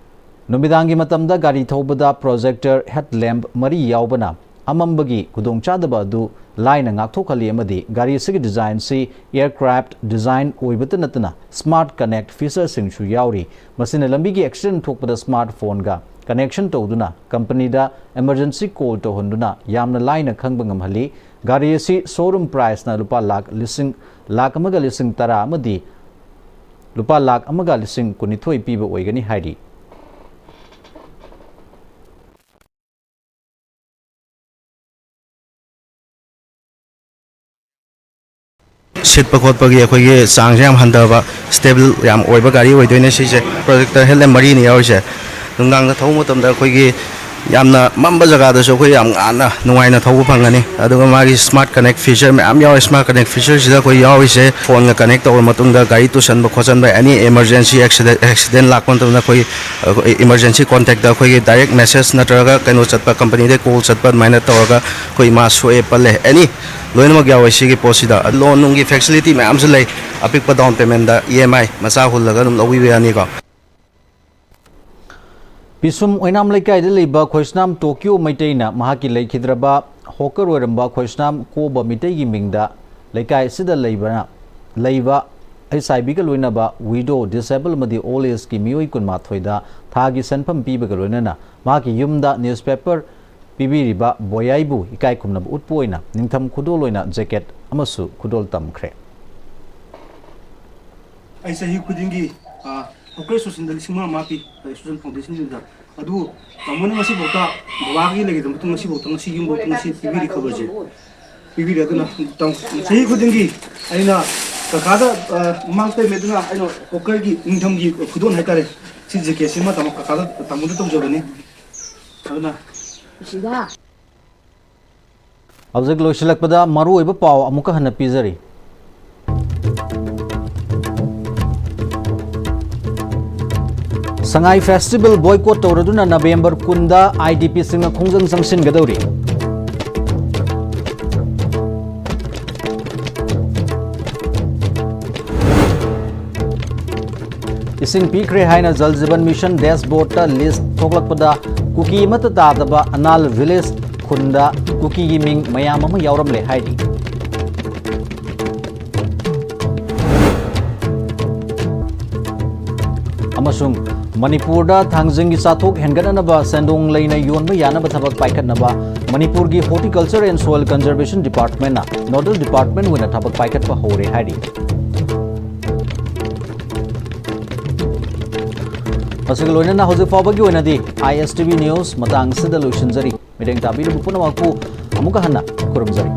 ꯅꯨꯃꯤꯗꯥꯡꯒꯤ ꯃꯇꯝꯗ ꯒꯥꯔꯤ ꯊꯧꯕꯗ ꯄ꯭ꯔꯣꯖꯦꯛꯇꯔ ꯍꯦꯗꯂꯦꯝꯞ ꯃꯔꯤ ꯌꯥꯎꯕꯅ ꯑꯃꯝꯕꯒꯤ ꯈꯨꯗꯣꯡꯆꯥꯗꯕ ꯑꯗꯨ ꯂꯥꯏꯅ ꯉꯥꯛꯊꯣꯛꯍꯜꯂꯤ ꯑꯃꯗꯤ ꯒꯥꯔꯤ ꯑꯁꯤꯒꯤ ꯗꯤꯖꯥꯏꯟꯁꯤ ꯑꯦꯌꯔꯀ꯭ꯔꯥꯐꯠ ꯗꯤꯖꯥꯏꯟ ꯑꯣꯏꯕꯇ ꯅꯠꯇꯅ ꯁ꯭ꯃꯥꯔꯠ ꯀꯅꯦꯛꯠ ꯐꯤꯆꯔꯁꯤꯡꯁꯨ ꯌꯥꯎꯔꯤ꯫ ꯃꯁꯤꯅ ꯂꯝꯕꯤꯒꯤ ꯑꯦꯛꯁꯤꯗꯦꯟꯠ ꯊꯣꯛꯄꯗ ꯁ꯭ꯃꯥꯔꯠ ꯐꯣꯟꯒ ꯀꯅꯦꯛꯁꯟ ꯇꯧꯗꯨꯅ ꯀꯝꯄꯅꯤꯗ ꯏꯃꯔꯖꯦꯟꯁꯤ ꯀꯣꯜ ꯇꯧꯍꯟꯗꯨꯅ ꯌꯥꯝꯅ ꯂꯥꯏꯅ ꯈꯪꯕ ꯉꯝꯍꯜꯂꯤ꯫ ꯒꯥꯔꯤ ꯑꯁꯤ ꯁꯣꯔꯨꯝ ꯄ꯭ꯔꯥꯏꯁꯅ ꯂꯨꯄꯥ ꯂꯥꯈ ꯂꯤꯁꯤꯡ, ꯂꯥꯈ ꯑꯃꯒ ꯂꯤꯁꯤꯡ ꯇꯔꯥ ꯑꯃꯗꯤ ꯂꯨꯄꯥ ꯂꯥꯈ ꯑꯃꯒ ꯂꯤꯁꯤꯡ ꯀꯨꯟꯅꯤꯊꯣꯏ ꯄꯤꯕ ꯑꯣꯏꯒꯅꯤ ꯍꯥꯏꯔꯤ꯫ ꯁꯤꯠꯄ ꯈꯣꯠꯄꯒꯤ ꯑꯩꯈꯣꯏꯒꯤ ꯆꯥꯡꯁꯦ ꯌꯥꯝ ꯍꯟꯊꯕ, ꯁ꯭ꯇꯦꯕꯜ ꯌꯥꯝ ꯑꯣꯏꯕ ꯒꯥꯔꯤ ꯑꯣꯏꯗꯣꯏꯅꯦ ꯁꯤꯁꯦ꯫ ꯄ꯭ꯔꯣꯖꯦꯛꯇꯔ ꯍꯦꯗꯂꯥꯏꯠ ꯃꯔꯤꯅꯤ ꯌꯥꯎꯔꯤꯁꯦ꯫ ꯅꯨꯡꯗꯥꯡꯗ ꯊꯧꯕ ꯃꯇꯝꯗ ꯑꯩꯈꯣꯏꯒꯤ ꯌꯥꯝꯅ ꯃꯝꯕ ꯖꯒꯥꯗꯁꯨ ꯑꯩꯈꯣꯏ ꯌꯥꯝ ꯉꯥꯟꯅ ꯅꯨꯡꯉꯥꯏꯅ ꯊꯧꯕ ꯐꯪꯒꯅꯤ꯫ ꯑꯗꯨꯒ ꯃꯥꯒꯤ ꯁ꯭ꯃꯥꯔꯠ ꯀꯅꯦꯛ ꯐꯤꯆꯔ ꯃꯌꯥꯝ ꯌꯥꯎꯋꯦ꯫ ꯁ꯭ꯃꯥꯔꯠ ꯀꯅꯦꯛ ꯐꯤꯆꯔꯁꯤꯗ ꯑꯩꯈꯣꯏ ꯌꯥꯎꯔꯤꯁꯦ, ꯐꯣꯟꯒ ꯀꯅꯦꯛ ꯇꯧꯔꯕ ꯃꯇꯨꯡꯗ ꯒꯥꯔꯤ ꯇꯨꯁꯟꯕ ꯈꯣꯠꯆꯟꯕ, ꯑꯦꯅꯤ ꯏꯃꯔꯖꯦꯟꯁꯤ ꯑꯦꯛꯁꯤꯗꯦꯟ, ꯑꯦꯛꯁꯤꯗꯦꯟ ꯂꯥꯛꯄ ꯃꯇꯝꯗ ꯑꯩꯈꯣꯏ, ꯑꯩꯈꯣꯏ ꯏꯃꯔꯖꯦꯟꯁꯤ ꯀꯣꯟꯇꯦꯛꯇ ꯑꯩꯈꯣꯏꯒꯤ ꯗꯥꯏꯔꯦꯛ ꯃꯦꯁꯦꯖ ꯅꯠꯇ꯭ꯔꯒ ꯀꯩꯅꯣ ꯆꯠꯄ, ꯀꯝꯄꯅꯤꯗꯩ ꯀꯣꯜ ꯆꯠꯄ ꯑꯗꯨꯃꯥꯏꯅ ꯇꯧꯔꯒ ꯑꯩꯈꯣꯏ ꯏꯃꯥ ꯁꯣꯛꯑꯦ ꯄꯜꯂꯦ ꯑꯦꯅꯤ ꯂꯣꯏꯅꯃꯛ ꯌꯥꯎꯋꯦ ꯁꯤꯒꯤ ꯄꯣꯠꯁꯤꯗ꯫ ꯂꯣꯟ ꯅꯨꯡꯒꯤ ꯐꯦꯁꯤꯂꯤꯇꯤ ꯃꯌꯥꯝꯁꯨ ꯂꯩ꯫ ꯑꯄꯤꯛꯄ ꯗꯥꯎꯟ ꯄꯦꯃꯦꯟꯗ ꯏ ꯑꯦꯝ ꯑꯥꯏ ꯃꯆꯥ ꯍꯨꯜꯂꯒ ꯑꯗꯨꯝ ꯂꯧꯕꯤꯕ ꯌꯥꯅꯤꯀꯣ꯫ ꯄꯤꯁꯨꯝ ꯑꯣꯏꯅꯥꯝ ꯂꯩꯀꯥꯏꯗ ꯂꯩꯕ ꯈꯣꯏꯁꯅꯥꯝ ꯇꯣꯀꯤꯌꯣ ꯃꯩꯇꯩꯅ ꯃꯍꯥꯛꯀꯤ ꯂꯩꯈꯤꯗ꯭ꯔꯕ ꯍꯣꯀꯔ ꯑꯣꯏꯔꯝꯕ ꯈꯣꯏꯁꯅꯥꯝ ꯀꯣꯕ ꯃꯤꯇꯩꯒꯤ ꯃꯤꯡꯗ ꯂꯩꯀꯥꯏ ꯑꯁꯤꯗ ꯂꯩꯕꯅ, ꯂꯩꯕ ꯑꯩꯆ ꯑꯥꯏ ꯕꯤꯒ ꯂꯣꯏꯅꯕ ꯋꯤꯗꯣ, ꯗꯤꯁꯦꯕꯜ ꯑꯃꯗꯤ ꯑꯣꯜ ꯑꯦꯖꯀꯤ ꯃꯤꯑꯣꯏ ꯀꯨꯟꯃꯥꯊꯣꯏꯗ ꯊꯥꯒꯤ ꯁꯦꯟꯐꯝ ꯄꯤꯕꯒ ꯂꯣꯏꯅꯅ ꯃꯍꯥꯛꯀꯤ ꯌꯨꯝꯗ ꯅ꯭ꯌꯨꯁꯄꯦꯄꯔ ꯄꯤꯕꯤꯔꯤꯕ ꯕꯣꯌꯥꯏꯕꯨ ꯏꯀꯥꯏ ꯈꯨꯝꯅꯕ ꯎꯠꯄ ꯑꯣꯏꯅ ꯅꯤꯡꯊꯝ ꯈꯨꯗꯣꯜ ꯑꯣꯏꯅ ꯖꯦꯀꯦꯠ ꯑꯃꯁꯨ ꯈꯨꯗꯣꯜ ꯇꯝꯈ꯭ꯔꯦ꯫ ꯑꯩ ꯆꯍꯤ ꯈꯨꯗꯤꯡꯒꯤ, ꯑ, ꯍꯣꯀꯔ ꯑꯦꯁꯣꯁꯤꯌꯦꯁꯟꯗ ꯂꯤꯁꯤꯡ ꯃꯉꯥ ꯃꯉꯥ ꯄꯤ, ꯑꯦꯁꯣꯁꯤꯌꯦꯁꯟ ꯐꯥꯎꯟꯗꯦꯁꯟꯁꯤꯡꯗ꯫ ꯑꯗꯨꯕꯨ ꯇꯥꯃꯣꯅ ꯉꯁꯤꯐꯥꯎꯗ, ꯕꯕꯥꯒꯤ ꯂꯩꯈꯤꯗ꯭ꯔ ꯃꯇꯨꯡ ꯉꯁꯤꯐꯥꯎꯗ, ꯉꯁꯤ ꯌꯨꯝꯐꯥꯎꯗ ꯉꯁꯤ ꯄꯤꯕꯤꯔꯤ ꯈꯕꯔꯁꯦ꯫ ꯄꯤꯕꯤꯔꯦ꯫ ꯑꯗꯨꯅ ꯇꯥꯃꯣ, ꯆꯍꯤ ꯈꯨꯗꯤꯡꯒꯤ ꯑꯩꯅ ꯀꯀꯥꯗ, ꯑ, ꯃꯃꯥꯡ ꯄꯦꯃꯦꯟꯗꯨꯅ ꯑꯩꯅ ꯍꯣꯀꯔꯒꯤ ꯅꯤꯡꯊꯝꯒꯤ ꯈꯨꯗꯣꯜ ꯍꯥꯏꯇꯥꯔꯦ, ꯁꯤ ꯖꯦꯀꯦꯠꯁꯤꯃ ꯇꯥꯃꯣ, ꯀꯀꯥꯗ, ꯇꯥꯃꯣꯗ ꯇꯧꯖꯕꯅꯤ꯫ ꯑꯗꯨꯅ ꯍꯧꯖꯤꯛ ꯂꯣꯏꯁꯤꯜꯂꯛꯄꯗ ꯃꯔꯨꯑꯣꯏꯕ ꯄꯥꯎ ꯑꯃꯨꯛꯀ ꯍꯟꯅ ꯄꯤꯖꯔꯤ꯫ ꯁꯉꯥꯏ ꯐꯦꯁꯇꯤꯚꯦꯜ ꯕꯣꯏꯀꯣꯠ ꯇꯧꯔꯗꯨꯅ ꯅꯕꯦꯝꯕꯔ ꯀꯨꯟꯗ ꯑꯥꯏ ꯗꯤ ꯄꯤꯁꯤꯡꯅ ꯈꯣꯡꯖꯪ ꯆꯪꯁꯤꯟꯒꯗꯧꯔꯤ꯫ ꯏꯁꯤꯡ ꯄꯤꯈ꯭ꯔꯦ ꯍꯥꯏꯅ ꯖꯜ ꯖꯤꯕꯟ ꯃꯤꯁꯟ ꯗꯦꯁꯕꯣꯔꯗꯇ ꯂꯤꯁ ꯊꯣꯛꯂꯛꯄꯗ ꯀꯨꯀꯤ ꯑꯃꯠꯇ ꯇꯥꯗꯕ ꯑꯅꯥꯜ ꯚꯤꯂꯦꯖ ꯈꯨꯟꯗ ꯀꯨꯀꯤꯒꯤ ꯃꯤꯡ ꯃꯌꯥꯝ ꯑꯃ ꯌꯥꯎꯔꯝꯂꯦ ꯍꯥꯏꯔꯤ꯫ ꯑꯃꯁꯨꯡ ꯃꯅꯤꯄꯨꯔꯗ ꯊꯥꯡꯖꯤꯡꯒꯤ ꯆꯥꯊꯣꯛ ꯍꯦꯟꯒꯠꯅꯅꯕ ꯁꯦꯟꯗꯣꯡ ꯂꯩꯅ ꯌꯣꯟꯕ ꯌꯥꯅꯕ ꯊꯕꯛ ꯄꯥꯏꯈꯠꯅꯕ ꯃꯅꯤꯄꯨꯔꯒꯤ Horticulture and Soil Conservation Departmentꯅ nodal department ꯑꯣꯏꯅ ꯊꯕꯛ ꯄꯥꯏꯈꯠꯄ ꯍꯧꯔꯦ ꯍꯥꯏꯔꯤ꯫ ꯃꯁꯤꯒ ꯂꯣꯏꯅꯅ ꯍꯧꯖꯤꯛ ꯐꯥꯎꯕꯒꯤ ꯑꯣꯏꯅꯗꯤ ꯑꯥꯏ ꯑꯦꯁ ꯇꯤ ꯚꯤ ꯅ꯭ꯌꯨꯁ ꯃꯇꯥꯡꯁꯤꯗ ꯂꯣꯏꯁꯤꯟꯖꯔꯤ꯫ ꯃꯤꯠꯌꯦꯡ ꯇꯥꯕꯤꯔꯤꯕ ꯄꯨꯝꯅꯃꯛꯄꯨ ꯑꯃꯨꯛꯀ ꯍꯟꯅ ꯈꯨꯔꯨꯝꯖꯔꯤ꯫